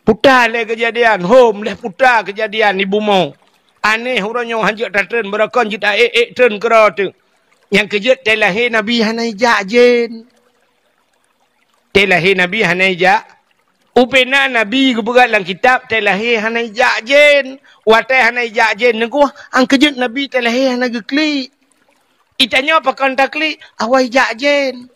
Puta lé keujadian, hom lé puta keujadian di bumoe. Aneh uroe nyoe han jeuet tatreun, beurokon jeuet taék-ék treun keudroe teuk. Nyang keujeuet tée lahé Nabi hana ijak jén. Tée lahé Nabi hana ijak. Ubena Nabi geupeugah lam kitab tée lahé hana ijak jén. Watée hana ijak jén Teungku, nyang keujeuet Nabi tée lahé hana geuklik. Itanyoe pakon taklik, awai jak jén.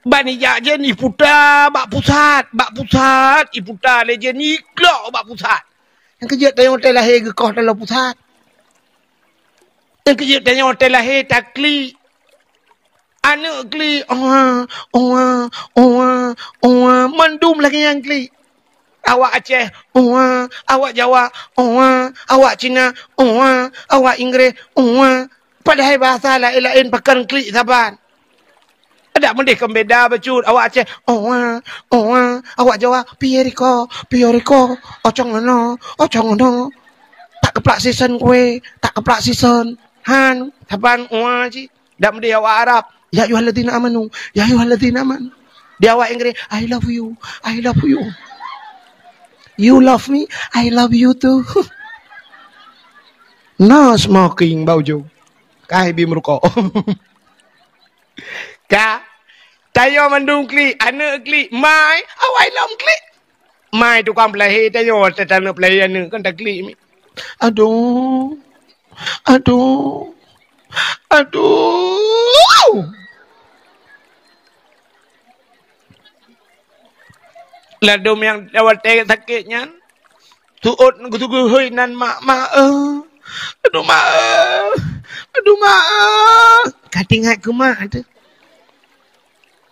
Ban ijak jén iputa bak pusat, bak pusat iputa lé jén iklok bak pusat. Nyang keujeuet tanyoe tée lahé geukoh taloe pusat. Nyang keujeuet tanyoe tée lahé taklik. Aneuëk klik, "Owa, owa, owa, owa," mandum lagée nyang klik. Awak Aceh, "Owa," awak Jawa, "Owa," awak Cina, "Owa," awak Inggréh, "Owa." Padahai bahasa laén-laén pakon klik saban. Adak meudeh kon beda bacut, awak Aceh, "Owa, owa," awak Jawa, "Piye riko, piye riko, ocong ono, ocong ono." Tak keuplak sisen kue, tak keuplak sisen. Han, saban owa cit. Dak meudeh awak Arab, "Ya ayyuhalladzina amanu, ya ayyuhalladzina amanu." Di awak Inggréh, "I love you, I love you." "You love me, I love you too." No smoking bak ujong. Ka hibi meurukok. Ka, tanyoe mandum klik, aneuëk klik, mai, awai lom klik. Mai tukang peulahé tanyoe, watée taneuk peulahé aneuëk kan taklik mi. Aduh. Aduh. Aduh. Ladom nyang watée sakét nyan, seuôt geuteuguhôi nan mak, "Mak, eh. Aduh, mak, eh. Aduh, mak, eh." Ka teuingat keu mak teuh.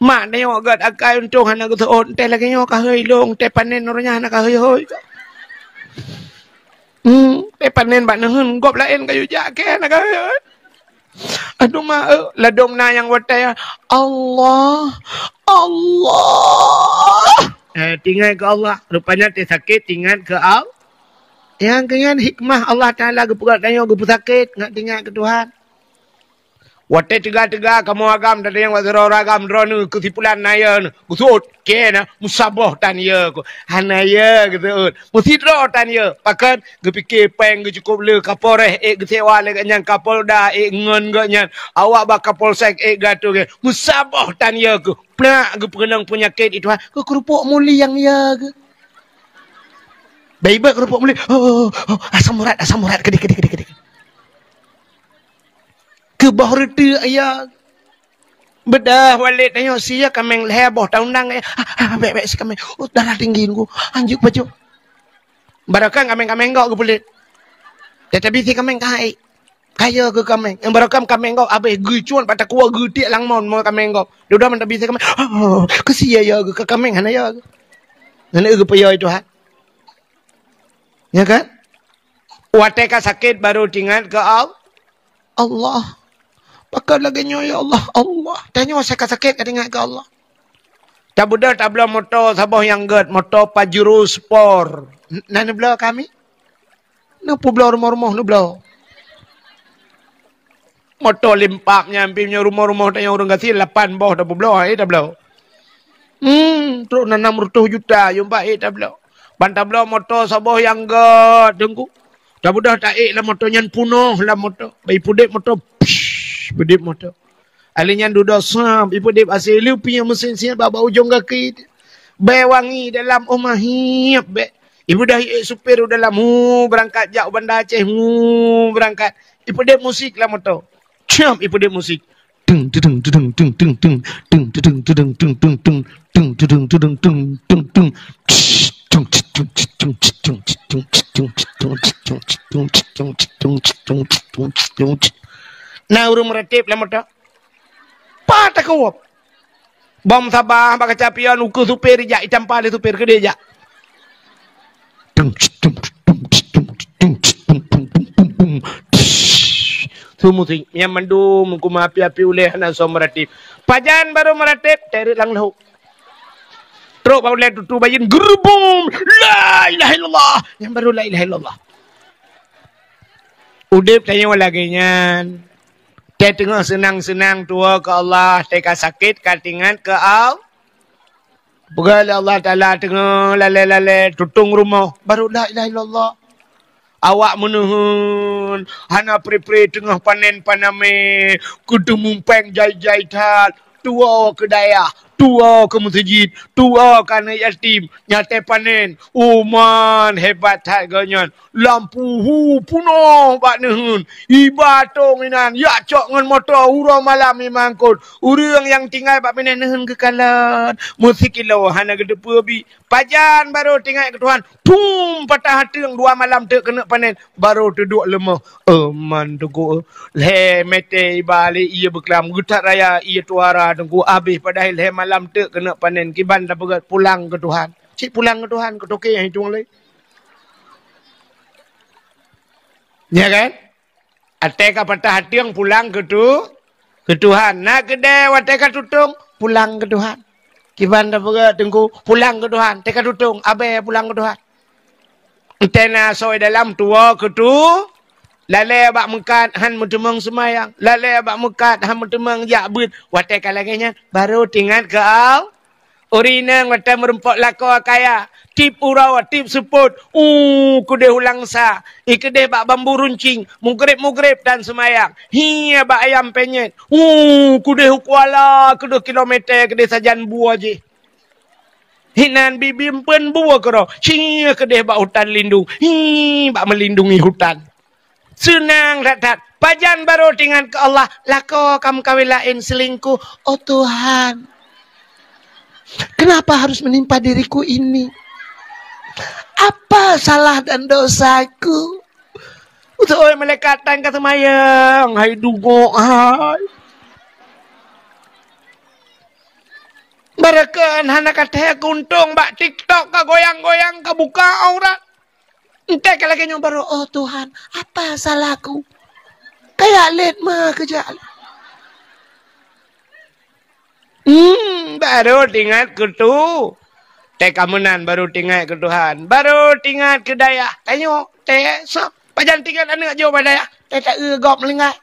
Mak nyoe gét akai untông hana geuseuôt, teuh lagée nyoe ka hôi lông, teuh panen uroe nyan hana ka hôi-hôi. Hmm, teuh panen bak neuheun, gob laén ka yue jak keu hana ka hôi-hôi. Aduh, mak, eh, ladom na nyang watée, "Allah, Allah." Eh, teuingat keu Allah. Rupanya teuh sakét teuingat keu Allah. Nyang keu nyan hikmah Allah Taala geupeugah tanyoe geupeusakét, ngat teuingat keu Tuhan. Watée teuga-teuga kamoe agam, tadayang bak sidroe agam droeneuh keusipulan na yeu neuh, geuseuôt, keu na, meusaboh tan yeu keuh. Hana yeu geuseuôt, meusidroe tan yeu. Pakon? Geupike péng geucukôp le, Kapolres ék geusewa lé gobnyan, Kapolda ék ngon gobnyan, awak bak Kapolsek ék geuatô gobnyan. Meusaboh tan yeu keuh. Plak geupeukeunong peunyakét itu ha, keu keurupuk muliang yeu keuh. Bèk ibeuet keurupuk muliang. Oh, oh, oh, asam urat, asam urat, keudeh, keudeh, keudeh, keudeh. Keuboh reuteuek yeu. Beudôh Walid tanyoe sie kaméng lhèe boh taundang, eh. Ah, ah, bèk, bèk, sie kaméng. Oh, darah tinggi nunggu. Anjuk bacut. Barokon kaméng-kaméng gok geupeulét. Tetapi sie kaméng ka hai. Ka yeu keuh kaméng. Nyang barokon kaméng gok abéh geucuan bak takue geutiek lam mon mo kaméng gok. Dudoe mantong bisi kaméng. Oh, keu sie yeu keuh, keu kaméng hana yeu keuh. Hana geupeuyoi Tuhan. Ya kan? Watèe ka sakét baru teuingat keu Al-, Allah. Pakon lagèe nyoe, ya Allah, Allah. Tanyoe asai ka sakét ka teuingat keu Allah. Tabeudôh tabloe moto saboh nyang gèt, moto Pajero Sport. N-, na neubloe kami? Neupeubloe rumoh-rumoh neubloe. Moto limpak nyan pih nyoe rumoh-rumoh tanyoe ureueng gasien lapan boh tapeubloe, eh, tabloe. Hmm, trok na nam reutôh juta, yum bah, eh, tabloe. Ban tabloe moto saboh nyang gèt, Teungku. Tabeudôh taék lam moto nyan, punoh lam moto. Bah ipeudép moto, psh, ipeudép moto. Alèh nyan dudoe sab, ipeudép asai, lheuh pih nyan meusin siat bak, bak ujong gaki. Bèe wangi dalam, oh, mahiep bèe. Ibeudôh iék supir u dalam, hu, beurangkat jak u Banda Aceh, hu, beurangkat. Ipeudeb musik lam moto. Cam, ipeudeb musik. Teng, teng, teng, teng. Na ureueng meuratéb lam moto. Pat takeuwöb. Bom sabah bak kaca pion, ukeue supir ijak, itampa lé supir keudeh jak. Su musik, nyang mandum kuma api-api ulèe hana soe meuratéb. Pajan barô meuratéb, teureuk lam lhok. Trok bak ulèe tutu bayeuen geurubum, la ilaha illallah. Nyang barô la ilaha illallah. Udeb tanyoe lagèe nyan. Teuh teungoh seunang-seunang tuwoe keu Allah, teuh ka sakét ka teuingat keu Allah. Peugah lé Allah Taala teungoh lalé-lalé tutong rumoh, barô la ilaha illallah. Awak meuneuheun, hana pre-pre teungoh panen panamé, keuteumupeng jai-jai that, tuwoe keu dayah, tuwoe keu meuseujid, tuwoe keu aneuk yatim, nyang teuh panen, uman hebat that geuh nyan. Lampu hu peunoh bak neuheun. Iba tông inan, yak cok ngon moto uroe malam imangkot. Ureueng nyang tinggai bak binéh neuheun geukalon. Meusikilo hana geuteupeue bi. Pajan barô teuingat keu Tuhan. Pum patah ateueng dua malam teuk keuneuk panen. Barô teuduek leumoh. Euman teungku. Lhèe mètè iba lé ié beuklam. Geuthat raya ié tuara teungku. Abéh padahai lhèe malam teuk keuneuk panen. Kiban tapeugah pulang keu Tuhan. Cit pulang keu Tuhan. Keu toke nyang itong lé. Nya kan? Watèe ka patah ateueng pulang keu tu, keu Tuhan. Na keudè watèe ka tutong, pulang keu Tuhan. Kiban tapeugah teungku, pulang keu Tuhan. Watèe ka tutong, abèe pulang keu Tuhan. Entèh na asoe dalam tuwoe keu tu, lalé bak meukat han meuteumeung seumayang, lalé bak meukat han meuteumeung jak beuet. Watèe ka lagèe nyan, barô teuingat keu Allah. Ureueng inong watèe meurumpok lakoe kaya, tiep uroe, tiep seupôt, u keudeh u Langsa, i keudeh bak Bambu Runcing, mugreb-mugreb tan seumayang, hi bak Ayam Penyet, u keudeh u Kuala, keudeh kilometer, keudeh sajan bue jih. Hinan bibi empeuen bue keudroe, hi keudeh bak hutan lindung, hi bak meulindungi hutan. Seunang that-that. Pajan barô teuingat keu Allah, lakoe ka meukawen laén, selingkuh. Oh Tuhan, kenapa harus menimpa diriku ini? Apa salah dan dosaku? Utoe malaikat tan ka seumayang, hai dugok hai. Barokon hana ka thèe keuntông bak TikTok ka goyang-goyang ka buka aurat. Entèh ka lagèe nyoe barô, "Oh Tuhan, apa salahku? Kaya lét ma keujak." Hmm, barô teuingat keu tu. Teuka meunan barô teuingat keu Tuhan. Barô teuingat keu dayah. Tanyoe, teuh, soe? Pajan teuingat aneuk jih bak dayah. Teuh taeu gob meulinggai.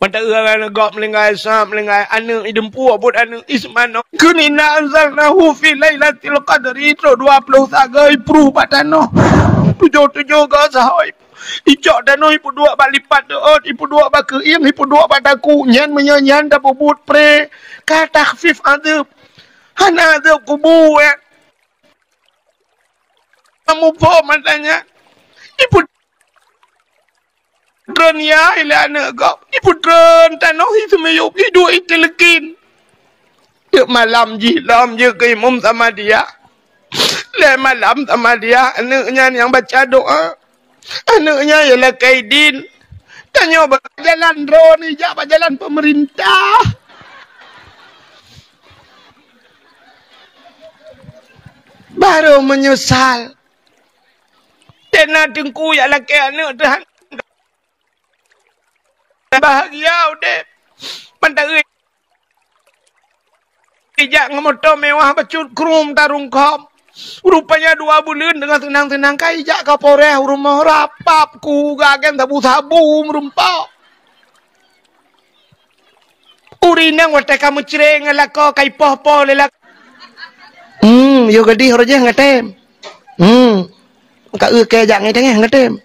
Mata ureueng gop meulinggai, sab meulinggai, aneuk ideumpue buet aneuk ismano. Kheun inna anzalnahu fi lailatul qadri, trok dua ploh sagai pruh bak tanoh. Tujoh-tujoh goe sahoe. Icok tanoh ipeuduek bak lipat deuot, ipeuduek bak keuieng, ipeuduek bak takue. Nyan meunyoe nyan tapeubuet pré, ka takhfif azab. Hana azab kubu, eh. Kamu po matanya. Ipu Treun ya ilée aneuk gob, ipeutreun tanoh, iseumiyueb, iduek, iteleukin. Teuk malam jih lom jeuet keu imum Samadiyah. Lhée malam Samadiyah, aneuk nyan nyang baca doa. Aneuk nyan ya lakée idin. Tanyoe bak jalan droeneuh, jak bak jalan peumeurintah. Barô meunyeusal. Tena teungku jak lakée aneuk teuh han bahagia udeb. Mantong ijak ngon moto mewah bacut krum tarungkôm. Rupanya dua buleuen deungon seunang-seunang ka ijak Kapolres u rumoh rapap ku gagen sabu-sabu meurumpok. Ureueng inong watée ka meucre ngon lakoe ka ipoh-poh lé lakoe. Hmm, yôh gadih roh jih ngatem. Hmm. Ka eu kée jak ngai tengah ngatem.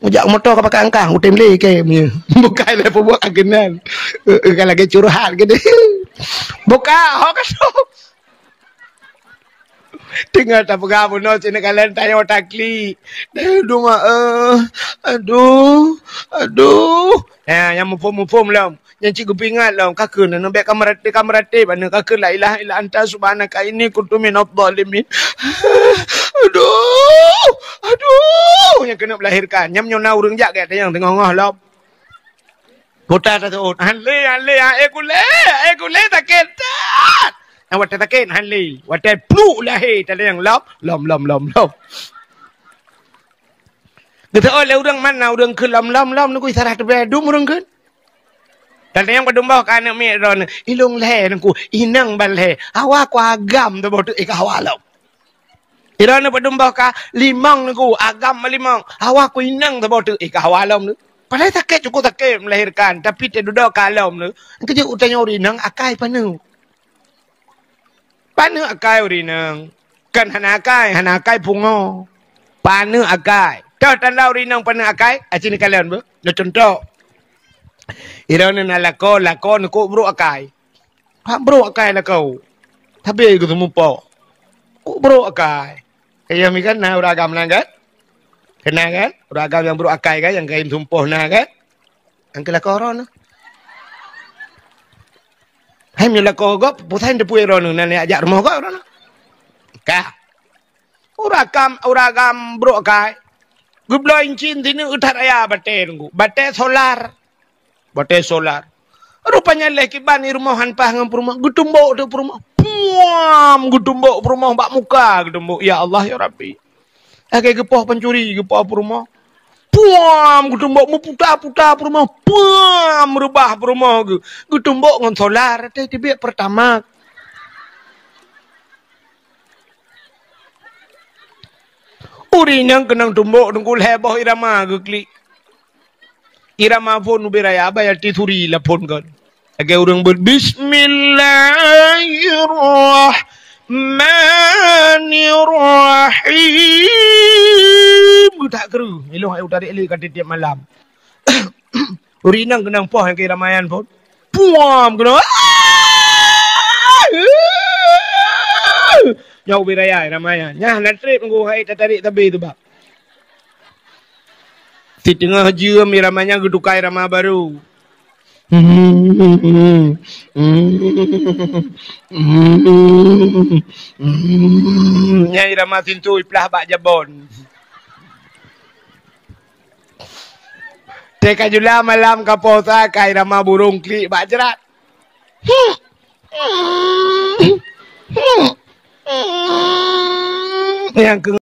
Ujak moto ka pakai angkah, utem lé kée punya. Bukai lé peubuet agenan. Eu, eu, ka lagée curhat gadih. Buka, ho ka tu. Teungoh tapeugah bunoe sineuk kalon tanyoe takli. Aduh, ma, eh. Aduh, aduh. Ha, nyang muphom-muphom lom. Nyang cit geupeuingat lom. Ka kheun, aneuk, bèk kameuratéb, kameuratéb, aneuk, ka kheun, "La ilaha illa anta subhanaka inni kuntu minadh dhalimin." Aduh, aduh. Nyang keuneuk melahirkan. Nyang meunyoe na ureueng jak gèt tanyong teungoh-ngoh lom. Kota taseuôt. Han lé, han lé, han, eh, kulét, eh, kulét sakét that. Nyang watèe sakét, han lé. Watèe pluk lahé, tanyong lom, lom, lom, lom, lom. Geuseuôt lé ureueng, mana ureueng kheun lom, lom, lom, nunggu isarah teubèe dum ureueng kheun. Tanyong padum boh ka aneuk miet droeneuh, ilôn lhèe nunggu, inong ban lhèe. Hawa ku agam teuboh teuk, eh, ka hawa lom. Droeneuh padum boh ka limong nunggu, agam ban limong. Hawa ku inong teuboh teuk, eh, ka hawa lom nyoe. Padahai sakét, cukup sakét melahirkan, tapi teududoe ka lom nyoe. Keujeuet tanyoe ureueng inong akai paneuk. Paneuk akai ureueng inong. Kan hana akai, hana akai pungo. Paneuk akai. Toh tanda ureueng inong paneuk akai? Aci neukalon beuh. Nyoe cuntoh. Droeneuh na lakoe, lakoe neukôk brôk akai. Hak brôk akai lakoe. Sabé geuseumeupok. Kôk brôk akai. Kayém kan na ureueng agam na kan? Keunan kan? Ureueng agam nyang brôk akai kan, nyang kayém sumpoh na kan? Nyang keu lakoe droeneuh. Hai meunyoe lakoe gob, peue sajan teupeue droeneuh, na neujak rumoh gob droeneuh. Ka. Ureueng agam, ureueng agam brôk akai. Geubloe incin sineuk that raya batèe nunggu. Batèe solar. Batèe solar. Rupanya lheuh kiban i rumoh han paih ngon peurumoh, geutumbok teuk peurumoh. Puam! Geutumbok peurumoh bak muka geutumbok. Ya Allah, ya Rabbi. Lagèe geupoh pancuri, geupoh peurumoh. Puam! Geutumbok meuputa-puta peurumoh. Puam! Reubah peurumoh geuh. Geutumbok ngon solar, teuh teubiet Pertamax. Ureueng inong keunong tumbok teungku lhèe boh irama geuklik. Irama phôn ubé raya, baya tisuri lam phôn kon. Lagèe ureueng beuet, "Bismillahirrahmanirrahim." Geutak kreueh. Ilôn hai utarek lé ka tiep-tiep malam. Ureueng inong keunong poh nyang keu irama nyan phôn. Puam keunong. Nyan ubé raya irama nyan. Nyan na trép nunggu hai tatarek sabé teubak. Siteungoh jeuem irama nyan geutuka irama barô. Nyan irama sinto iplah bak jabon. Teuka jula malam ka poh sa ka irama burông klik bak jrat. Nyang keu